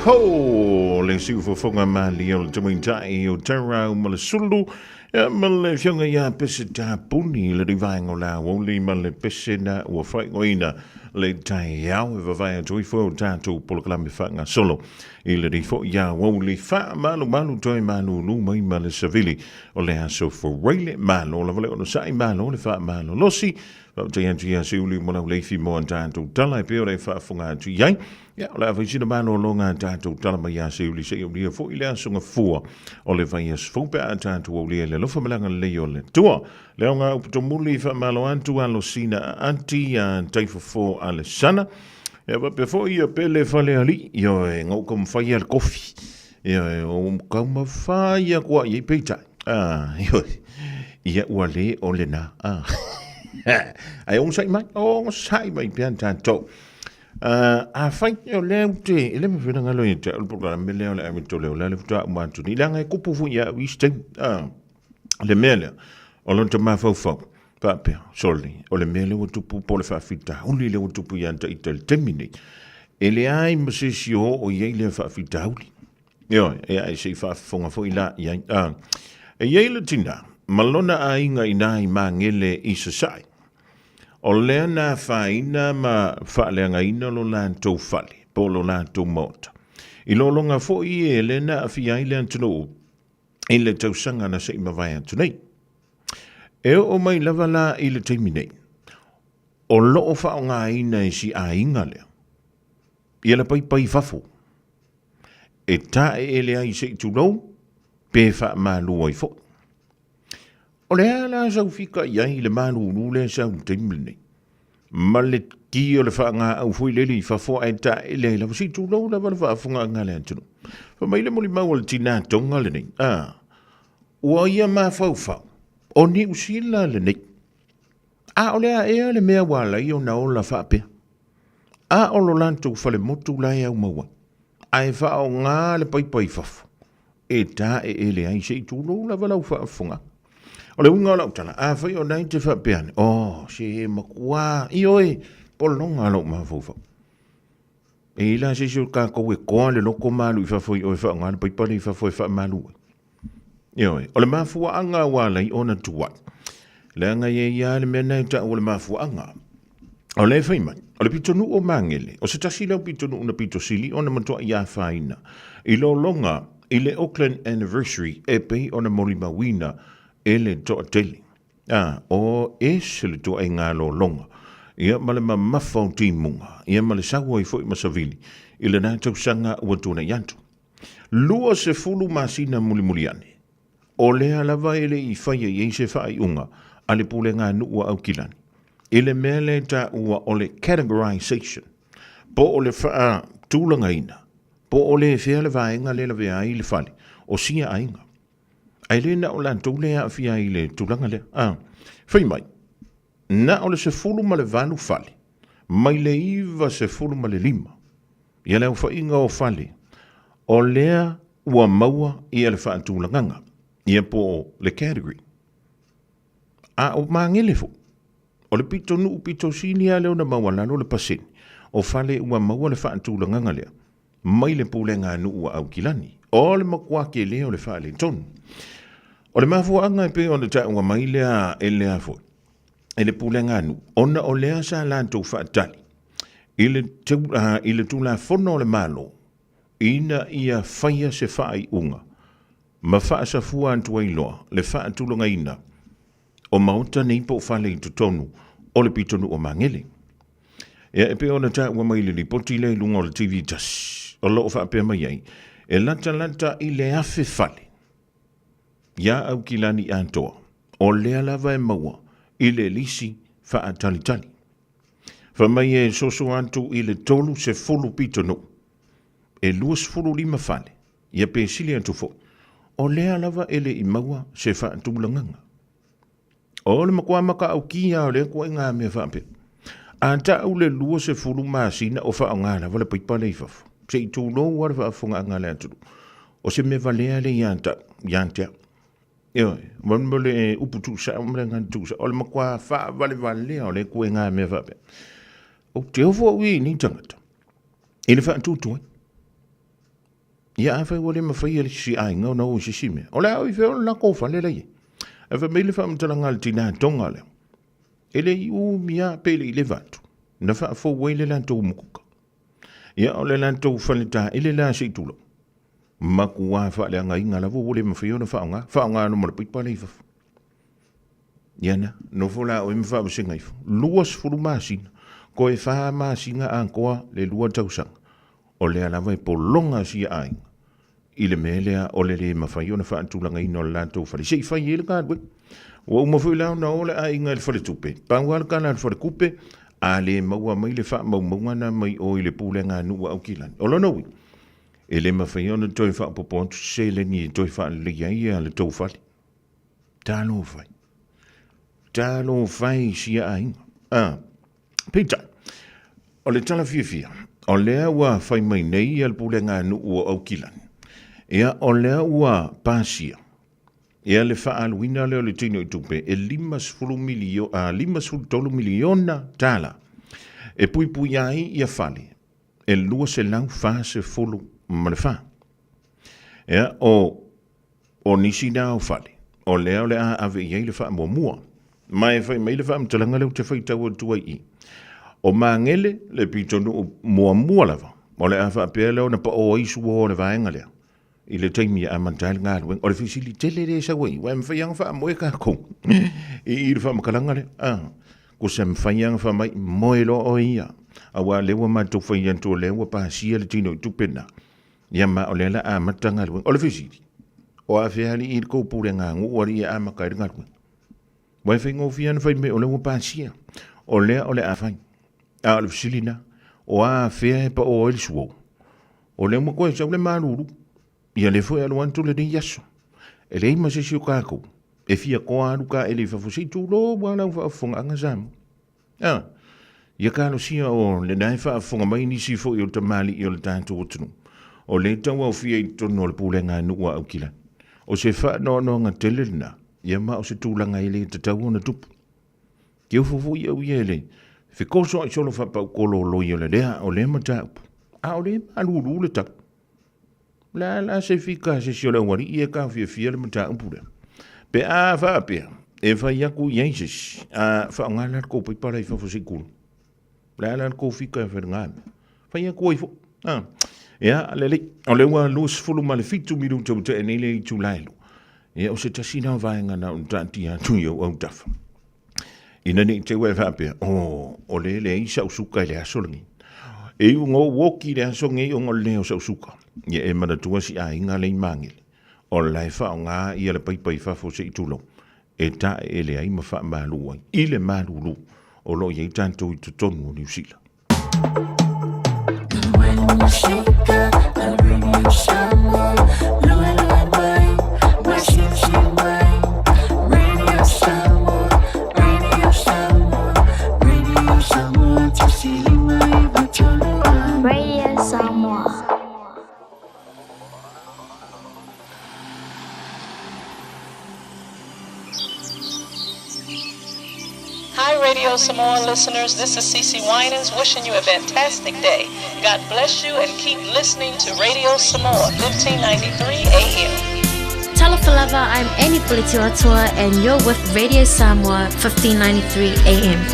Ho! Le siufofoga malie o le tamaitai o Taurau ma le Sulu, ia ma le afioga ia Pese Tapuni i le rivaenga o le aoauli ma le pese na ua faaigoaina le taeao e vavae atu ai foi o tatou polokalame faagasolo i le rifo i aoauli faamalumalu toe malulu mai ma le savili o le aso Faraile. Malo lava le onosai, malo le faamalolosi. Faafetai atu ia Siuli ma lau leifi mo a tatou tala e pei ona e faafofoga atu i ai. Ia, o le a fai sina malologa a tatou tala mai ia Siuli seia aulia foi le aso Gafua o le vaiaso fou pe a tatou aulia i le alofa ma le agalelei o le Atua. Le aoga upu tomuli faamalo atu Alosina Aati a Taifofo Alesana. Ia faapea foi ia Pele Falealii, ioe, ngou taumafai ia le kofi. Ioe, o taumafai atu ai peitai. Ah, ioe. Ia ua le o lena. Ah. Ai onosai mai, onosai mai pea tatou. Afai o lea ou te, e le mafai ona galo ia te au le polokalame lea o le ave tole o lea le faatoa uma atu nei, leaga e kupu foi ia au i isi taimi. Ah, le mea lea, o lona mafaufau, faapea, sole, o le mea lea ua tupu po o le faafitauli lea ua tupu ia te ita i le taimi nei, e leai ma se isi o oo i ai lea faafitauli. Ioe, ia e se i faafofoga foi la i ai. Ah, e i ai le tina ma lona aiga i nā i Magele i Sasae. O lea na afaina ma faaleagaina lo latou fale, po o lo latou maota. I lologa foi e lea na aafia ai le atunuu i le tausaga na se i mavae atu nei. E oo mai lava la i le taimi nei, o lo o faaaogaina e si aiga lea ia le paipai i fafo e taeele ai se i tulou pe faamalu ai foi. O le a la sau fika i ai i le malulu lea e sau i le taimi lenei? Ma le ki o le faagaau foi lele i fafo ae taele ai lava, se i tulou lava le faafofogaaga a le atunuu. Fai mai le molimau a le tinā Tonga lenei, a, ua ia mafaufau, o Niu Sila lenei. A o le a ea le mea ua ala ai ona ola faapea? A o lo latou falemotu la e aumau ai, ae faaaoga le paipa i fafo e taeele ai, se i tulou lava lau faafofoga. O le uiga o lau tala, afai o na e te faapea ane, oh, se matua, ioe, pologa lou mafaufau. E i ai la se isi o tatou e toa le loto ma alu i fafo i o e faaaoga le paipa lea i fafo e faamalu ai. Ioe, o le mafuaaga ua ala ai ona tuai, leaga e i ai lava le mea lena e tau o le mafuaaga. O lea e fai mai, o le pitonuu o Magele, o se tasi lea o pitonuu na pito sili ona matuai afaina i lologa i le Auckland Anniversary e pei ona molimauina e le toatele. A, o ese le tuaiga lologa, ia ma le mamafa o timuga, ia ma le sau ai foi ma savili i lena tausaga ua tuanai atu. 20 masina mulimuli ane, o lea lava e le i faia i ai se faaiuga a le Pulega Nuu a Aukilani i le mea lea e taua o le categorization, po o le faatulagaina, po o le fea le vaega lea e lavea ai le fale o sia aiga. Ae le na o latou lea e aafia ai i le tulaga lea. A, fai mai, na o le 18 fale mai le 95 ia le aofaiga o fale o lea ua maua ia le faatulagaga, ia po o le category. A o Magele foi, o le pitonuu pito sili lava lea ona maualalo le pasene o fale ua maua le faatulagaga lea mai le pulega a nuu a Aukilani. O le matua tele o le faaletonu. O le mafuaaga e pei ona taua mai lea e lea foi, e le pulega a nuu, ona o lea sa latou faatali i le, i le Tulafono a le Malo ina ia faia se faaiuga ma faasafua atu ai loa le faatulagaina o maota nei po o fale i totonu o le pitonuu o Magele. Ia, e pei ona taua mai i le lipoti lea i luga o le TV tasi, o lo o faapea mai ai, e latalata i le 1,000 fale iā Aukilani atoa, o lea lava e maua i le lisi faatalitali. Fai mai e soso atu i le 30 pitonuu, e 25 fale, ia pe sili atu foi, o lea lava e le i maua se faatulagaga. O le matua matautia lava o lea ituaiga mea faapea. A tau le 20 masina o faaaoga lava le paipa lea i fafo, se i tulou lava le faafofogaaga a le atunuu, o se mea valea lea ia te ia te au. Ioe, mo le upu tuusao ma le agaga tuusao, o le matua faavalevalea o lea ituaiga mea faapea. Ou te ofo au i nei tagata i le faatuatuai. Ia afai ua le mafai e le isi aiga ona o i se isi mea, o le a o i fea o le latou fale la e i ai? Ae fai mai le faamatalaga a le tina Tonga lea, e le i umi lava pe le i leva atu, na faafou ai le latou mukuka. Ia, o le latou fale taele la se i tulou, matua faaleagaina lava ua le mafai ona faaaoga, faaaoga loa ma le paipa la i fafo. Ia na, nofo la oe ma faavasega ifo, 20 masina, toe 4 masina atoa le 2 tausaga, o lea lava e pologa sia aiga i le mea lea o le le mafai ona faatulagaina o le latou fale se i fai ai le galuega. Ua uma foi la ona o le aiga i le faletupe, pau lava le tala a le faletupe, a le maua mai le faamaumauga lena mai o i le pulega a nuu a Aukilani. O lona uiga, e le mafai ona toe faaopoopo atu se seleni e toe faaleleia ai le tou fale. Talofa e. Talofa e i sia aiga. Ah, peitai, o le tala fiafia, o lea ua fai mai nei ia le pulega a nuu o Aukilani, ia o lea ua pasia ia le faaaluina lea o le tino i tupe e $53 miliona tala e puipuia ai ia fale e 244. Ia, o nisi na o fale, o lea o le a ave i ai le faamuamua. Ma e fai mai le faamatalaga lea ou te faitau atu ai i i. O Magele, le pitonuu muamua lava, o le a faapea lea ona pao ai sua o le vaega lea, i le taimi e amata ai le galuega. O le fesili tele lea e sau ai, aua e mafai lava ona faamoe tatou i i le faamatalaga lea. A, ko se mafai lava ona fai mai, moe loa oe ia, aua o lea ua matou fai atu o lea ua pasia le tino i tupe lena. Ia ma o lea la amata galuega. O le fesili, o afea alii i le tou pulega nuu alii e amata ai le galuega? Ua e faigofie ona fai mai o lea ua pasia, o lea o le a fai. A o le fesili na, o afea e pao ai le suo? O lea ua toe sau le malulu, ia lea foi e alu atu lenei aso. E leai ma se isi o tatou e fia toa alu taele i fafo se i tulou lava lau faafofogaaga Samoa. A, ia talosia o lena e faafofoga mai nisi foi o tamalii o le tatou atunuu, o lea e tauaofia i totonu o le pulega a nuu a Aukilani. O se faanoanoaga tele lena, ia ma o se tulaga e le tatau ona tupu. Ke ofo foi au ia i le fekosoa'i solo faapaukololoi o le lea o lea mataupu, a o lea e malulu le tau. O le a la se fika a se isi o le aualii e taofiofia le mataupu lea? Pe a faapea, e fai atu i ai se isi, a faaaoga la le tou paipa la i fafo se i tulou. O le a la le tou fika e fai i lena mea? Fai atu ai foi. A, ia, lelei. O lea ua 27 minute ua tea nei le itula e 2. Ia, o se tasi lena o vaega na ona taatia atu i ou autafa. Ina ne i te i ua e faapea, oh, o lea e leai sau suka i le aso lenei. E iu ina ou oki i le aso lenei ona o le leai o sau suka. Ia e manatua si aiga lea i Magele, o la e faaaoga ia le paipa i fafo se i tulou, e taeele ai ma faamalu ai i le malulu o lo o i ai tatou i totonu o Niu Sila.
Radio Samoa.
Hi, Radio Samoa listeners. This is Cece Winans wishing you a fantastic day. God bless you and keep listening to Radio Samoa, 1593 AM.
Talofa I'm Annie Pulitiwatua and you're with Radio Samoa, 1593 AM.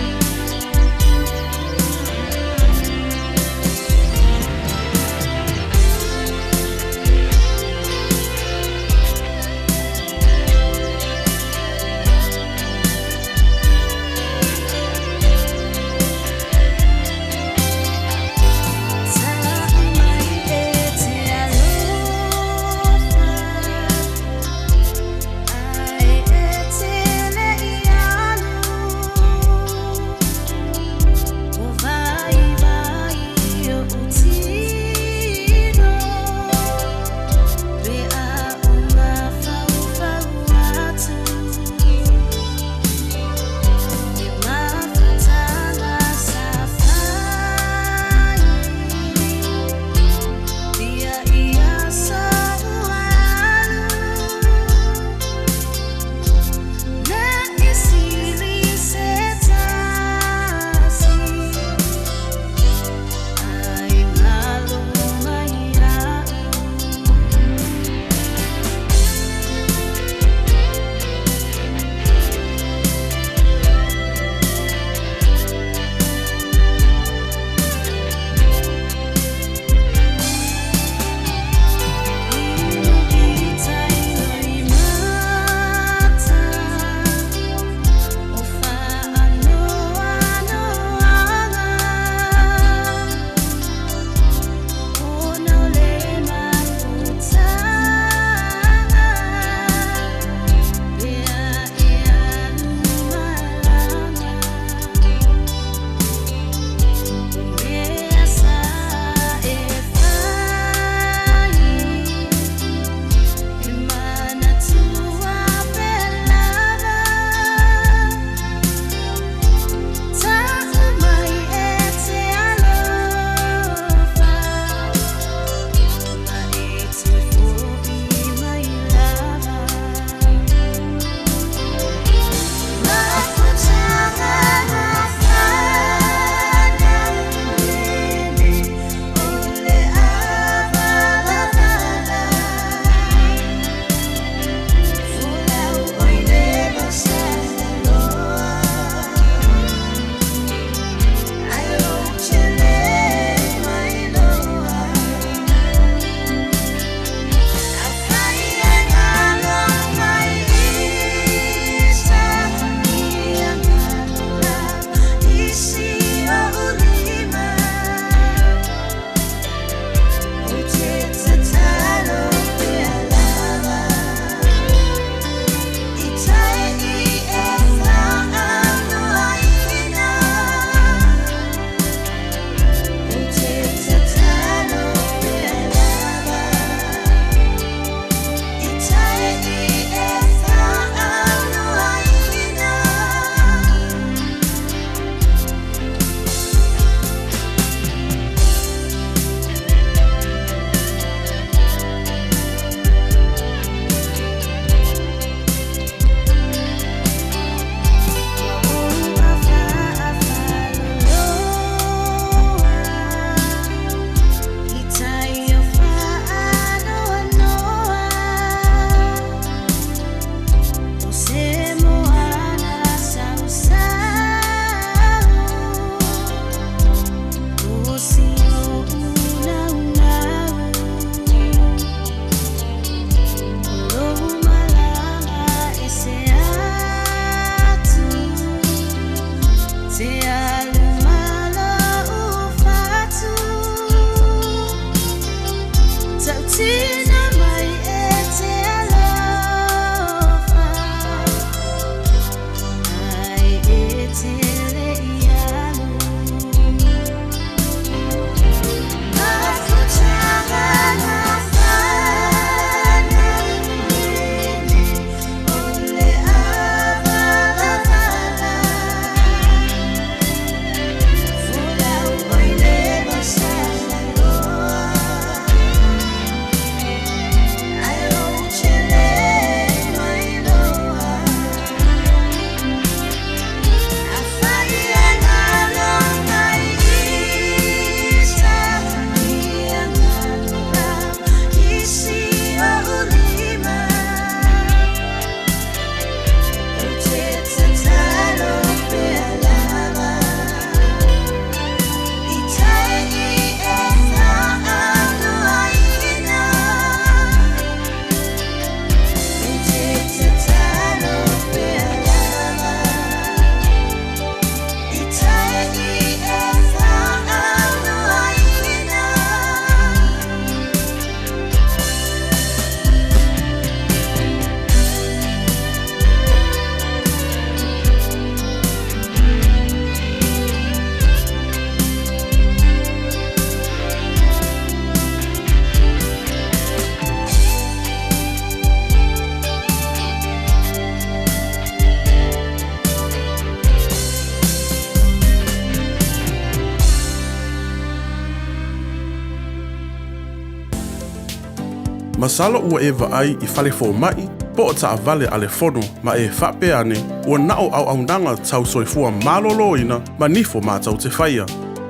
Masalo ua e vaai i fale fomai po o taavale a le fono ma e faapea ane ua na o auaunaga tau soifua maloloina ma nifo matou te faia.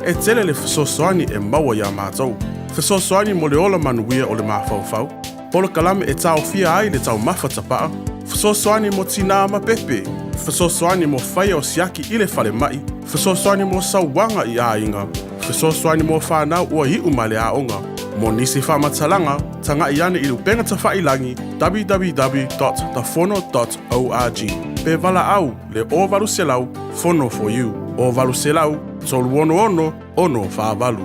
E tele le fesoasoani e maua iā matou. Fesoasoani mo le ola manuia o le mafaufau, polokalame e taofia ai le taumafa tapaa, fesoasoani mo tinā ma pepe, fesoasoani mo faia o siaki i le falemai, fesoasoani mo sauaga i aiga, fesoasoani mo fanau ua iu mai le aoga. Mo nisi faamatalaga, tagai ane i le upega tafailagi www.tafono.org pe valaau le 0800 Fono for You 0800 366 648.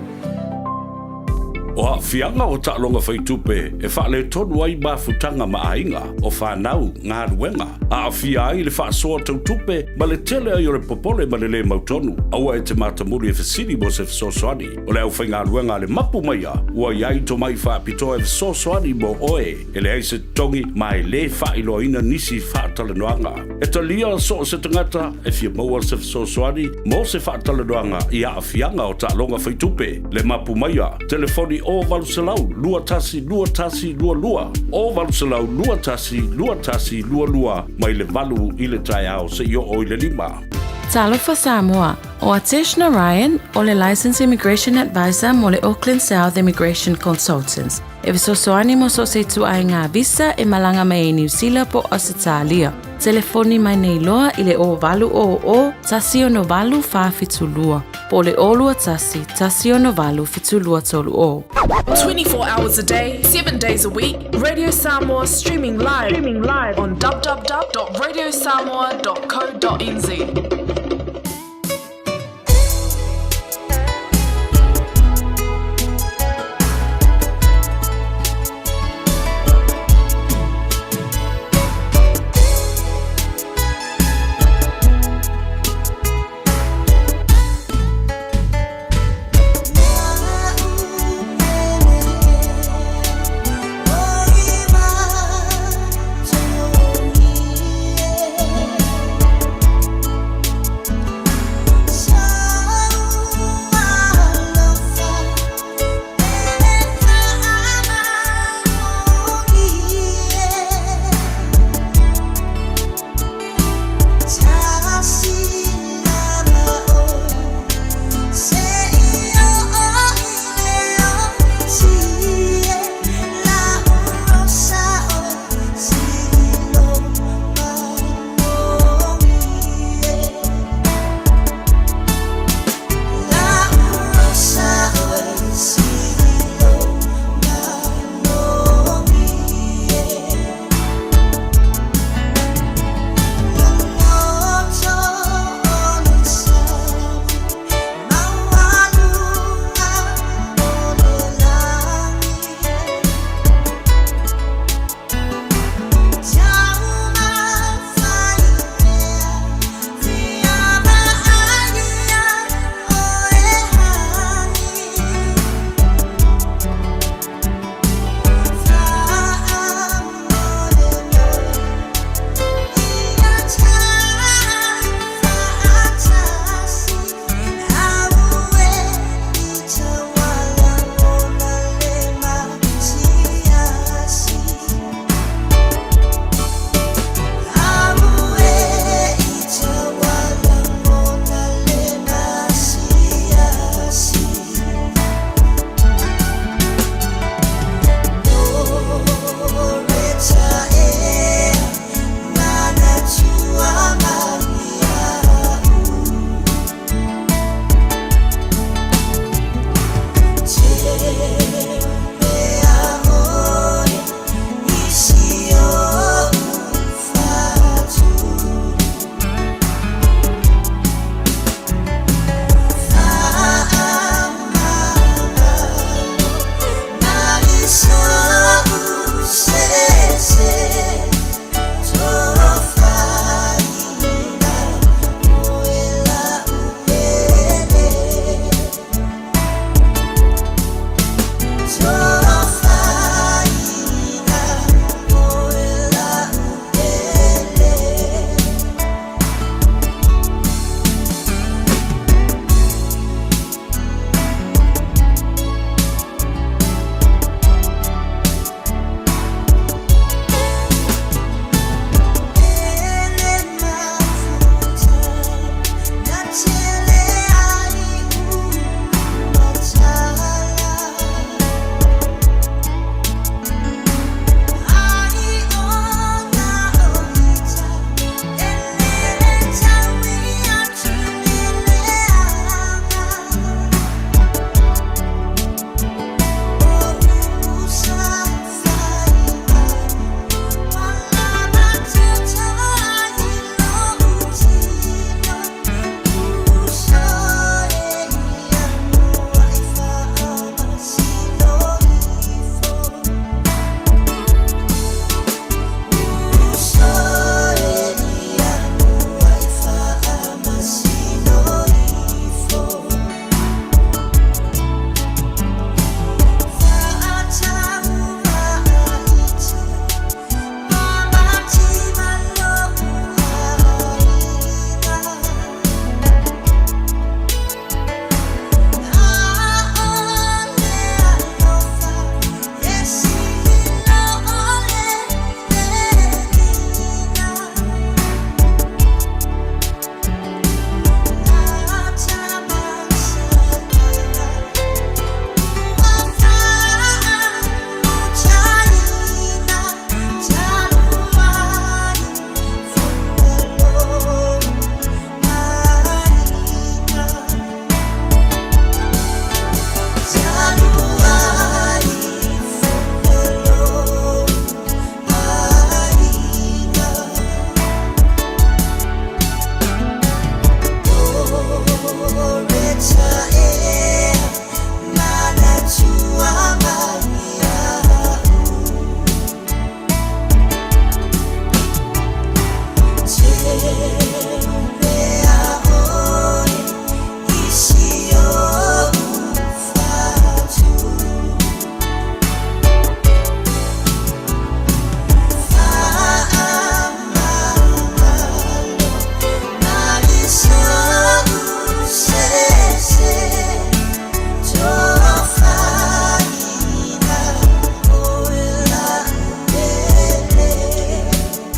O aafiaga o taaloga faitupe e faaletonu ai mafutaga ma aiga, o fanau, galuega, aafia ai le faasoa tau tupe ma le tele ai o le popole ma le lē mautonu. Aua e te matamuli e fesili mo se fesoasoani. O le aufaigaluega a le Mapu Maia ua i ai tomai faapitoa e fesoasoani mo oe. E leai se totogi ma e lē faailoaina nisi faatalanoaga. E talia so o se tagata e fia maua se fesoasoani mo se faatalanoaga i aafiaga o taaloga faitupe. Le Mapu Maia, telefoni 0800 21 21 22, 0800 21 21 22, mai le 8 i le taeao seia oo i le 5.
Talofa Samoa, o Atesh Narayan, o le Licensed Immigration Advisor mo le Auckland South Immigration Consultants. E fesoasoani mo so o se ituaiga visa e malaga mai ai Niu Sila po o Ausetalia. Telefoni mai nei loa i le 0800 168 472 po o le 021 168 7230.
24 hours a day, 7 days a week, Radio Samoa streaming live, streaming live on www.radiosamoa.co.nz.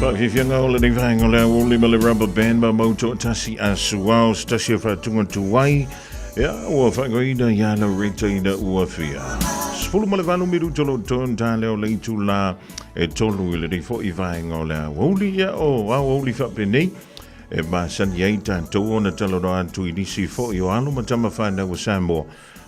Faafiafiaga o lenei vaega o le aoauli ma le rubber band ma mau toatasi a Suao se tasi o faatuga tuai ia ua faaigoaina ia Loretta ina ua fia 18 minuta o lo o tā leo le itulā e tolu i lenei foi vaega o le aoauli ia o aoauli faapenei e masani ai tatou ona talanoa atu i nisi foi o alo ma tama whanau o Samoa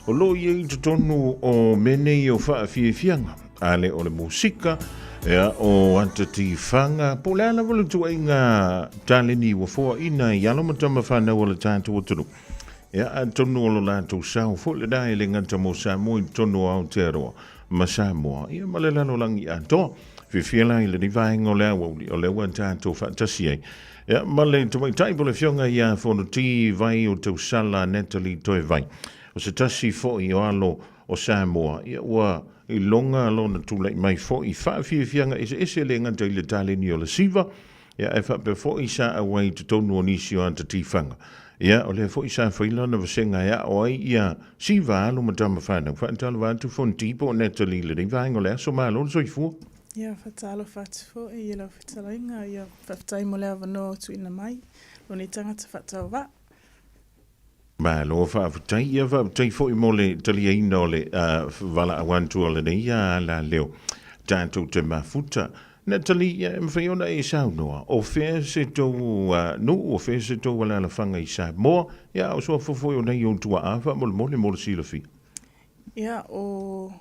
o lo o i ai i totonu o mea nei o faafiafiaga, a le o le musika, ia, o ata tifaga, po o le a lava le ituaiga taleni ua foaina i alo ma tama fanau a le tatou atunuu. Ia, atonu o lo latou sao foi lena e le gata mo Samoa i totonu o Aotearoa ma Samoa, ia ma le lalolagi atoa. Fiafia la i lenei vaega o le aoauli, o lea ua tatou faatasi ai. Ia, ma le tamaitai po o le afioga ia Fonoti Vai o Tausala Natalie Toevai. O se tasi foi o alo o Samoa, ia ua iloga lona tulai mai foi i faafiafiaga eseese e le gata i le taleni o le siva, ia ae faapea foi sa auai i totonu o nisi o ata tifaga. Ia, o lea foi sa fai lana vasega e ao ai ia siva alo ma tama fanau. Faatalofa atu Fonoti po o Natalie i lenei vaega o le aso. Malo le soifua.
Ia, faatalofa atu foi i lau fetalaiga, ia faafetai mo le avanoa ua tuuina mai, lo nei tagata faatauvaa.
Malo faafetai, ia faafetai foi mo le taliaina o le valaau atu o lenei ala leo tatou te mafuta. Natalie, ia e mafai ona e saunoa, o fea se tou nuu, o fea se tou alaalafaga i Samoa, ia a o suafa foi o nai ou tuaa faamolemole mo le silafia.
Ia, o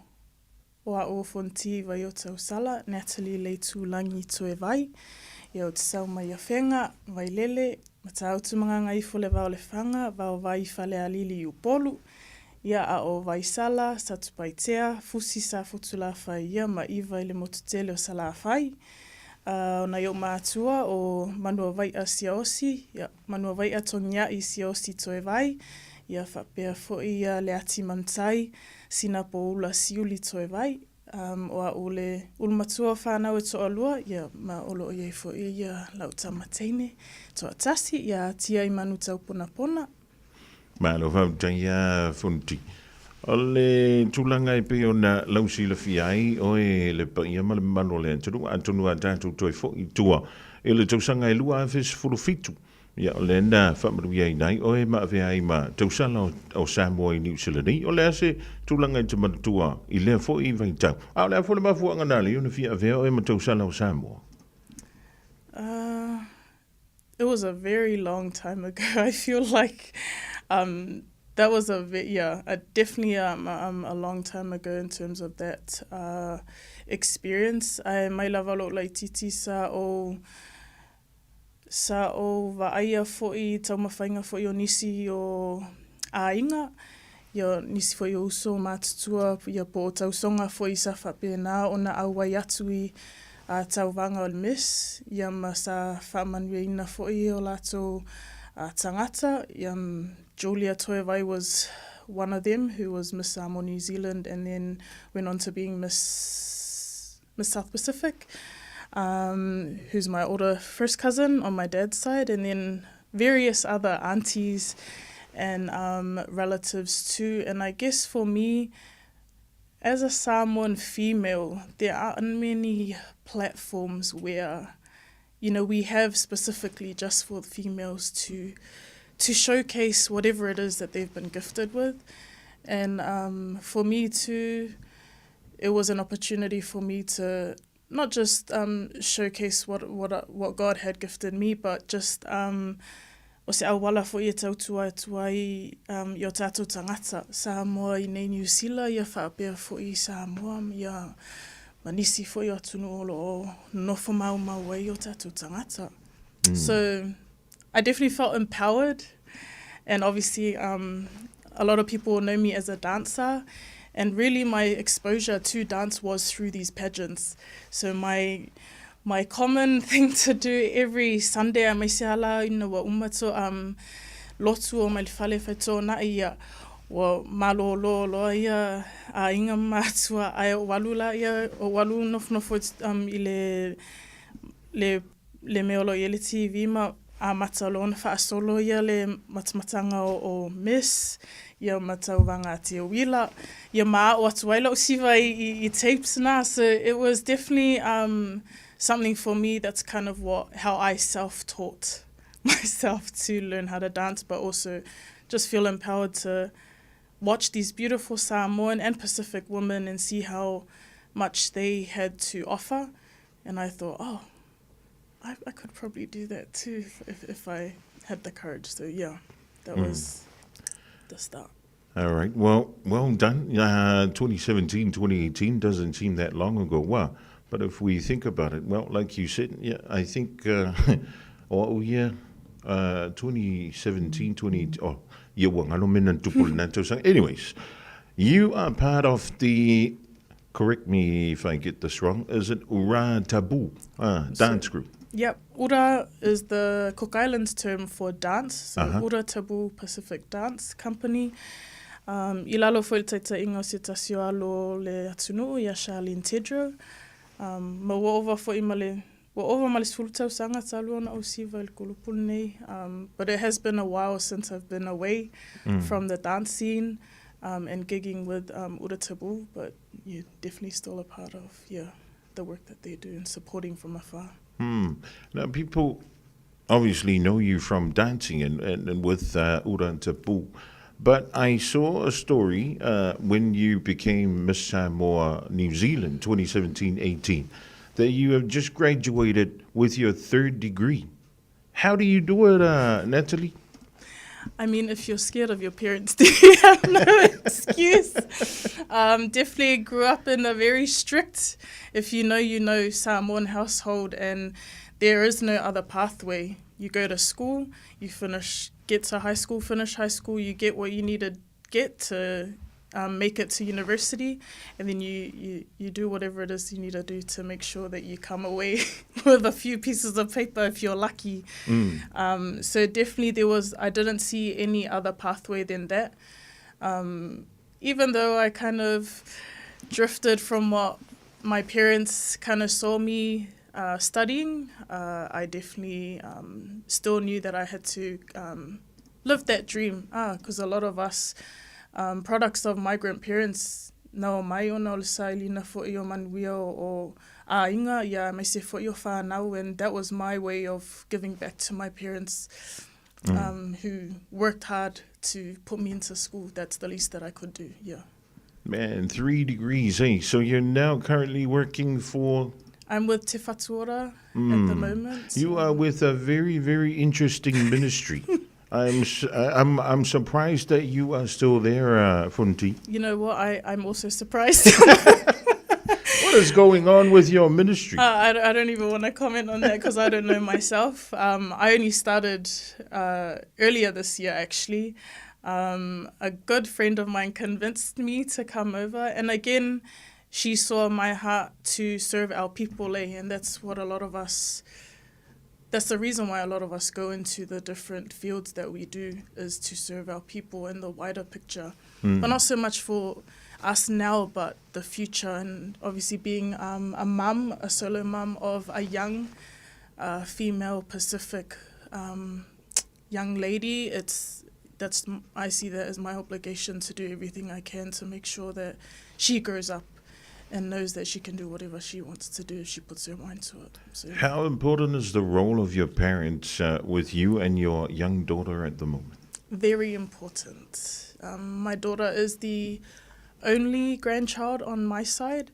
O a'u o Fonti Vaiota Usala, Natalie Leitulangi Tuevai, ia o te sau mai Afega, Vailele, Matautu Magagaifo le vao Lefaga, vao vai Falealili i Upolu, ia a o Vaisala, Satupaitea, Fusi Safotulafai ia ma Iva i le motu tele o Salafai. A o nai ou mātua o Manuavai'a Siaosi, ia Manuavai'a Togia'i Siaosi Tuevai, ia faapea foi ia Leati Manutai, Sina Poula Siuli Toevai, o a'u le ulu matua o whanau e toalua, ia, ma o loo iai foi ia lau tama teine toatasi, ia Atia i Manu Tauponapona.
Malo faafetai ia Fonoti. O le tulaga e pei ona lausilafia ai oe le paia ma le mamalu o le atunuu, atonu a tatou toe foi i tua i le tausaga e 2017, Ia, o lea na faamanuiaina ai oe ma avea ai ma tausala o Samoa i Niu Sila nei. O le a se tulaga e te manatua i lea foi vaitau? A o le a foi le mafuaaga na ala ai ona fia avea oe ma tausala o Samoa?
It was a very long time ago. I feel like um, that was a yeah, a definitely um, um, a long time ago in terms of that uh, experience. Ae mai lava lo'u laitiiti sa ou Sa ou vaaia foi i taumafaiga foi o nisi o aiga, ia nisi foi o uso matutua, ia po o tausoga foi sa faapena ona auai atu i a tauvaga o le Miss, ia ma sa faamanuiaina foi e o latou tagata, ia Julia Toevai was one of them who was Miss Samoa New Zealand and then went on to being Miss Miss South Pacific, who's my older first cousin on my dad's side, and then various other aunties and relatives too. And I guess for me, as a Samoan female, there aren't many platforms where, you know, we have specifically just for the females to to showcase whatever it is that they've been gifted with. And um, for me to it was an opportunity for me to not just um, showcase what, what, what God had gifted me, but just um, o se auala foi e tautua atu ai um, i o tātou tangata. Samoa i nei New Zealand, ia whaapea foi i Samoa, ia ma nisi foi o atunuu o lo o nofo maumau ai o tātou tangata. So I definitely felt empowered and obviously um, a lot of people know me as a dancer and really my exposure to dance was through these pageants. So my my common thing to do every Sunday aemaise ala ina ua uma to um lotu o mai le fale fai tōnaʻi ia ua malōlō loa ia aiga ma matua ae o alu la ia o alu nofonofo um i le le le mea o lo o i ai le TV ma amata loa ona faasolo ia le matamataga o o Miss ia ma tauvaga a Te Uila ia ma aʻo atu ai loʻu siva i i i tapes na so it was definitely um something for me that's kind of what how I self taught myself to learn how to dance but also just feel empowered to watch these beautiful Samoan and Pacific women and see how much they had to offer and I thought oh I, I could probably do that too if, if, if I had the courage so yeah that mm. was the start
all right. Well, well done. 2017, 2018 doesn't seem that long ago. Wow. But if we think about it, well, like you said, yeah, I think, oh, yeah, 2017, 20, oh, yeah, well, I don't mean Anyways, you are part of the, correct me if I get this wrong, is it Ura Tabu dance group?
Yep, Ura is the Cook Islands term for dance, so uh-huh. Ura Tabu Pacific Dance Company. Um, I lalo foi le taitaiga o se tasi o alo o le atunuu ia Charlene Tedrow. Um, ma ua ova foi ma le ua ova ma le 10 tausaga talu ona ou siva i le kulupu lenei. Um, but it has been a while since I've been away mm. from the dance scene um, and gigging with um, Ura Tabu, but you're definitely still a part of yeah, the work that they do and supporting from afar.
Hmm. Now, people obviously know you from dancing and, and, and with Ura Tabu, but I saw a story when you became Miss Samoa New Zealand 2017-18 that you have just graduated with your third degree. How do you do it, Natalie?
I mean, if you're scared of your parents, do you have no excuse? Um, definitely grew up in a very strict, if you know, you know, Samoan household, and there is no other pathway. You go to school, you finish, get to high school, finish high school, you get what you need to get to um, make it to university, and then you, you, you do whatever it is you need to do to make sure that you come away with a few pieces of paper if you're lucky. Mm. Um, so definitely there was, I didn't see any other pathway than that. Um, even though I kind of drifted from what my parents kind of saw me studying, I definitely um, still knew that I had to um, live that dream. Because ah, a lot of us, um, products of migrant parents, na o mai ona o le sailina fo'i o manuia o, o aiga, ia aemaise fo'i o whānau, and that was my way of giving back to my parents um, who worked hard to put me into school. That's the least that I could do, yeah.
Man, three degrees, eh? So you're now currently working for...
I'm with Te Whatu Ora at the moment.
You are with a very, very interesting ministry. I'm, I'm, I'm surprised that you are still there, Funti.
You know what? I, I'm also surprised.
What is going on with your ministry?
I, I don't even want to comment on that because I don't know myself. Um, I only started earlier this year, actually. Um, a good friend of mine convinced me to come over. And again, she saw my heart to serve our people, eh? And that's what a lot of us, that's the reason why a lot of us go into the different fields that we do, is to serve our people in the wider picture. But not so much for us now, but the future. And obviously being um, a mum, a solo mum of a young female Pacific um, young lady, it's that's I see that as my obligation to do everything I can to make sure that she grows up and knows that she can do whatever she wants to do if she puts her mind to it. So
How important is the role of your parents with you and your young daughter at the moment?
Very important. Um, my daughter is the only grandchild on my side,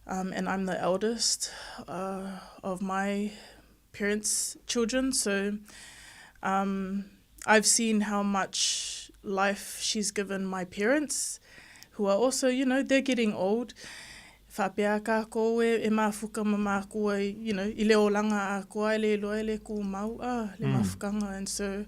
um, and I'm the eldest of my parents' children. So um, I've seen how much life she's given my parents, who are also, you know, they're getting old. Faapea kākou e, e mafuka ma mākua i, you know, i le olaga a koa e le iloa e le kūmau a le mafukanga. And so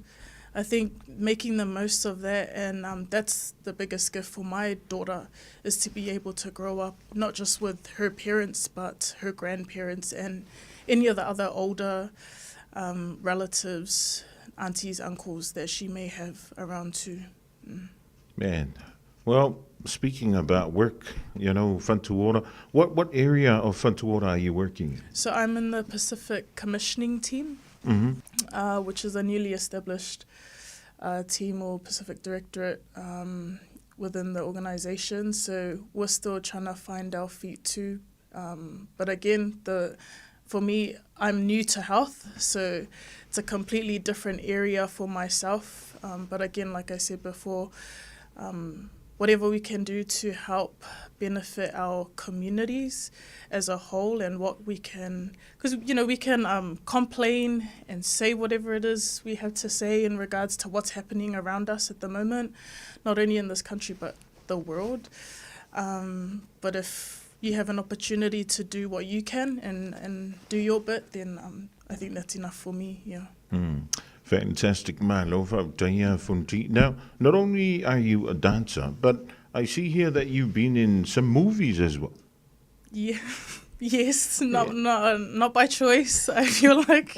I think making the most of that, and um, that's the biggest gift for my daughter, is to be able to grow up not just with her parents, but her grandparents and any of the other older um, relatives, aunties, uncles that she may have around too. Mm.
Man, well, speaking about work, you know, Fantuora, what, what area of Fantuora are you working in?
So I'm in the Pacific Commissioning Team,
mm-hmm.
uh, which is a newly established uh, team or Pacific Directorate um, within the organization. So we're still trying to find our feet too. Um, but again, the for me, I'm new to health, so it's a completely different area for myself. Um, but again, like I said before, um, whatever we can do to help benefit our communities as a whole and what we can, because you know we can um, complain and say whatever it is we have to say in regards to what's happening around us at the moment, not only in this country but the world. Um, but if you have an opportunity to do what you can and, and do your bit, then um, I think that's enough for me. Yeah.
Mm. Fantastic, Malo Funti. Now, not only are you a dancer, but I see here that you've been in some movies as well.
Yeah. Yes, not yeah. not not by choice. I feel like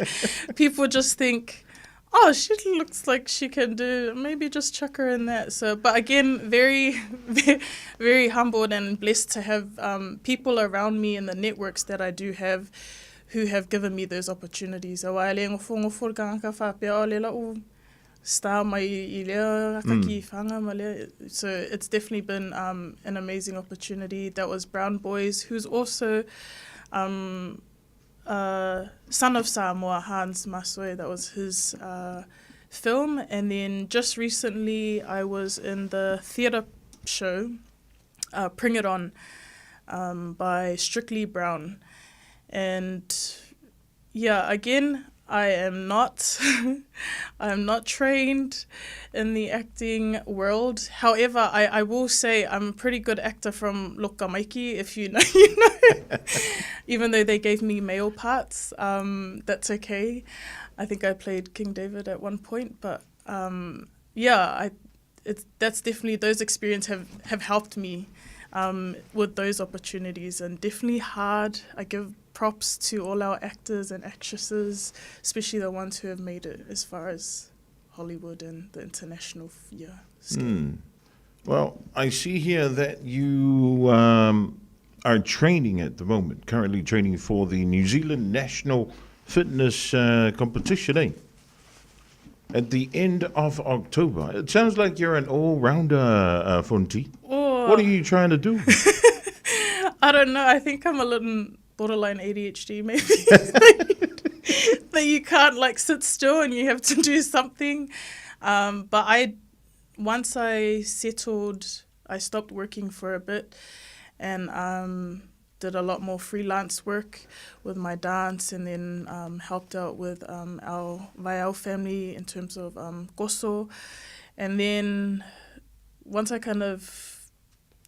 people just think, oh, she looks like she can do. Maybe just chuck her in that. So, but again, very, very, very humbled and blessed to have um, people around me in the networks that I do have, who have given me those opportunities. Star mai i lea mm. ma lea. So it's definitely been um, an amazing opportunity. That was Brown Boys, who's also um, uh, son of Samoa, Hans Masoe. That was his uh, film. And then just recently, I was in the theatre show, uh, Bring It On, um, by Strictly Brown. And yeah, again, I am not I am not trained in the acting world. However, I, I will say I'm a pretty good actor from Lokamaiki, if you know you know. Even though they gave me male parts, um, that's okay. I think I played King David at one point, but um, yeah, I it's that's definitely those experiences have, have helped me um, with those opportunities and definitely hard. I give props to all our actors and actresses, especially the ones who have made it as far as Hollywood and the international yeah.
Mm. Well, I see here that you um, are training at the moment, currently training for the New Zealand National Fitness uh, Competition, eh? At the end of October. It sounds like you're an all-rounder, uh, Fonti.
Oh.
What are you trying to do?
I don't know. I think I'm a little borderline ADHD, maybe. that you can't like sit still and you have to do something. Um, but I, once I settled, I stopped working for a bit and um, did a lot more freelance work with my dance and then um, helped out with um, our Vaiao family in terms of um, goso. And then once I kind of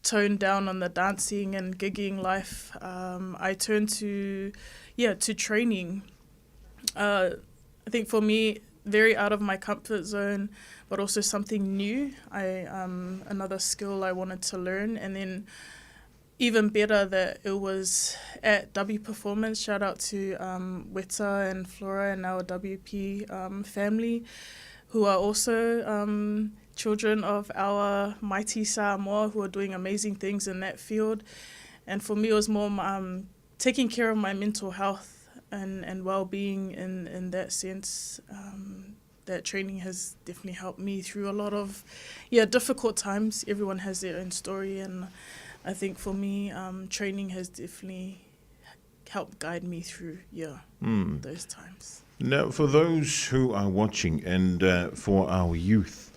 toned down on the dancing and gigging life, um, I turned to, yeah, to training. Uh, I think for me, very out of my comfort zone, but also something new. I um, another skill I wanted to learn, and then even better that it was at W Performance. Shout out to um, Weta and Flora and our WP um, family, who are also um, children of our mighty Samoa, who are doing amazing things in that field. And for me, it was more um, taking care of my mental health and, and well-being in, in that sense. Um, that training has definitely helped me through a lot of yeah difficult times. Everyone has their own story, and I think for me, um, training has definitely helped guide me through yeah
mm.
those times.
Now, for those who are watching and uh, for our youth,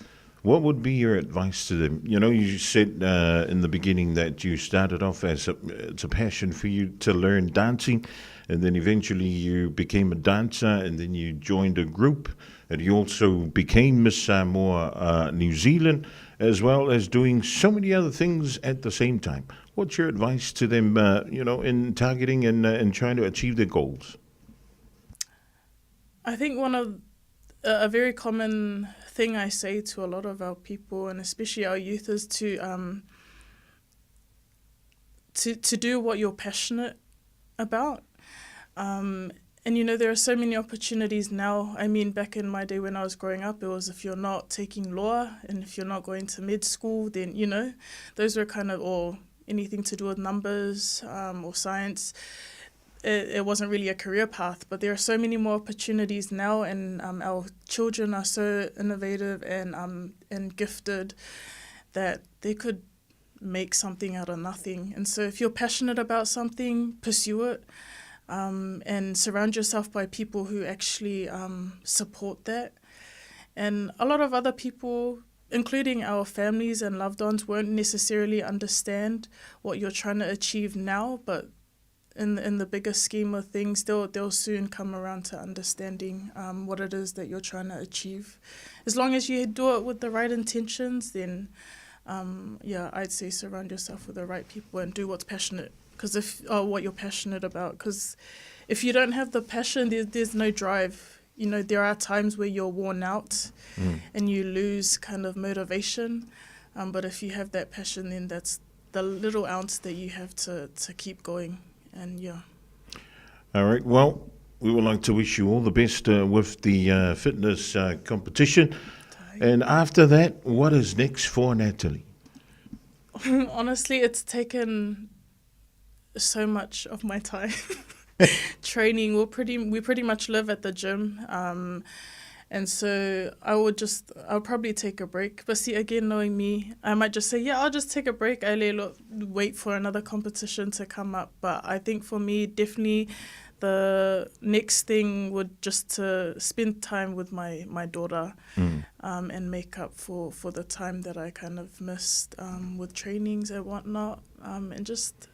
what would be your advice to them? You know, you said uh, in the beginning that you started off as a, it's a passion for you to learn dancing, and then eventually you became a dancer, and then you joined a group, and you also became Miss Samoa uh, New Zealand, as well as doing so many other things at the same time. What's your advice to them, uh, you know, in targeting and, uh, and trying to achieve their goals?
I think one of a very common thing I say to a lot of our people and especially our youth is to um, to to do what you're passionate about. Um, and you know, there are so many opportunities now. I mean, back in my day when I was growing up, it was if you're not taking law and if you're not going to med school, then, you know, those were kind of all anything to do with numbers um, or science. It, it wasn't really a career path, but there are so many more opportunities now, and um, our children are so innovative and um, and gifted that they could make something out of nothing. And so, if you're passionate about something, pursue it. Um, and surround yourself by people who actually um, support that. And a lot of other people, including our families and loved ones, won't necessarily understand what you're trying to achieve now, but in in the bigger scheme of things, they'll they'll soon come around to understanding um, what it is that you're trying to achieve. As long as you do it with the right intentions, then um, yeah, I'd say surround yourself with the right people and do what's passionate. Because if or what you're passionate about, because if you don't have the passion, there, there's no drive. You know, there are times where you're worn out mm. and you lose kind of motivation. Um, but if you have that passion, then that's the little ounce that you have to, to keep going. And yeah.
All right. Well, we would like to wish you all the best uh, with the uh, fitness uh, competition. And after that, what is next for Natalie?
Honestly, it's taken so much of my time. Training, we're pretty, we pretty much live at the gym. Um, and so I would just, I'll probably take a break. But see, again, knowing me, I might just say, yeah, I'll just take a break. I lay look, wait for another competition to come up. But I think for me, definitely the next thing would just to spend time with my, my daughter mm. um, and make up for, for the time that I kind of missed um, with trainings and whatnot um, and just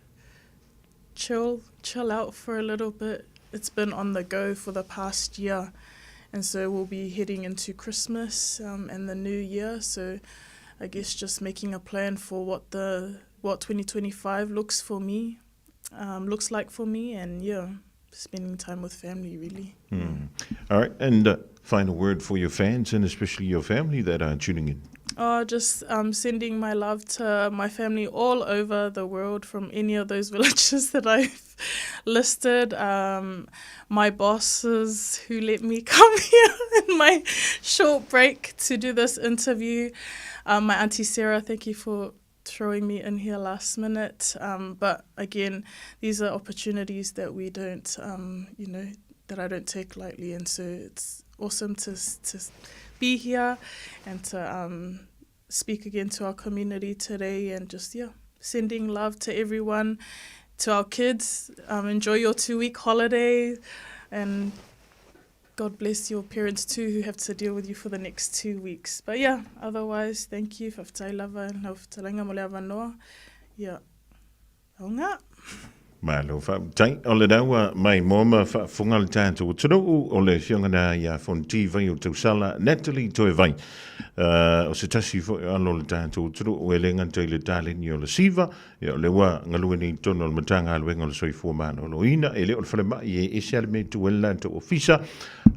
chill, chill out for a little bit. It's been on the go for the past year. And so we'll be heading into Christmas um, and the new year. So I guess just making a plan for what the what 2025 looks for me, um, looks like for me, and yeah, spending time with family really.
Mm. All right, and uh, final word for your fans and especially your family that are tuning in.
Oh, just um, sending my love to my family all over the world from any of those villages that I've listed. Um, my bosses who let me come here in my short break to do this interview. Um, my auntie Sarah, thank you for throwing me in here last minute. Um, but again, these are opportunities that we don't, um, you know, that I don't take lightly. And so it's awesome to, to be here and to um, speak again to our community today and just, yeah, sending love to everyone, to our kids. Um, enjoy your two week holiday and God bless your parents too who have to deal with you for the next two weeks. But yeah, otherwise, thank you. Faftai lava lau fetalenga mo le avanoa. Yeah. Aoga.
Malo faafetai o le daua mai moa ma faafofoga le tatou atunuu o le afioga na ia Fonoti Vai o Tausala Natalie Toevai uh, o se tasi foi o alo o le tatou atunuu e le gata i le taleni o le siva ia o le ua galue nei tonu o le Matagaluega o le Soifua Maloloina e le o le falemai e ese a le mea tu e le latou ofisa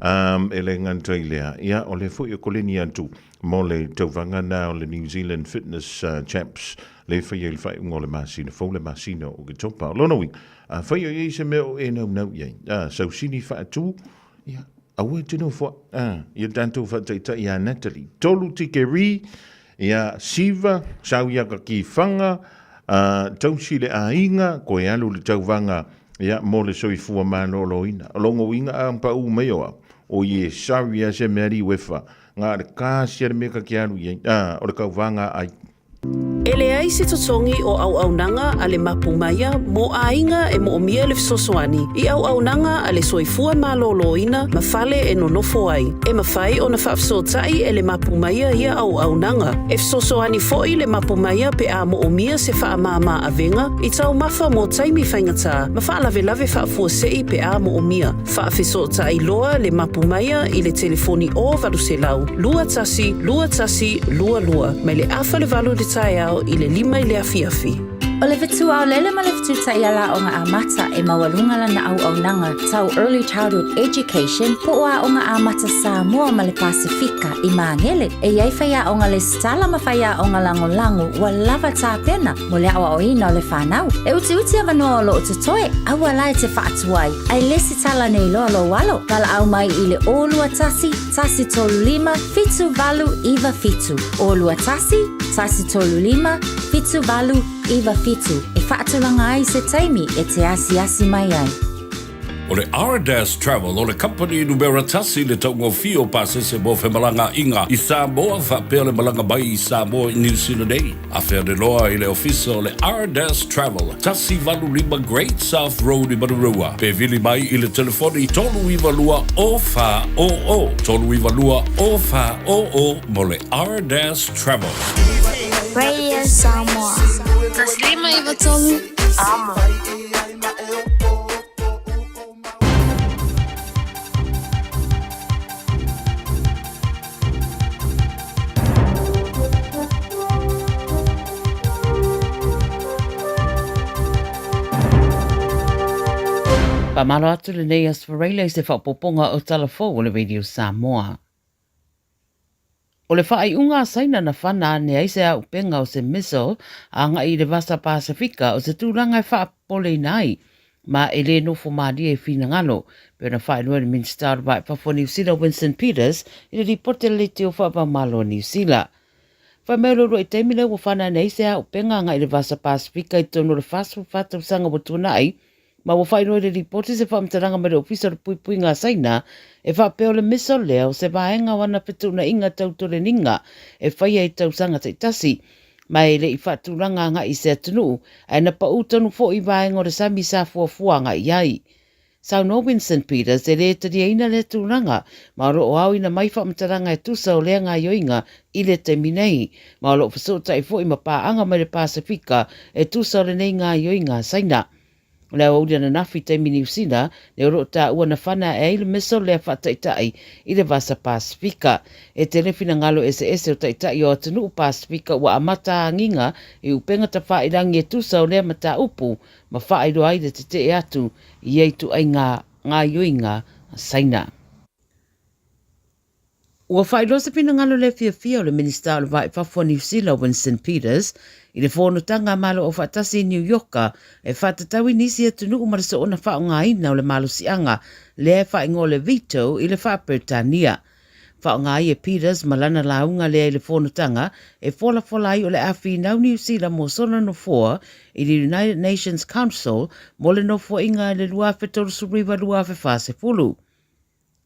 um, e le gata i lea ia o le foi o koleni atu mo le tauvaga na o le New Zealand Fitness uh, Champs le faia i le faaiuga o le masina fou, le masina o Oketopa. O lona uiga, afai o i ai se mea o e naunau i ai, a, sausini faatū, ia, aua e te nofo a, ia tatou faataitai ia Natalie. Tolu tikeri, ia, siva, sau ia ka ki whanga, a, tausi le aiga, koe alu le tauvaga, ia, mo le soifua malōlōina. O lona uiga a paʻū mai o au, o i e sau ia se mea li uefa, ngā le kasi a le mea ka ke alu i ai, a, o le kauvaga ai.
E leai se totogi o auaunaga a le Mapu Maia mo aiga e moomia le fesoasoani i auaunaga a le Soifua Malōlōina ma fale e nonofo ai. E mafai ona faafesootai e le Mapu Maia ia auaunaga. E fesoasoani foi le Mapu Maia pe a moomia se faamāmā avega i taumafa mo taimi faigata ma faalavelave faafuasei pe a moomia. Faafesootai loa le Mapu Maia i le telefoni o 800 21 21 22 mai le 7:30 i le taeao i le 5 i le afiafi.
O le fetu aolele ma le fetu taiala o ngā amata e maualuga lana auaunaga tau Early Childhood Education po o Aoga Amata Samoa ma le Pasefika i Magele. E i ai faiaoga lesitala ma faiaoga lagolago ua lava tapena mo le aoaoina o le fanau. E utiuti avanoa o loo totoe, aua la e te faatuai, ae lesitala nei loa lou alo. Valaau mai i le 021 135 7897. 021 135 7897 e faatulaga ai se taimi e te asiasi mai ai.
O le Ardas Travel o le kamupani numera tasi i le taugofie o pasese mo femalagaaiga i Samoa faapea le malaga mai i Samoa i Niu Sila nei. Afe ane loa i le ofisa o le Ardas Travel, 185 Great South Road i Manurewa, pe vili mai i le telefoni 392 0400, 392 0400 mo le Ardas Travel.
Radio Samoa. 153 Amo.
Faamalo atu lenei aso Australia i se faaopoopoga o tala fou o le Radio Samoa. O le faaiuga a Saina na whana ane ai se aupenga o se missile agai i le Vasa Pasifika o se tulaga e faapopoleina ai ma e lē nofo mālie i finagalo, pei ona faailoa e le Minisita o le Vai Fafo o Niu Sila Winston Peters i le Lipoti a le Leitio Faavaomalo a Niu Sila. Fai mai o le uluai taimi lea ua whana ane ai se aupenga agai i le Vasa Pasifika i totonu o le 44 tausaga ua tuanai Ma ua faailoa i le lipoti se faamatalaga mai le Ofisa o le Puipuiga a Saina e faapea o le missile lea o se vaega o ana fetuunaiga tau toleniga e faia i tausaga taitasi ma e le i faatulaga agai i se atunuu ae na pau tonu foi i vaega o le sami sa fuafua agai i ai. Saunoa Winston Peters e le taliaina lea tulaga ma o lo o aoina mai faamatalaga e tusa o lea gaioiga i le taimi nei ma o lo o fesootai foi ma paaga mai le Pasefika e tusa o lenei gaioiga a Saina. O le aoauli ananafi i taimi Niu Sila, lea o lo o taua na whana ae ai le missile lea faataitai i le Vasa Pasifika. E tele finagalo eseese o taitai o atunuu Pasifika ua amata agiga i upenga tafailangi e tusa o lea mataupu ma faailoa ai le tetee atu i ia ituaiga gaioiga a Saina. Ua faailoa se finagalo le fiafia o le Minisita o le Va i Fafo a Niu Sila, Winston Peters, i le fonotaga a Malo Aufaatasi i Niu Ioka e faatatau i nisi atunuu ma le soona faaaogaina o le malosiaga lea e faaigoa o le veto i le Faa-Peretania. Faaaoga ai e Peters ma lana lauga lea i le fonotaga e folafola ai o le a finau Niu Sila mo sona nofoa i le United Nations Council mo le nofoaiga i le 2039-2040.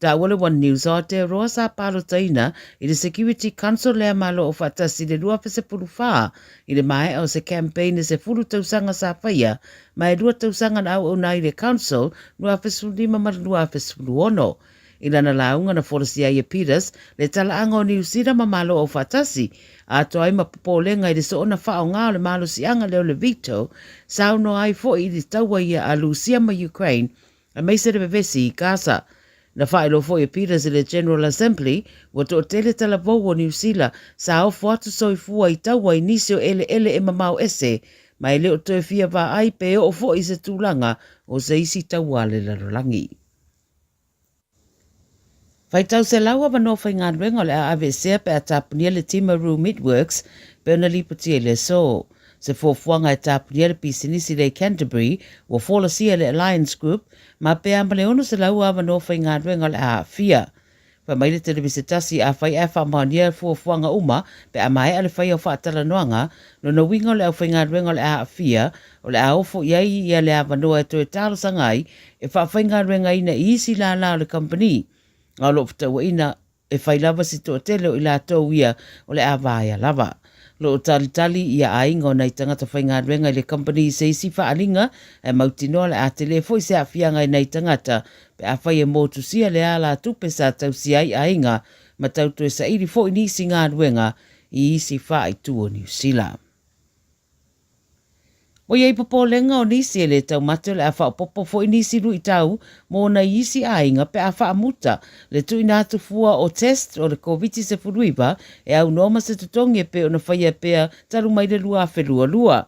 Taua le One News Aotearoa sa palotaina i le Security Council lea Malo Aufaatasi i le 2014 i le maea o se campaign e 10 tausaga sa faia ma e lua tausaga na auauna ai le Council 2015 ma le 2016. I lana lauga na folasia ai e Peters le talaaga o Niu Sila ma Malo Aufaatasi atoa ai ma popolega i le soona faaaoga o le malosiaga lea o le veto saunoa ai foi i le taua ia a Lusia ma Ukraine aemaise le vevesi i Gaza. Na faailoa foi e Peters i le General Assembly, ua toatele talavou o Niu Sila sa ofo atu soifua i taua i nisi o eleele e mamao ese, ma e le o toe fia vaai pe oo foi i se tulaga o se isi taua a le lalolagi. Faitau 100 avanoa faigaluega o le a aveesea pe a tapunia le Timaru Meatworks pei ona lipotia i le aso. Se fuafuaga e tapunia le pisinisi lea i Canterbury ua folasia e le Alliance Group ma pe a ma le 600 avanoa faigaluega o le a aafia. Fai mai le televise tasi afai ae faamaonia fuafuaga uma pe a maea le faia o faatalanoaga, lona uiga o le aufaigaluega o le a aafia o le a ofo i ai ia le avanoa e toe talosaga ai e faafaigaluegaina i isi lālā o le kamupani, a o lo o fetauaiina e fai lava si toatele o i latou ia o le a vaea lava. O lo o talitali ia aiga o nai tagata faigaluega i le kamupani i se isi faaaliga ae mautinoa le a tele foi se aafiaga i nai tagata pe afai e motusia le alatupe sa tausia ai aiga ma tau toe saili foi nisi galuega i isi faaitu o Niu Sila. Ua i ai popolega o nisi e le taumate o le a faaopoopo foi nisi luitau mo nai isi aiga pe a faamuta le tuuina atu fua o test o le Koviti-19 e aunoa ma se totogi e pei ona faia pea talu mai le 2022.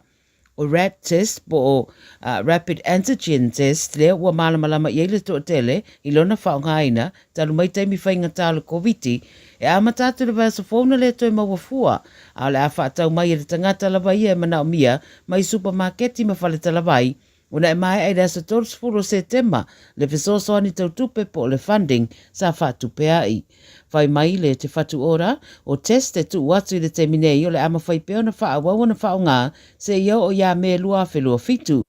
O RAT test po o Rapid Antigen Test lea ua malamalama i ai le toatele i lona faaaogaina talu mai taimi faigata o le Koviti, e amata atu i le vaiaso fou na le toe maua fua, a o le a faatau mai e le tagata lava ia e manaomia mai supamaketi ma faletalavai ona e maea i le aso 30 o Setema le fesoasoani tau tupe po o le funding sa faatupeai. Fai mai le Te Whatu Ora, o test e tuu atu i le taimi nei o le a mafai pea ona faaauau ona faaaoga seia oo ia Me 2027,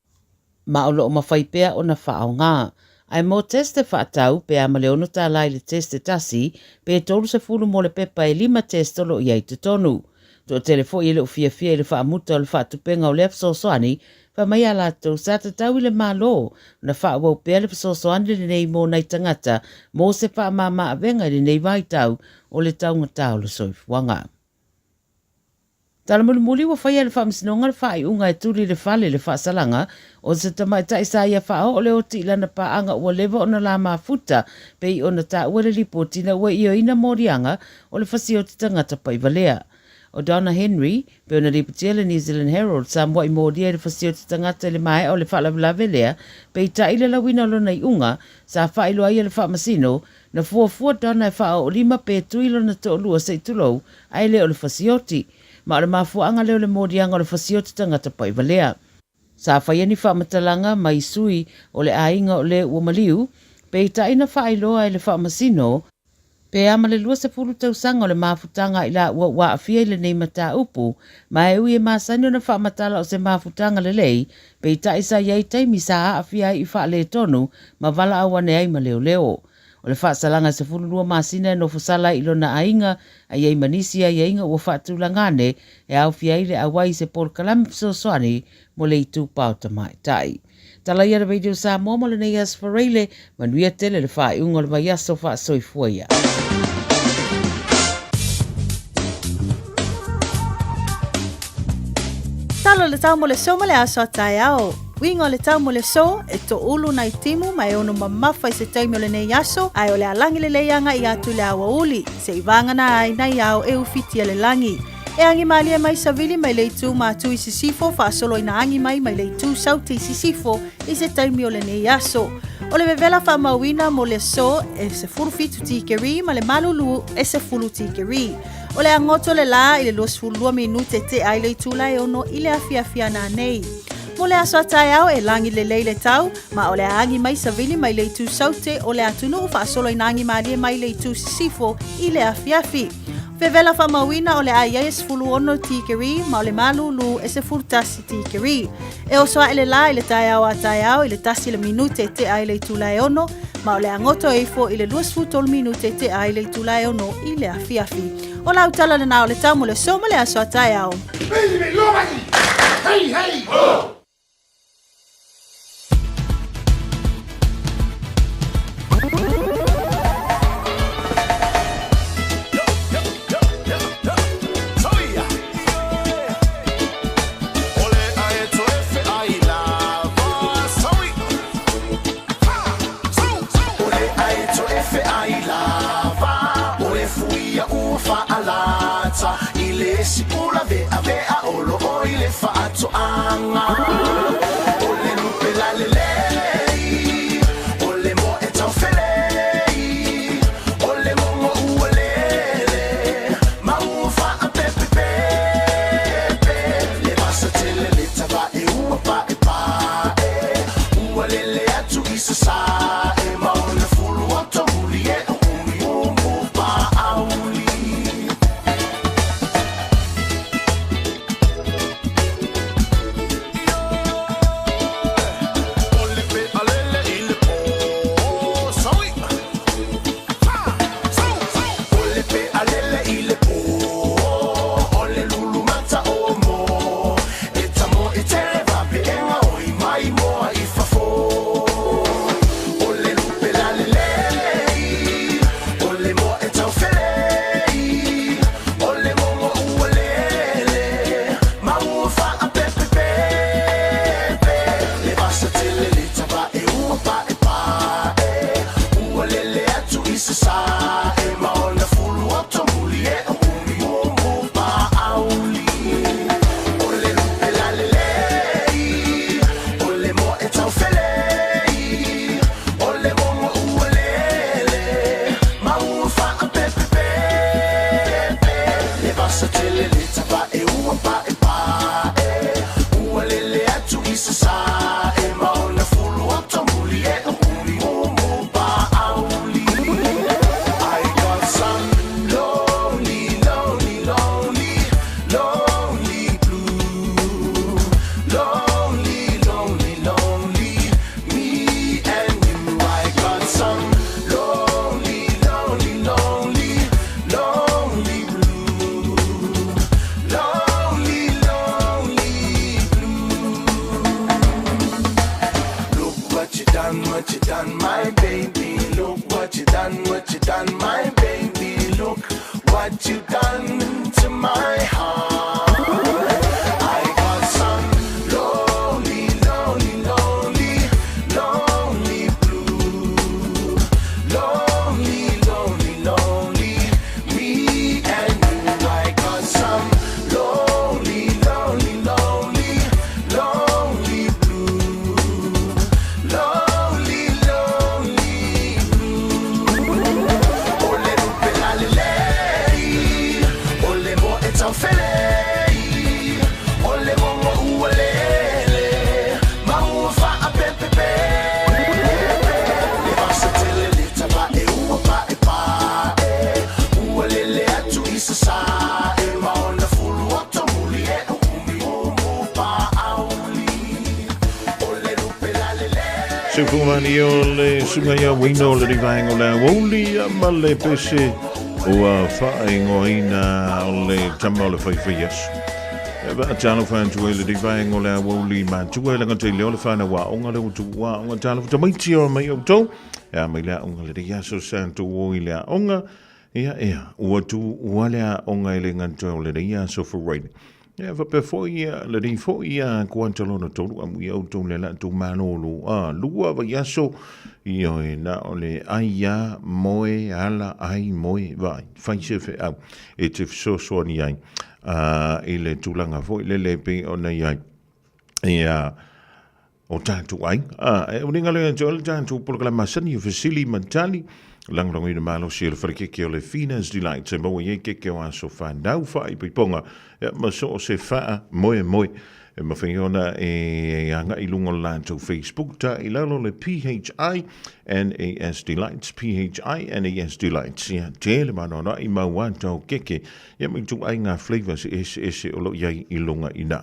ma o lo o mafai pea ona faaaoga. Ae mo test e faatau, pe a ma le $6 i le test e tasi, pe 30 mo le pepa e lima test o lo o i ai i totonu. Toatele foi e le o fiafia i le faamuta o le faatupenga o lea fesoasoani, fai mai a latou sa tatau i le Malo ona faaauau pea le fesoasoani lenei mo nai tagata mo se faamama-avega i lenei vaitau o le taugata o le soifuaga. Tala mulimuli ua faia e le Faamasinoga le faaiuga e tuli i le fale le faasalaga o se tamaitai sa ia faaoo le oti i lana paaga ua leva ona la mafuta pei ona taua i le lipoti ina ua ioeina moliaga o le fasioti tagata paivalea. O Donna Henry, pei ona lipotia le New Zealand Herald, sa muai molia i le fasioti tagata i le maea o le faalavelave lea, peitai le lauina o lona iuga, sa faailoa ai e le faamasino, na fuafua Donna e faaoolima pe tui lona toalua se i tulou, ae le o le fasioti. Ma o le mafuaaga lea o le moliaga o le fasioti tagata paivalea. Sa faia ni faamatalaga mai sui o le aiga o le ua maliu, peitai na faailoa e le faamasino, Pe a ma le 20 tausaga o le mafutaga i laua ua aafia i lenei mataupu, ma e ui e masani ona faamatala o se mafutaga lelei, peitai sa i ai taimi sa aafia ai i faaletonu ma valaau ane ai ma leoleo. O le faasalaga e 12 masina e nofosala ai i lona aiga, a i ai ma nisi aiaiga ua faatulaga ane e aofia ai le auai i se polokalame fesoasoani mo le itupa o tamaitai. Tala ia le Radio Samoa mo lenei aso Faraile, manuia tele le faaiuga o le vaiaso faasoifua ia.
Tala o le tau mo le so ma le aso a taeao. Uiga o le tau mo le so, e toulu nai timu ma e ono mamafa i se taimi o lenei aso, ae o le a lagi lelei agaʻi atu i le aoauli, se i vagana ai nai ao e ufitia le lagi. E agi malie mai savili mai le itu matu i sisifo faasolo ina agi mai mai le itu sauti i sisifo i se taimi o lenei aso. O le vevela faamauina mo le aso e 17 tikeri ma le malulu e 10 tikeri. O le agoto le la i le 22 minute tea i le itula e 6 i le afiafi a nanei. Mo le aso a taeao e lagi lelei le tau, ma o le a agi mai savili mai le itu saute o le atunuu faasolo ina agi malie mai le itu sisifo i le afiafi. Vevela faamauina o le a i ai e 16 tikeri ma o le malūlū e 11 tikeri. E oso aʻe le lā i le taeao a taeao i le 1 le minute tea i le itula e 6, ma o le a goto e ifo i le 23 minute tea i le itula e 6 i le afiafi. O lau tala lenā o le tau mo le aso ma le aso a taeao.
Hey, hey, ho!
Soifua malie o le susuga ia Uaina o le Rivaenga o le Aoauli ma le pese ua faaigoaina o le tama o le faifai aso. E faatalofa atu ai le Rivaenga o le Aoauli matua e lagata i leo le whanau aoga le utu aoga talofa tamaiti o mai outou. E a mai le aoga le rei aso sa tu o i le aoga. Ia ea, ua tu ua le aoga i le gata o le rei aso Friday. Ia faapea foi ia lelei foi ia kuata lona tolu amuia outou le latou malolo a lua vaiaso ioe na o le ai a moe ala ai moe vaai fai se feau e te fesoasoani ai a i le tulaga foi lele e pei ona i ai ia o tatou aiga. A, e uliga lea te ole tatou polokalame masani o fesili ma tali, lagolagoina malosi e le falekeke o le Fina's Delight e maua i ai keke o aso fanau faaipoipoga ia ma so o se faa moemoe. E mafai ona e agai i luga o le latou Facebook ta i lalo le PHINAS Delights, PHINAS Delights. Ia, tele manoanoa i mau a tau keke ia ma ituaiga flavours eseese o lo o i ai i luga i ina.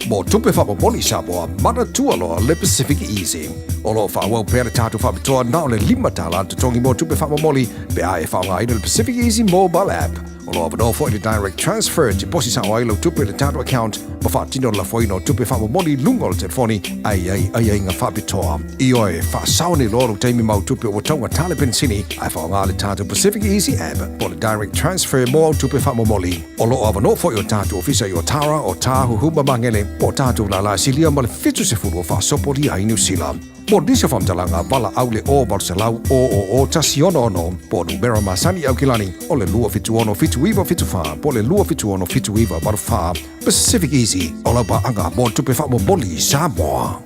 Mo tupe faamomoli Samoa, manatua loa le Pacific Easy. O lo o faaauau pea le tatou faapitoa na o le $5 le totogi mo tupe faamomoli pe a e faaaogaina le Pacific Easy mobile app. O lo o avanoa foi le direct transfer e tiposi sao ai lau tupe i le tatou account ma faatino le lafoina o tupe faamomoli i luga o le telefoni a i ai aiaiga faapitoa. Ioe, faasao nei loa lou taimi ma au tupe ua taugata le penisini ae faaaoga le tatou Pacific Easy app po o le direct transfer mo au tupe faamomoli. O lo o avanoa foi o tatou ofisa i Otara, Otāhuhu ma Magele, po o tatou lālā silia ma le 70 o faasopolia ai Niu Sila. Mo nisi o faamatalaga, valaau le 0 800 000 166 po o numera masani i Aukilani o le 276 7974 po o le 276 7984. Pacific Easy, o lau paaga mo tupe faamomoli i Samoa.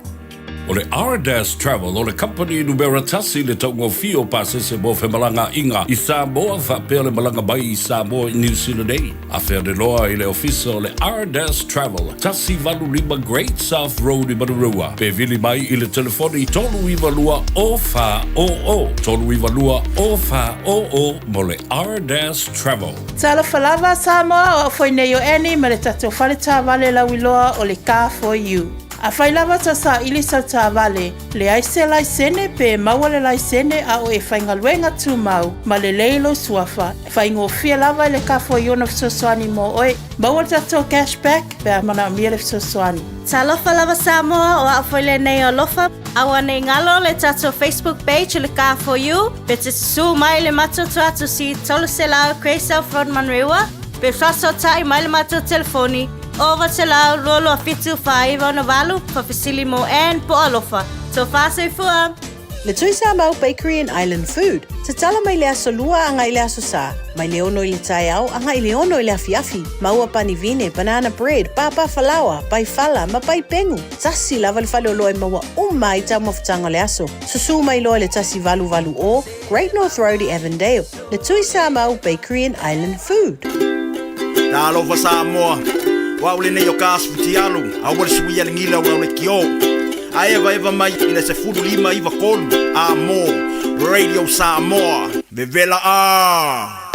O le Ardas Travel o le kamupani numera tasi i le taugofie o pasese mo femalagaaiga i Samoa faapea le malaga mai i Samoa i Niu Sila nei. Afea le loa i le ofisa o le Ardas Travel, 185 Great South Road i Manurewa, pe vili mai i le telefoni 392 0400, 392 0400 mo le Ardas Travel.
Talofa lava Samoa, o au foi nei o Annie ma le tatou fale taavale lauiloa o le Car For You. Afai lava ta saili sau taavale, leai se laisene pe maua le laisene a o e faigaluega tumau ma lelei lou suafa, faigofie lava i le kafo i ona fesoasoani mo oe. Maua le tatou cash back pe a manaomia le fesoasoani.
Talofa lava Samoa, o au foi lenei o Alofa. Aua nei galo le tatou Facebook page o le Car For You, pe te susū mai le matou tuatusi 300 Grey South Road Manurewa, pe faasootai mai le matou telefoni 900 227 4968, faafesili mo Ann po o Alofa. Tofa soifua!
Le Tui Samoa Bakery and Island Food, tatala mai le aso Lua agai i le aso Sa, mai le 6 i le taeao agai i le 6 i le afiafi. Maua pani vine, banana bread, pāpā falaoa, pai fala, ma pai pengu. Tasi lava le faleoloa e maua uma ai taumafataga o le aso. Susū mai loa i le 1880 Great North Road i Avondale. Le Tui Samoa Bakery and Island Food.
Talofa Samoa, o au lenei o ka asu fitialu, aua le suia le gila o au le kio. A evaeva mai i le 15 93 a mo Radio Samoa. Vevela a!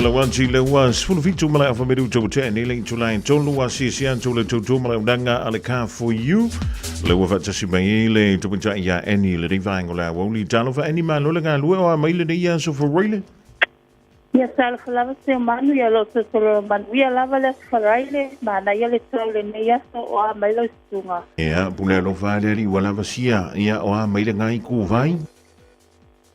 Malauanti le ua 17 ma le afa minuta ua tea nei le itula e tolu asiasi atu le tautua ma le auaunaga a le Car4U. Le ua faatasi mai ai le tamaitai ia Annie i lenei vaega o le aoauli. Talofa Annie, malo le galue o a mai lenei aso Faraile.
Ia talofa lava se manu ia lo totolo manuia lava le aso Faraile, manaia le tau lenei aso o a mai lau susuga.
Ia, pule alofa le alii ua lava sia, ia o a mai le ngai kuvai.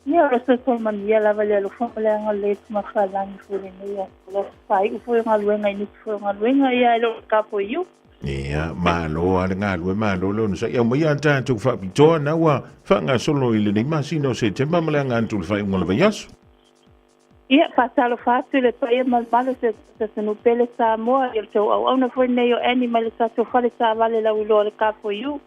Ia o lo totolo manuia lava le alofa ma le agalelei Tumafalagi foi lenei aso le aso faaiu foi o galuega i nisi foi o galuega ia e le o ka foi iu.
Ia, malo a le galue, malo le onosai. Aumaia a tatou faapitoa na ua faagasolo i lenei masina o Setema ma le aga atu i le faaiuga o le vaiaso.
Ia, faatalofa atu i le paia ma le mamalu o si o tatou atunuu pele Samoa, ia le tou auauna foi lenei o Annie mai le tatou fale taavale lauiloa o le Car4U.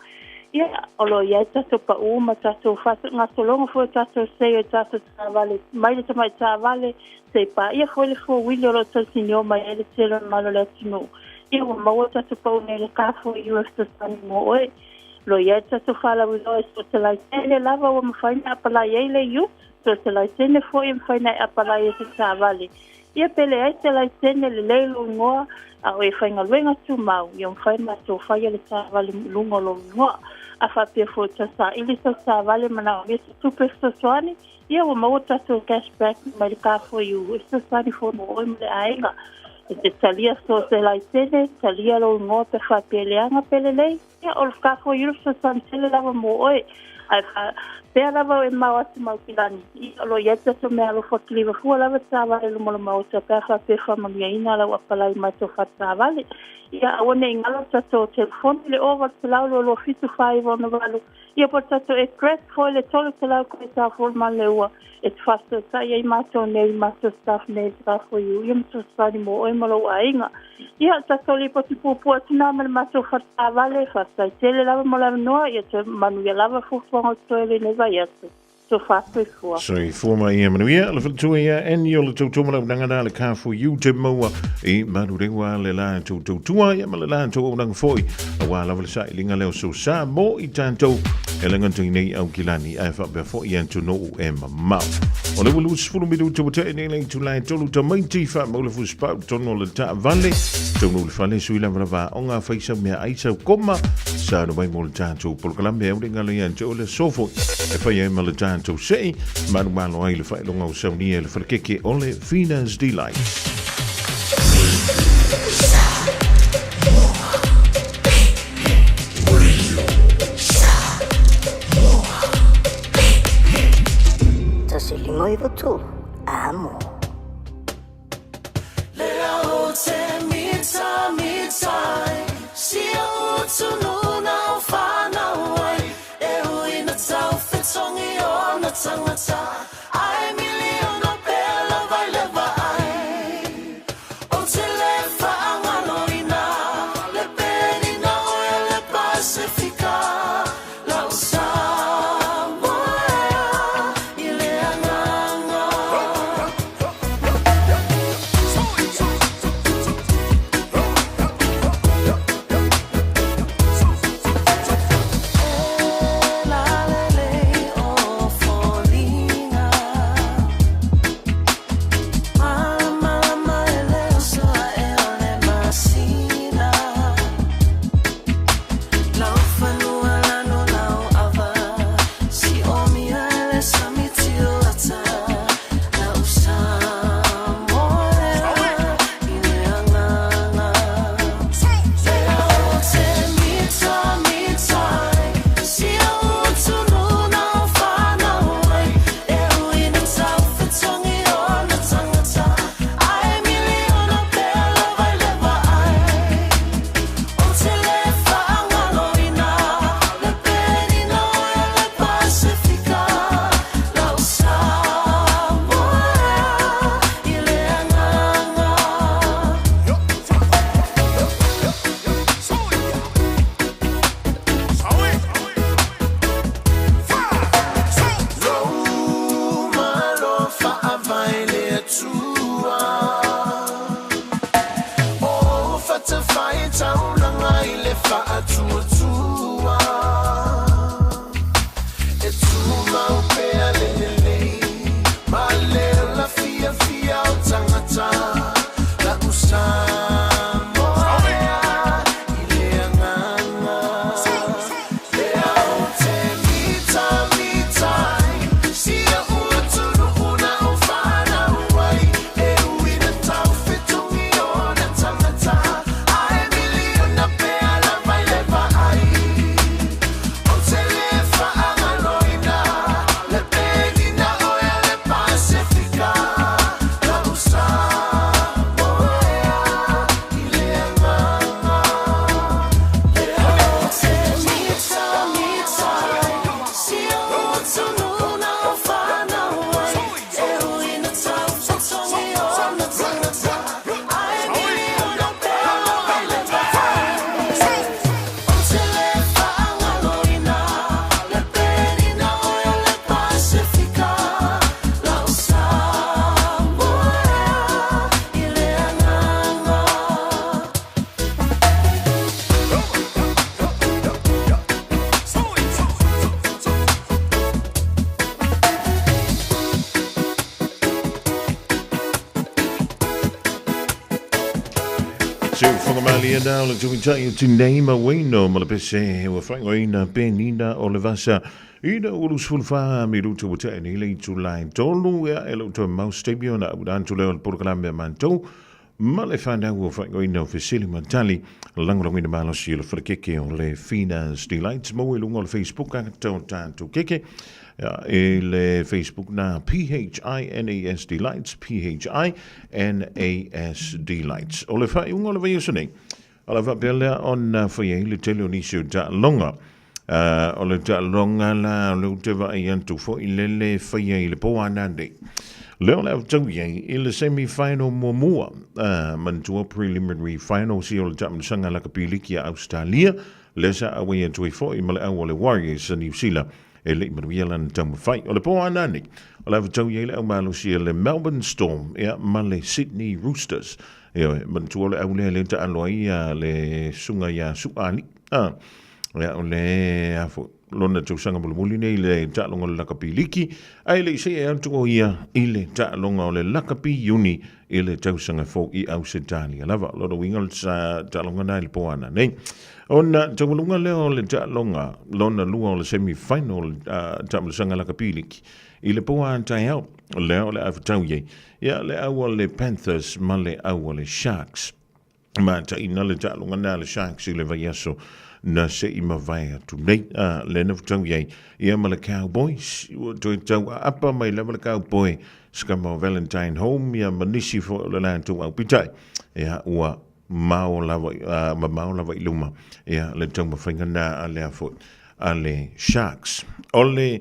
Ia, o lo o i ai tatou pau ma tatou faagasologa foi o tatou sei o tatou taavale mai le tamai taavale seia paia foi le four-wheeler o lo o tausinio mai ai le tele o le mamalu o le atunuu. Ia, ua maua tatou pau nei i le Car4U e fesoasoani mo oe. O lo o i ai tatou faalauiloa i so o se laisene lava ua mafai ona apalai ai le ute. So se laisene foi e mafai ona e apalai ai se taavale. Ia pe leai se laisene, lelei lou igoa, a o e faigaluega tumau, ia mafai ona matou faia le taavale i luga o lou igoa. A faapea foi o tau saili sau taavale manaomia se tupe fesoasoani, ia ua maua tatou cash back mai le Car4U e fesoasoani foi mo oe ma le aiga. E te talia so se laisene, talia lou igoa pe faapea e leaga pe lelei. Ia, o le Car4U le fesoasoani tele lava mo oe. Ae faapea lava e mao atu ma Aukilani, ia, o lo o i ai tatou meaalofa kiliva fua lava taavale i luma o le maota pe a faapea e faamanuiaina lau apalai mai tou fale taavale. Ia, aua ne i galo le tatou telefoni le 0800 22 74 68, ia po o le tatou address foi le 300 Koetao Fort Manleua e te faafesootai ai matou nei, matou staff nei i le Car4U, ia ma fesoasoani mo oe ma lou aiga. Ia, o le tatou lipoti puupuu atu lena ma le matou fale taavale. Faafetai tele lava mo le avanoa. Ia toe manuia lava fuafuaga o totoe o lenei vaiaso. Tofa soifua.
Soifua ma ia manuia. Le faletua ia Annie o le tautua ma le auaunaga na le Car4U te maua i Manurewa le latou tautua ia ma le latou auaunaga foi aua lava le sailiga lea o sosa mo i tatou e le gata i nei Aukilani ae faapea foi i atunuu e mamao. O le ua 20 minuta ua tea nei le itula e tolu tamaiti faamau le fusipau tonu o le taavale taunuu i le fale sui lavalava aoga fai sau meaai sau koma saunoa mai mo le tatou polokalame au le galo ia te oe le aso foi e fai ai ma le tatou sei manumalo ai le faailoga o saunia i le falekeke o le Fina's Delight.
153 Amo.
Malie na o le tumitai o Tinei Mawino ma le pese ua faaigoaina Penina o le Vasa i le ulu 14 minuta ua tea nei le itula e tolu ia e lou toe mau se taimi ona auina atu lea o le polokalame a matou ma le fanau o faaigoaina o Fesili ma Tali lagolagoina malosi o le falekeke o le Fina's Delights maua i luga o le Facebook a o tatou keke i le Facebook na P-H-I-N-A-S Delights, P-H-I-N-A-S Delights. O le faaiuga o le vaiaso nei, o le faapea lea ona fai ai le tele o nisi o taaloga. O le taaloga la o le ou te vaai atu foi lele faia i le po ana nei. Lea o le a tau i ai i le semi-final muamua, manatua preliminary final si o le taamilosaga lakapi liki a Australia, lea sa auai atu ai foi ma le au o le Warriors a Niu Sila e le i manuia lana taumafai. O le po ana nei, o le a fetau i ai le au malosi a le Melbourne Storm ia ma le Sydney Roosters. Ioe, manatua o le au lea lea taalo ai ia le susuga ia Suaali'i. A, ia o le a foi, lona tausaga mulimuli nei i le taaloga o le lakapi liki, ae le i see atu o ia i le taaloga o le lakapi iuni i le tausaga fou i Ausetalia lava. Lona uiga o le taaloga na i le po ana nei. Ona taualuga lea o le taaloga lona lua o le semi-final taamilosaga lakapi liki i le po a taeao, lea o le a fetau i ai ia le au a le Panthers ma le au a le Sharks. Mataina le taaloga na a le Sharks i le vaiaso na se i mavae atu nei. A, lea na fetau i ai ia ma le Cowboys. Ua toe tau aapa mai lava le Cowboy Scammer Valentine Home ia ma nisi foi o le latou aupitai. Ia, ua mao lava, mamao lava i luma ia le taumafaiga na a lea foi a le Sharks. O le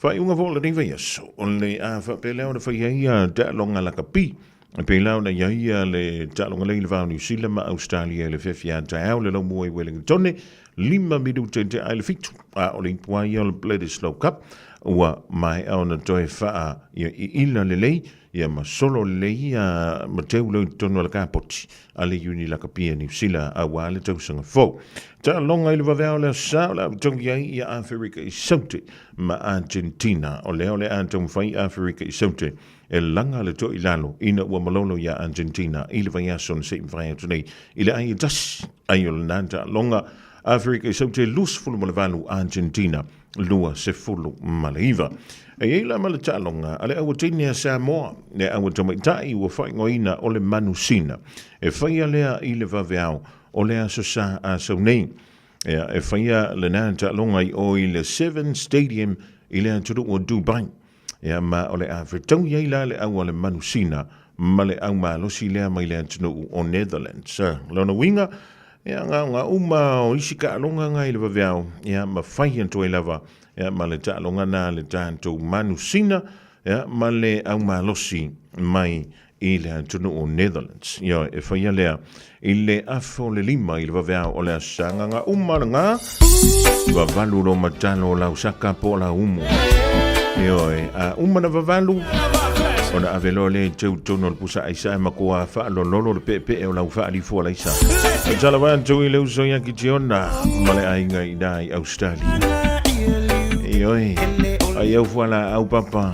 faaiuga foi o lenei vaiaso, o le a faapea lea ona fai ai ia taaloga lakapi. E pei la ona i ai ia le taaloga lea i le va o Niu Sila ma Australia i le afiafi a taeao le laumua i Wellingtone, 5 minute tea ai le 7, a o le ipu lava ia o le Bledisloe Cup ua maea ona toe faa ia iila lelei ia ma solo lelei ia ma teu leo i totonu o le kapoti a le Iuni Lakapi a Niu Sila aua le tausaga fou. Taaloga i le vaveao le aso Sa o le a togi ai ia Aferika i Saute ma Argentina. O lea o le a taumafai Aferika i Saute e laga le toʻi lalo ina ua malolo iā Argentina i le vaiaso na se i mavae atu nei i le ai e tasi ai o lena taaloga Aferika i Saute 28 Argentina 29. E i ai la ma le taaloga a le aua teine a Samoa, le aua tamaitai ua faaigoaina o le Manusina. E faia lea i le vaveao o le Aso Sa a sau nei. Ea, e faia lena taaloga i o i le Seven Stadium i le atunuu o Dubai. Ea, ma o le a fetaui ai la le aua le Manusina ma le au malosi lea mai le atunuu o Netherlands. Lona uiga, Ia, nga, nga uma o isi taaloga nga i le vaveao, ia, ma fai atu ai lava, ia, ma le taaloga na le tatou manusina, ia, ma le aumalosi mai i le atunuu o Netherlands. Ia, e faia lea i le afa o le 5 i le vaveao o le aso Sa. Nga, nga uma nga, vavalu lo matalo o lau saka po o lau umu. Ioe, a uma na vavalu, ona ave loa lea i teu tonu o le pusa aisa e makoa faalololo le peepee o lau faalifua laisa. E tala vai atu i le uso ia Kitiona ma le aiga i nā i Australia. Ioe, ai au fuala au papa.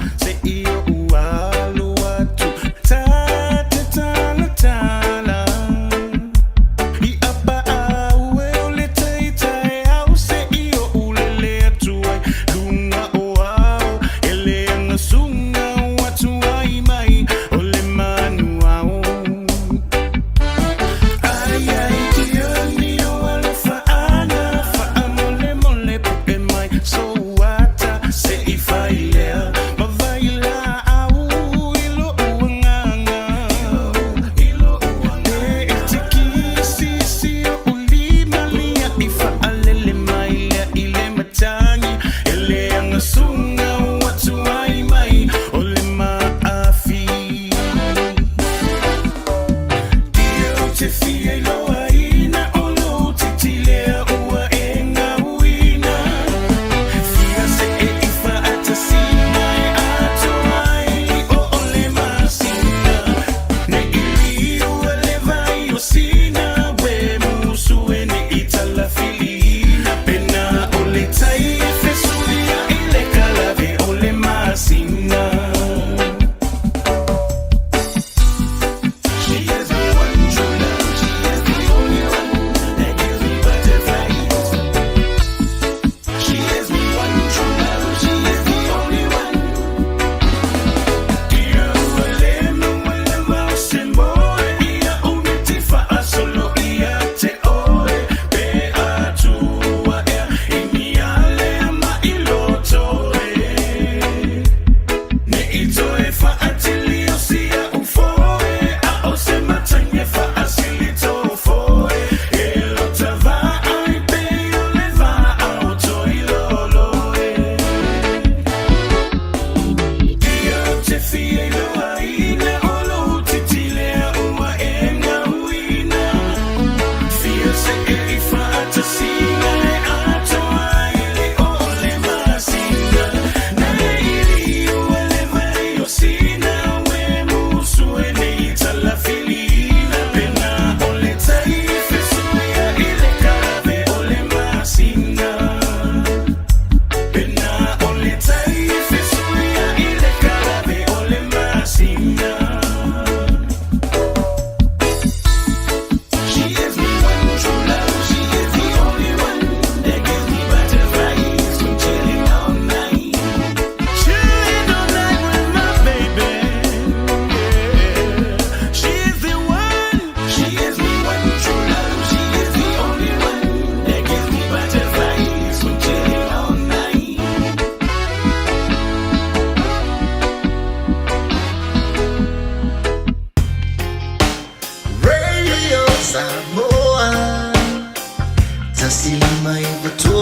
1 5 9 3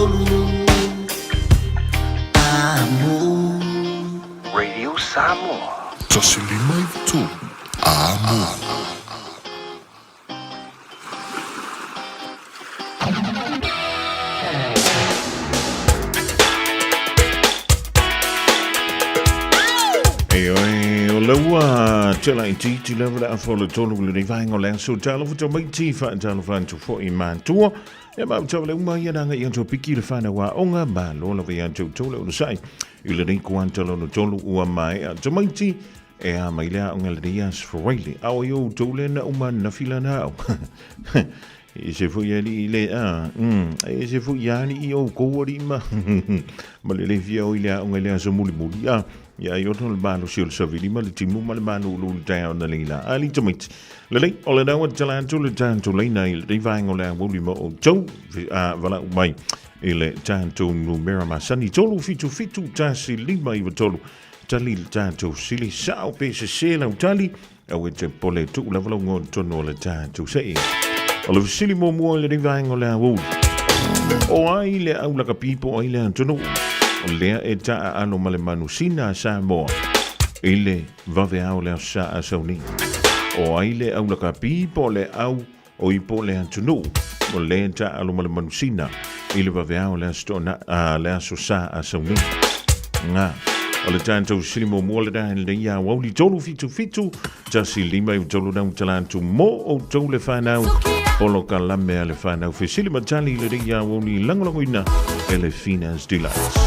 Amo.
Radio Samoa.
1 5 9 3 Amo. E oe, o laua tela i titi lava le afa o le tolu le nei vaenga o le aso talo futa mai ti wha talo whantu fo i mātua. E mau tau le uma ia nanga i anto piki le whanau a onga ma lola ve anto tole o le sai. I le nei kuanta lono tolu ua mai a tamaiti e a mai lea onga le nei as faraile. Ao i o tole na uma na fila na au. E se foi ali i le a, e se foi ali i o kou ali ma, ma le le fia o i le a onga le aso muli muli a, ia i oto le malo si o le savili ma le timu ma le manu ulu le tae ona le ila ali tamaiti. Lelei, o le naua tala atu le tatou leina i le vaenga o le aoauli ma outou, a valaau mai i le tatou numera masani 377 1 5 9 3. Tali le tatou sili sao pe sese lau tali, aua e te pole tuu lava lau ngoa tonu o le tatou see. O le fesili muamua i lenei vaenga o le aoauli. O ai le au lakapi po o ai le atunuu? O lea e taaalo ma le manusina a Samoa i le vaveao le Aso Sa a Sauni. O ai le au lakapi po o le au o i po o le atunuu? O lea e taaalo ma le manusina i le vaveao le Aso Toona, a, le Aso Sa a Sauni. Nga. O le tatou sili muamua le dae lenei aoauli 377 1 5 3 nau tala atu mo outou le whanau. Polokalame a le whanau fesili ma tali i lenei aoauli lagolagoina e le Fina's Delights.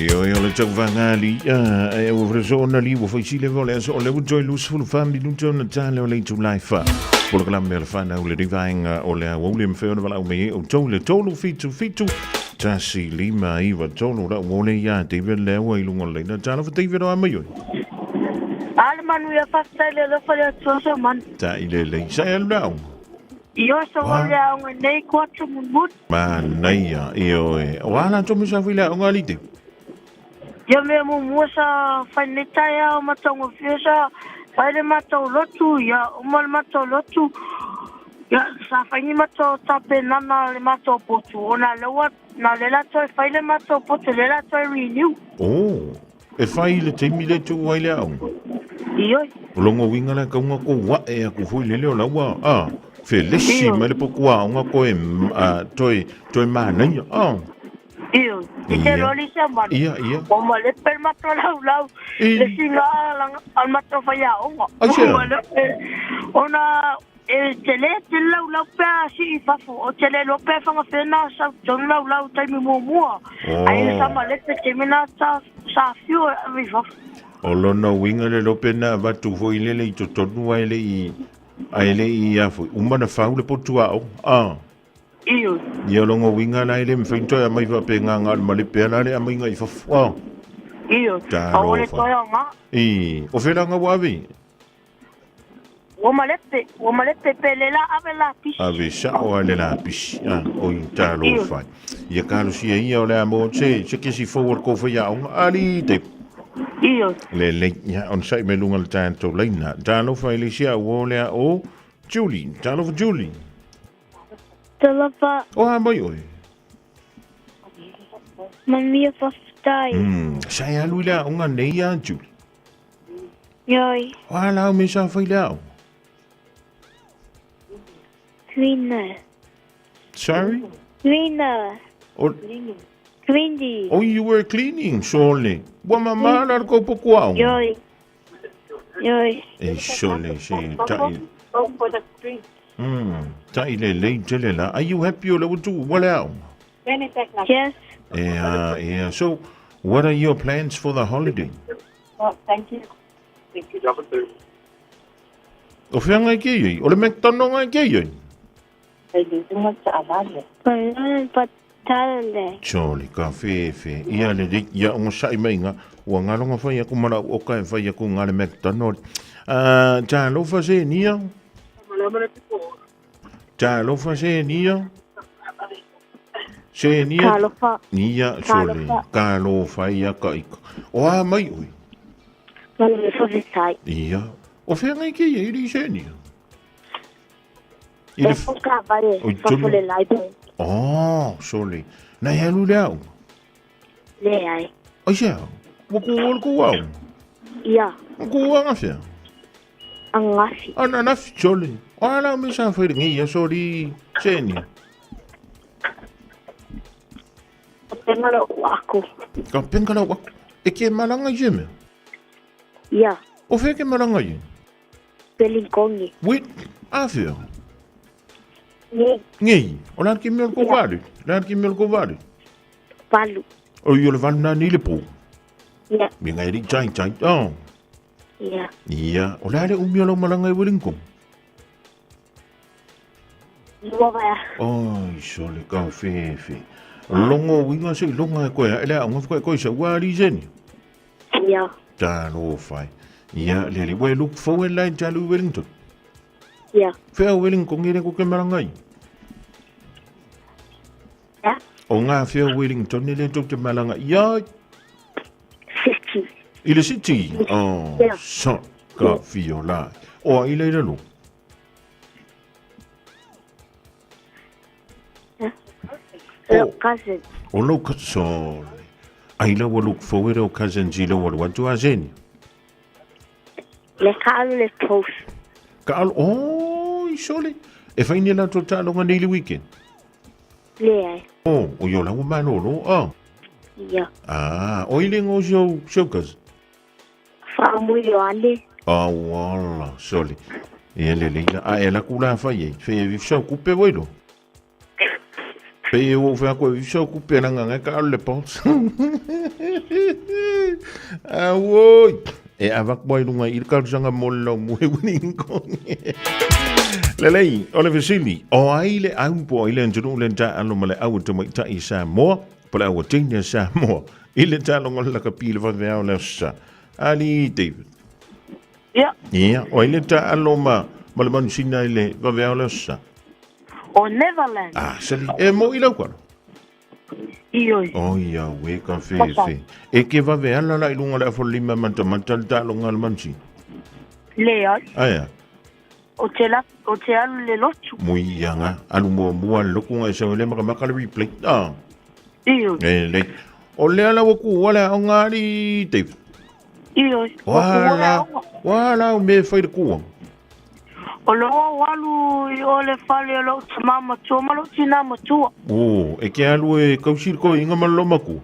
Ioe, o le tauvaga aliia e ua falesoona li ua faisile o le aso o le ua toe 24 minuta ona tale o le itulai fa. Polokalame o le whanau le rivaenga o le aoauli e mawhai ona valaau mai e outou le 377 1 5 9 3, la ua le iā David le aua i luga o le laina. Talofa David o a mai oe?
A le manuia faafetai le alofa le Atua so manu.
Taʻi lelei. Sa e alu le aoga?
Ioe sa ua le aoga nei kuatu mulimuli.
Manaia, ioe. O a latou mea sa fai i le aoga alii David?
Ia mea muamua sa fai nei taeao matagofie sa fai le matou lotu, ia uma le matou lotu, ia sa fai ni matou tapenana le matou potu ona lea ua na o lea la toe fai le matou potu lea la toe renew.
Oh, e fai i le taimi lea e tuu ai le aoga?
Ioe.
O lona uiga la e tau na tou ae atu foi lele o la ua, a, felesi mai le potu aoga toe, a, toe, toe manaia, a.
Ioe, i te loli se manu.
Ia, ia.
Ua malepe le matou laulau, le siga a le matou faiaoga.
Aisea?
Ua malepe, ona e tele tele laulau pe a sii i fafo. Ou te le iloa pe fagafea na sau totonu laulau i taimi muamua. Ai sa malepe taimi na sa fiu e ave i fafo.
O lona uiga le iloa pe na avatu foi lele i totonu ae le i, ae le i a foi, uma na fau le potu aoga. A.
Ioe.
Ia o lona uiga la e le mafai ona toe aumai faapena na o le malepe a la le aumaiga i fafo a.
Ioe. Aua le
Talofa.
toe aoga.
I, o fea la na ua ave i?
Ua malepe, ua malepe pe le la ave lapisi.
Ave sao a le lapisi. A, oi talofa. Ia talosia ia o le a mo se, se kesi fou o le kou faiaoga. Ali te.
Ioe.
Lelei, ia on sai me lunga le tatou laina. Talofa i le isi au o le a o Julie. Talofa Julie.
Talofa.
O a mai oe?
Manuia faafetai.
Sa e alu i le aoga nei a Julie?
Ioe.
O a la au me sa fai le aoga?
Cleaner.
Sorry?
Cleaner.
O,
Cleaning.
oh, you were cleaning, sole. Ua mamala le kou poku aoga.
Ioe. Ioe.
E sole, se taʻi. Taʻi lelei tele la. Are you happy o le ua tuu ua le aoga?
Yes.
Yeah, yeah. So, what are your plans for the holiday?
Thank you.
O fea ngai ke iei? O le McDonald ngai ke iei? Chole, ka fefe. Ia le le ia o sai mai nga. Ua ngalonga fai aku mala o ka e fai aku nga le McDonald. Ah, talofa se nia. Talofa se nia. Se nia.
Talofa.
Nia chole. Talofa ia ka ika. O a mai oi. Ia. O fea ngai ke ia i se nia. I le Oi, tonu. Oh, sole. Na e alu le au.
Leai.
Ai se au. Ua ku ua ku au.
Ia.
Ku ua ngawhea.
Angafi.
Ana nafi sole. O ala me sa whaire ngi ia sori seni.
Ka pengala o ako.
Ka pengala o ako. E ke malanga i se mea?
Ia.
O whea ke malanga i?
Pelinkongi.
Wait, awhea?
Ngei.
Ngei. O la ki mea o le valu. La ki mea o le valu.
Valu.
O i o le valu nā ni le pō.
Ia.
Me ngai ri tai tai. Oh.
Ia.
Ia. O la le umi o lau malanga i Wellington.
Lua vaea.
Oi, sole ka fefe. Longo winga se longa e koe. Ele a unga koe koe sa ua ali seni.
Ia.
Talofa e. Ia, le le, ua e look forward la i te alu i Wellington?
Ia.
Whea o Wellington e le ko ke maranga i?
Ia.
O ngā whea o Wellington e le tau te maranga i ai?
City.
I le city? Oh,
Ia.
sa, ka whio la. O ai leira lo?
Lou cousin.
O lou cousin. Ai la ua look forward o cousins i lau alu atu a Zeni.
Le ka alu le post.
Ka alu, oh, i sole. E whai ni la tō tālonga nei le weekend?
Leai.
Oh, o i o lau malolo, oh.
Ia.
Ah, o i le ngō si au, si au cousin?
Whaamui o ane.
Auala, sole. Ia le leila. A e la kula whai e. Whai e vifsau kupe wailo. Pe e o whea koe vifsau kupe na nganga ka alu le pons. Auoi. E awak wai lunga i le kalusanga mo le lau mue wini kongi. Lelei, o le fesili, o ai le au po o ai le atunuu le taalo ma le au a tamaitai i Samoa, po le au a teine a Samoa, i le taaloga o le lakapi i le vaveao le Aso Sa. Alii David.
Ia.
Ia, o ai le taalo ma, ma le manusina i le vaveao le Aso Sa?
O Netherlands.
Ah, sali, e mo i lau kalo.
Ioi.
O ia, we ka fe, fe. E ke vave ala la i lunga le afo lima mata mata le taaloga a le manusina.
Leai.
Aia.
O te la, o te alu le lotu.
Mui ia nga, alu muamua le loku nga e sau e le makamaka le replay. Ah.
Ioi.
E le. O lea la ua kuua le aoga alii David.
Ioi. Ua kuua le aoga.
Ua la o mea e fai le kuaga.
O lou au alu i o le fale o lou tamā matua ma lou tinā matua.
O, e ke alu e kausi le koiinga ma le lomakua.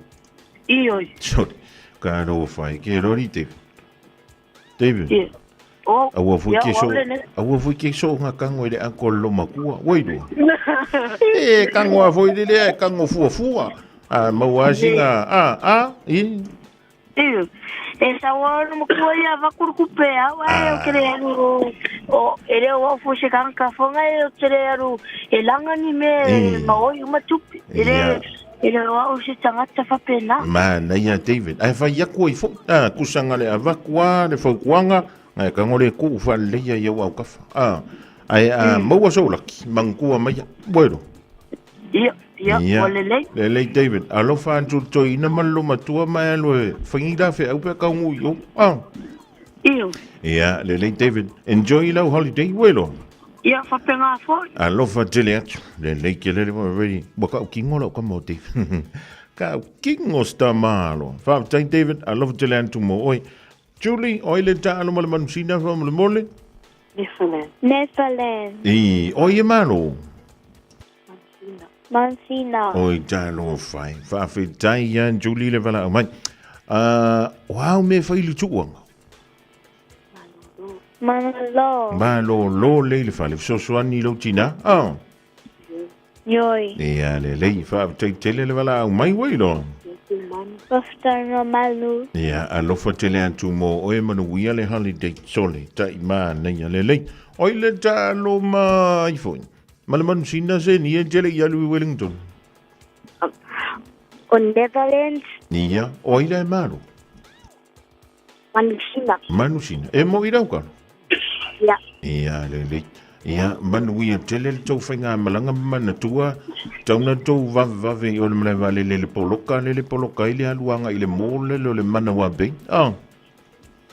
Ioi.
Sorry. Ka alofa e ke rori David. David.
Ia. O,
Aua foi
ia,
ke
o
so,
au lenei.
aua foi ke so nga kango i le ako le lomakua. Ua iloa. E kango a foi le lea e kango fuafua. A maua asi nga, a, a, i.
Iyo. E sa o le makua ia avatu le kupe au ae o te le alu o e le o au foi se tagata foga e o te le alu e laga ni mea e maoi uma tupe. E le e le o au se tagata faapena.
Manaia David. Ae fai aku ai foi. A, kusanga le avatu a le fautuaga, ae kango le tuu faaleleia i au aukafa. A, ae a maua sou laki, manatua maia. Bueno.
Ia, ia, ua lelei.
Lelei David, alofa atu le toeaina ma le lomatua ma e alu e faigi la feau pe a kaungu i ou. Ah.
Io.
Ia, lelei David, enjoy lau holiday ua iloa.
Ia, faapena foi.
Alofa tele atu. Lelei tele le already. Ua kau kingo lau kama o David. Kau kingo sta malo. Faafetai David, alofa tele atu mo oe. Julie, oi le taalo ma le manusina fa mo le mole.
Nephilim. Nephilim.
I, oi e malo.
Mansina.
Oi talofa e. Faafetai ia Julie le valaau mai. O a au mea e fai i le tuuaga?
Malolo.
Malolo lei le fale. Fesoasoani i lou tinā. Ah.
Ioi.
Ia lelei. Faafetai tele le valaau mai ua iloa.
Faafetai no malu.
Ia, alofa tele atu mo oe manuia le holiday sole. Tai manaia lelei. Oi le talo mai foi. Ma le manusina se ni e tele i alu i Wellington.
O Netherlands.
Ia, o ai la e malo?
Manusina.
Manusina. E mo i rau kalo?
Ia.
Ia, lelei. Ia, manuia tele le tou faigamalaga ma manatua, tau na tou vavevave i o le malae vaalele le poloka le le poloka ai le alu agai i le mall lele o le Manawa Bay. Ah.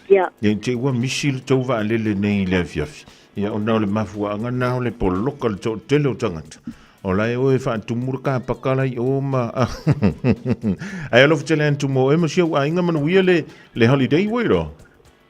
Ia.
Ia, te i ua misi le tou vaalele nei i le afiafi. Ia, ona o le mafuaaga na o le poloka le toatele o tagata. O la e oe e faatumu le kapaka la i o ma... Ae alofa tele atu mo oe ma si ou aiga manuia le, le holiday ua iloa.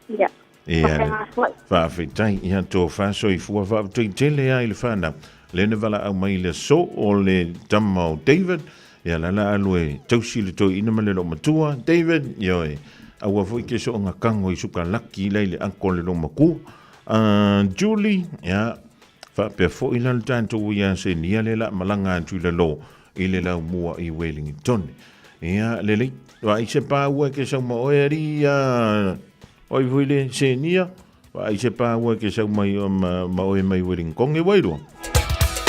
Ia.
Ia, faafetai. Ia, tofa soifua faafetai tele lava i le fanau. Lea na valaau mai i le aso o le tama o David. Ia, la la alu e tausi le toeaina ma le loomatua. David, ioe, aua foi ke soonga kago i suka laki la i le ako le loomakua. Julie, ia, faapea foi la le tatou ia Senia le la malaga atu i lalo i le laumua i Wellington. Ia, lelei, vaai se pāua e ke sau ma oe alii, oi foi le Senia, Vaai se pāua ke sau mai ma, ma oe mai Wellington e wairua.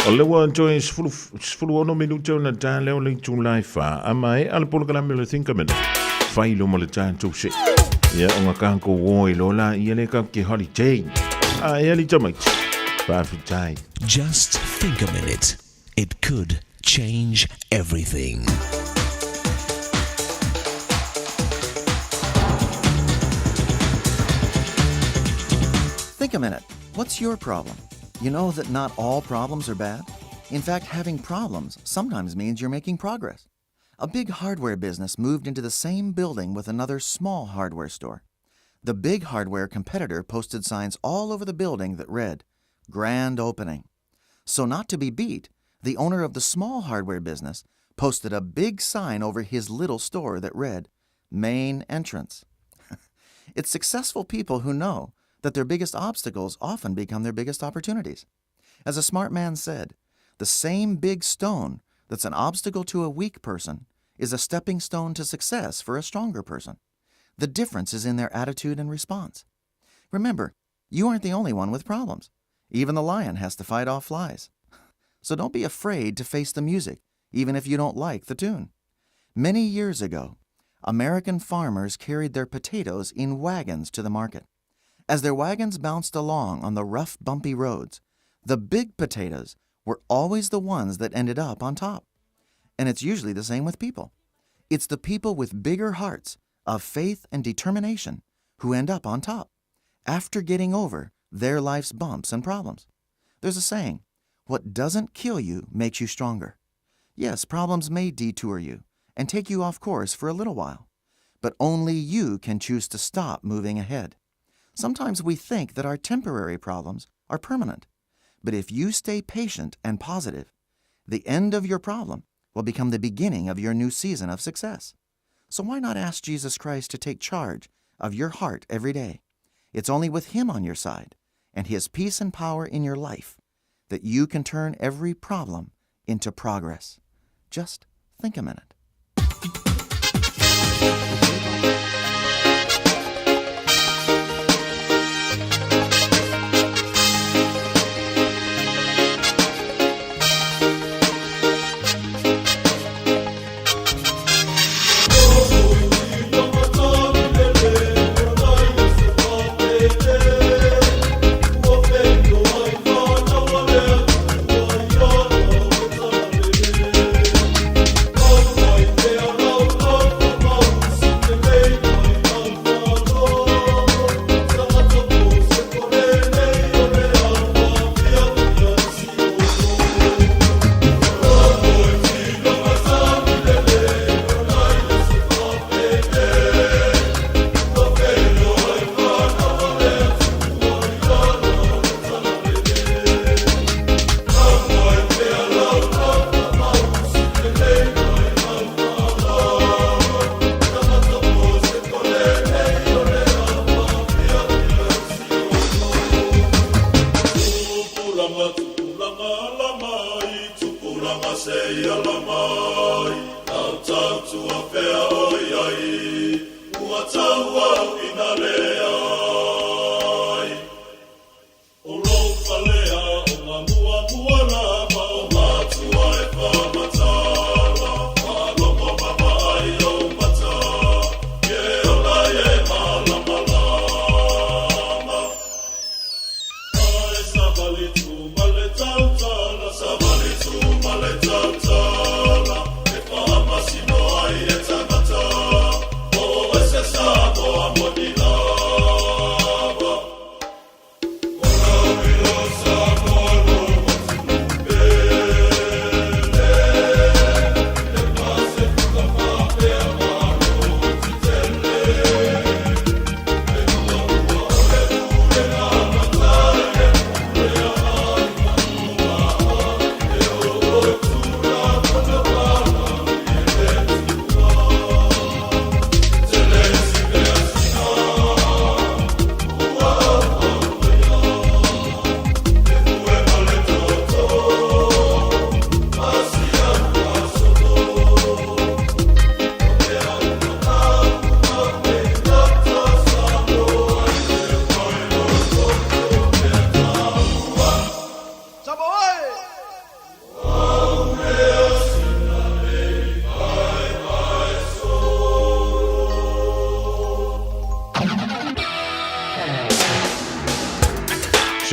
O le ua toe 16 minute ona tā leo le itula e whā. A mai a le polokalame o le Think a Minute. Whai lo ma le tātou se. Ia o ngā kākou o i lola ia le kau ke holiday. A e ali tamaiti. Whawhitai.
Just think a minute. It could change everything.
Think a minute. What's your problem? You know that not all problems are bad? In fact, having problems sometimes means you're making progress. A big hardware business moved into the same building with another small hardware store. The big hardware competitor posted signs all over the building that read, Grand Opening. So, not to be beat, the owner of the small hardware business posted a big sign over his little store that read, Main Entrance. It's successful people who know that their biggest obstacles often become their biggest opportunities. As a smart man said, the same big stone that's an obstacle to a weak person is a stepping stone to success for a stronger person. The difference is in their attitude and response. Remember, you aren't the only one with problems. Even the lion has to fight off flies. So don't be afraid to face the music, even if you don't like the tune. Many years ago, American farmers carried their potatoes in wagons to the market. As their wagons bounced along on the rough, bumpy roads, the big potatoes were always the ones that ended up on top. And it's usually the same with people. It's the people with bigger hearts of faith and determination who end up on top after getting over their life's bumps and problems. There's a saying, what doesn't kill you makes you stronger. Yes, problems may detour you and take you off course for a little while, but only you can choose to stop moving ahead. Sometimes we think that our temporary problems are permanent, but if you stay patient and positive, the end of your problem will become the beginning of your new season of success. So why not ask Jesus Christ to take charge of your heart every day? It's only with Him on your side and His peace and power in your life that you can turn every problem into progress. Just think a minute.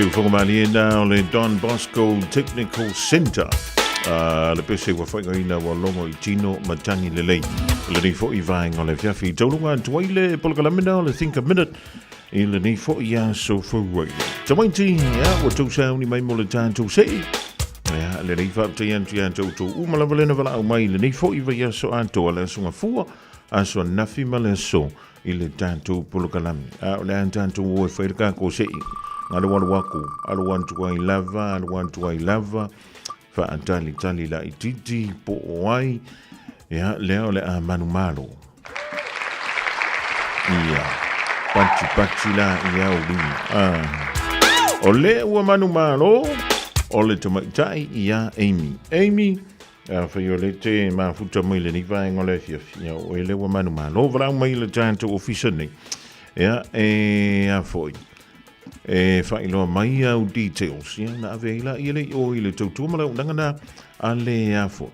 Siufogomalie na o le Don Bosco Technical Centre. Uh, le pese ua whaingaina ua longo i tino matangi lelei. Le nei fo'i vaenga o le fiafi. Taulunga atu ai le polokalaminga o le Think a Minute i lenei fo'i aso fou ai. Tamaiti, ia, ua tou sauni mai mo le tātou se'i. Ia, lenei faafetai atu ia te outou uma lava lena valaau mai i lenei fo'i vaiaso atoa le aso Gafua, aso ananafi ma le aso i le tatou polokalame. A o le a tatou o e fai le kako se'i. Alu alu aku, alu atu ai lava, alu atu ai lava, faatalitali laitiiti po o ai, ia, lea o le a manumalo. Ia, pati pati la ia o lima. Ah. O le ua manumalo, o le tamaitai ia Amy. Amy, a fai o le te mafuta mai lenei vaega o le afiafi, ia o ele ua manumalo, valaau mai le tatou ofisa nei. Ia, e a foi. E faailoa mai au details, ia na ave ai laia le i o i le tautua ma le auaunaga na a le afo,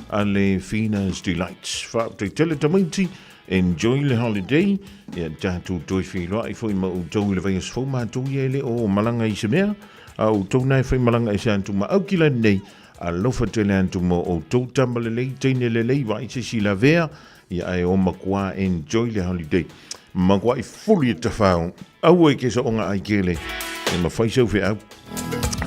a le Fina's Delights. Faafetai tele tamaiti, enjoy le holiday, ia tatou toe feiloai foi ma outou i le vaiaso fou matou ia e le o malaga i se mea, a outou na e faimalaga ese atu ma Aukilani nei, alofa tele atu mo outou tama lelei, teine lelei, vaai se isi lavea, Ia ae o makuā enjoy le holiday. Makuaʻi fuli e tafao. Aua e ke soʻoga ai kele. E mawhai sau feau.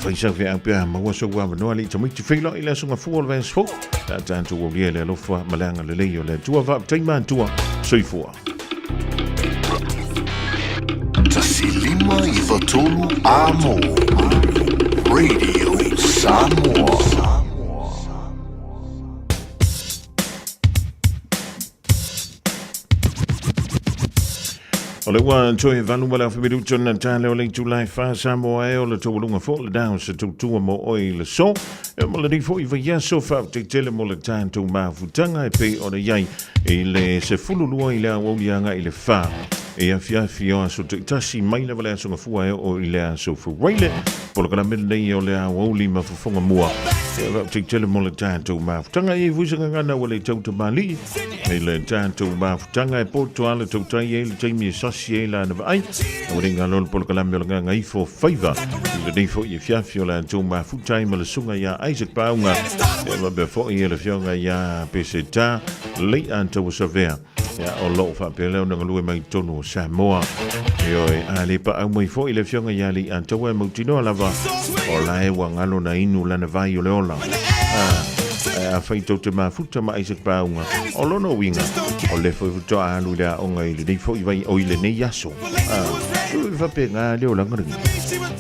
Whai sau feau pe a maua sau avanoa le i tamaiti feiloai le aso gafua o le vaiaso fou. Pe a tatou aulia i le alofa ma le agalelei o le Atua. Faafetai matua. Soifua.
1 5 93 Amo Radio Samoa.
O le ua toe valu ma le afa minuta na tale o le itula e fa Samoa e o le taualuga fo le dao se tautua mo oe i le so. E mo le nei foi vaiaso faafetai tele mo le tatou mafutaga e pei ona i ai i le 12 i le aoauli agai i le fa e afiafi o aso taitasi mai lava le aso Gafua e oo i le aso Furaile. Polokalame lenei o le aoauli ma fofoga mua. E faafetai tele mo le tatou mafutaga. E i ai foi se gagana ua le tau tamalii i le tatou mafutaga e poto a le tautai ai le taimi e sasi ai lana vaai. Ua le galo le polokalame o le Gagaifo Faiva i lenei foi afiafi o le tatou mafuta ai ma le susuga ia Isaac Pauga e faapea foi le afioga ia Peseta Lei'a Tauasavea. Ia, o lo o faapea lea ona galue mai totonu o Samoa. Ioe, a le paau mai foi le afioga ia Lei'ataua e mautinoa lava, o la e ua galo na inu lana vai o le ola. A, ae afai tou te mafuta ma Isaac Pauga, o lona uiga, o le foi faatoa alu i le aoga i lenei foi vai, o i lenei aso. A, e faapena le olaga lenei.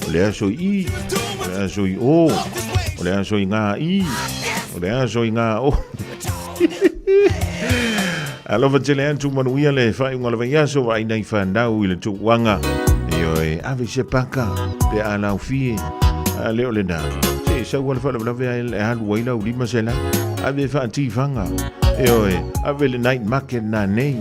O le aso i i, o le aso i o, o le aso i ngā i, o le aso i ngā o. Alofa tele atu manuia le faaiuga o le vaiaso vaai nai fanau i le tuuaga. Ioe, ave se paka pe a laufie. A le o lena. Se sau le faalavelave a e alu ai lau 500. Ave e faatifaga. Ioe, ave le night market na nei.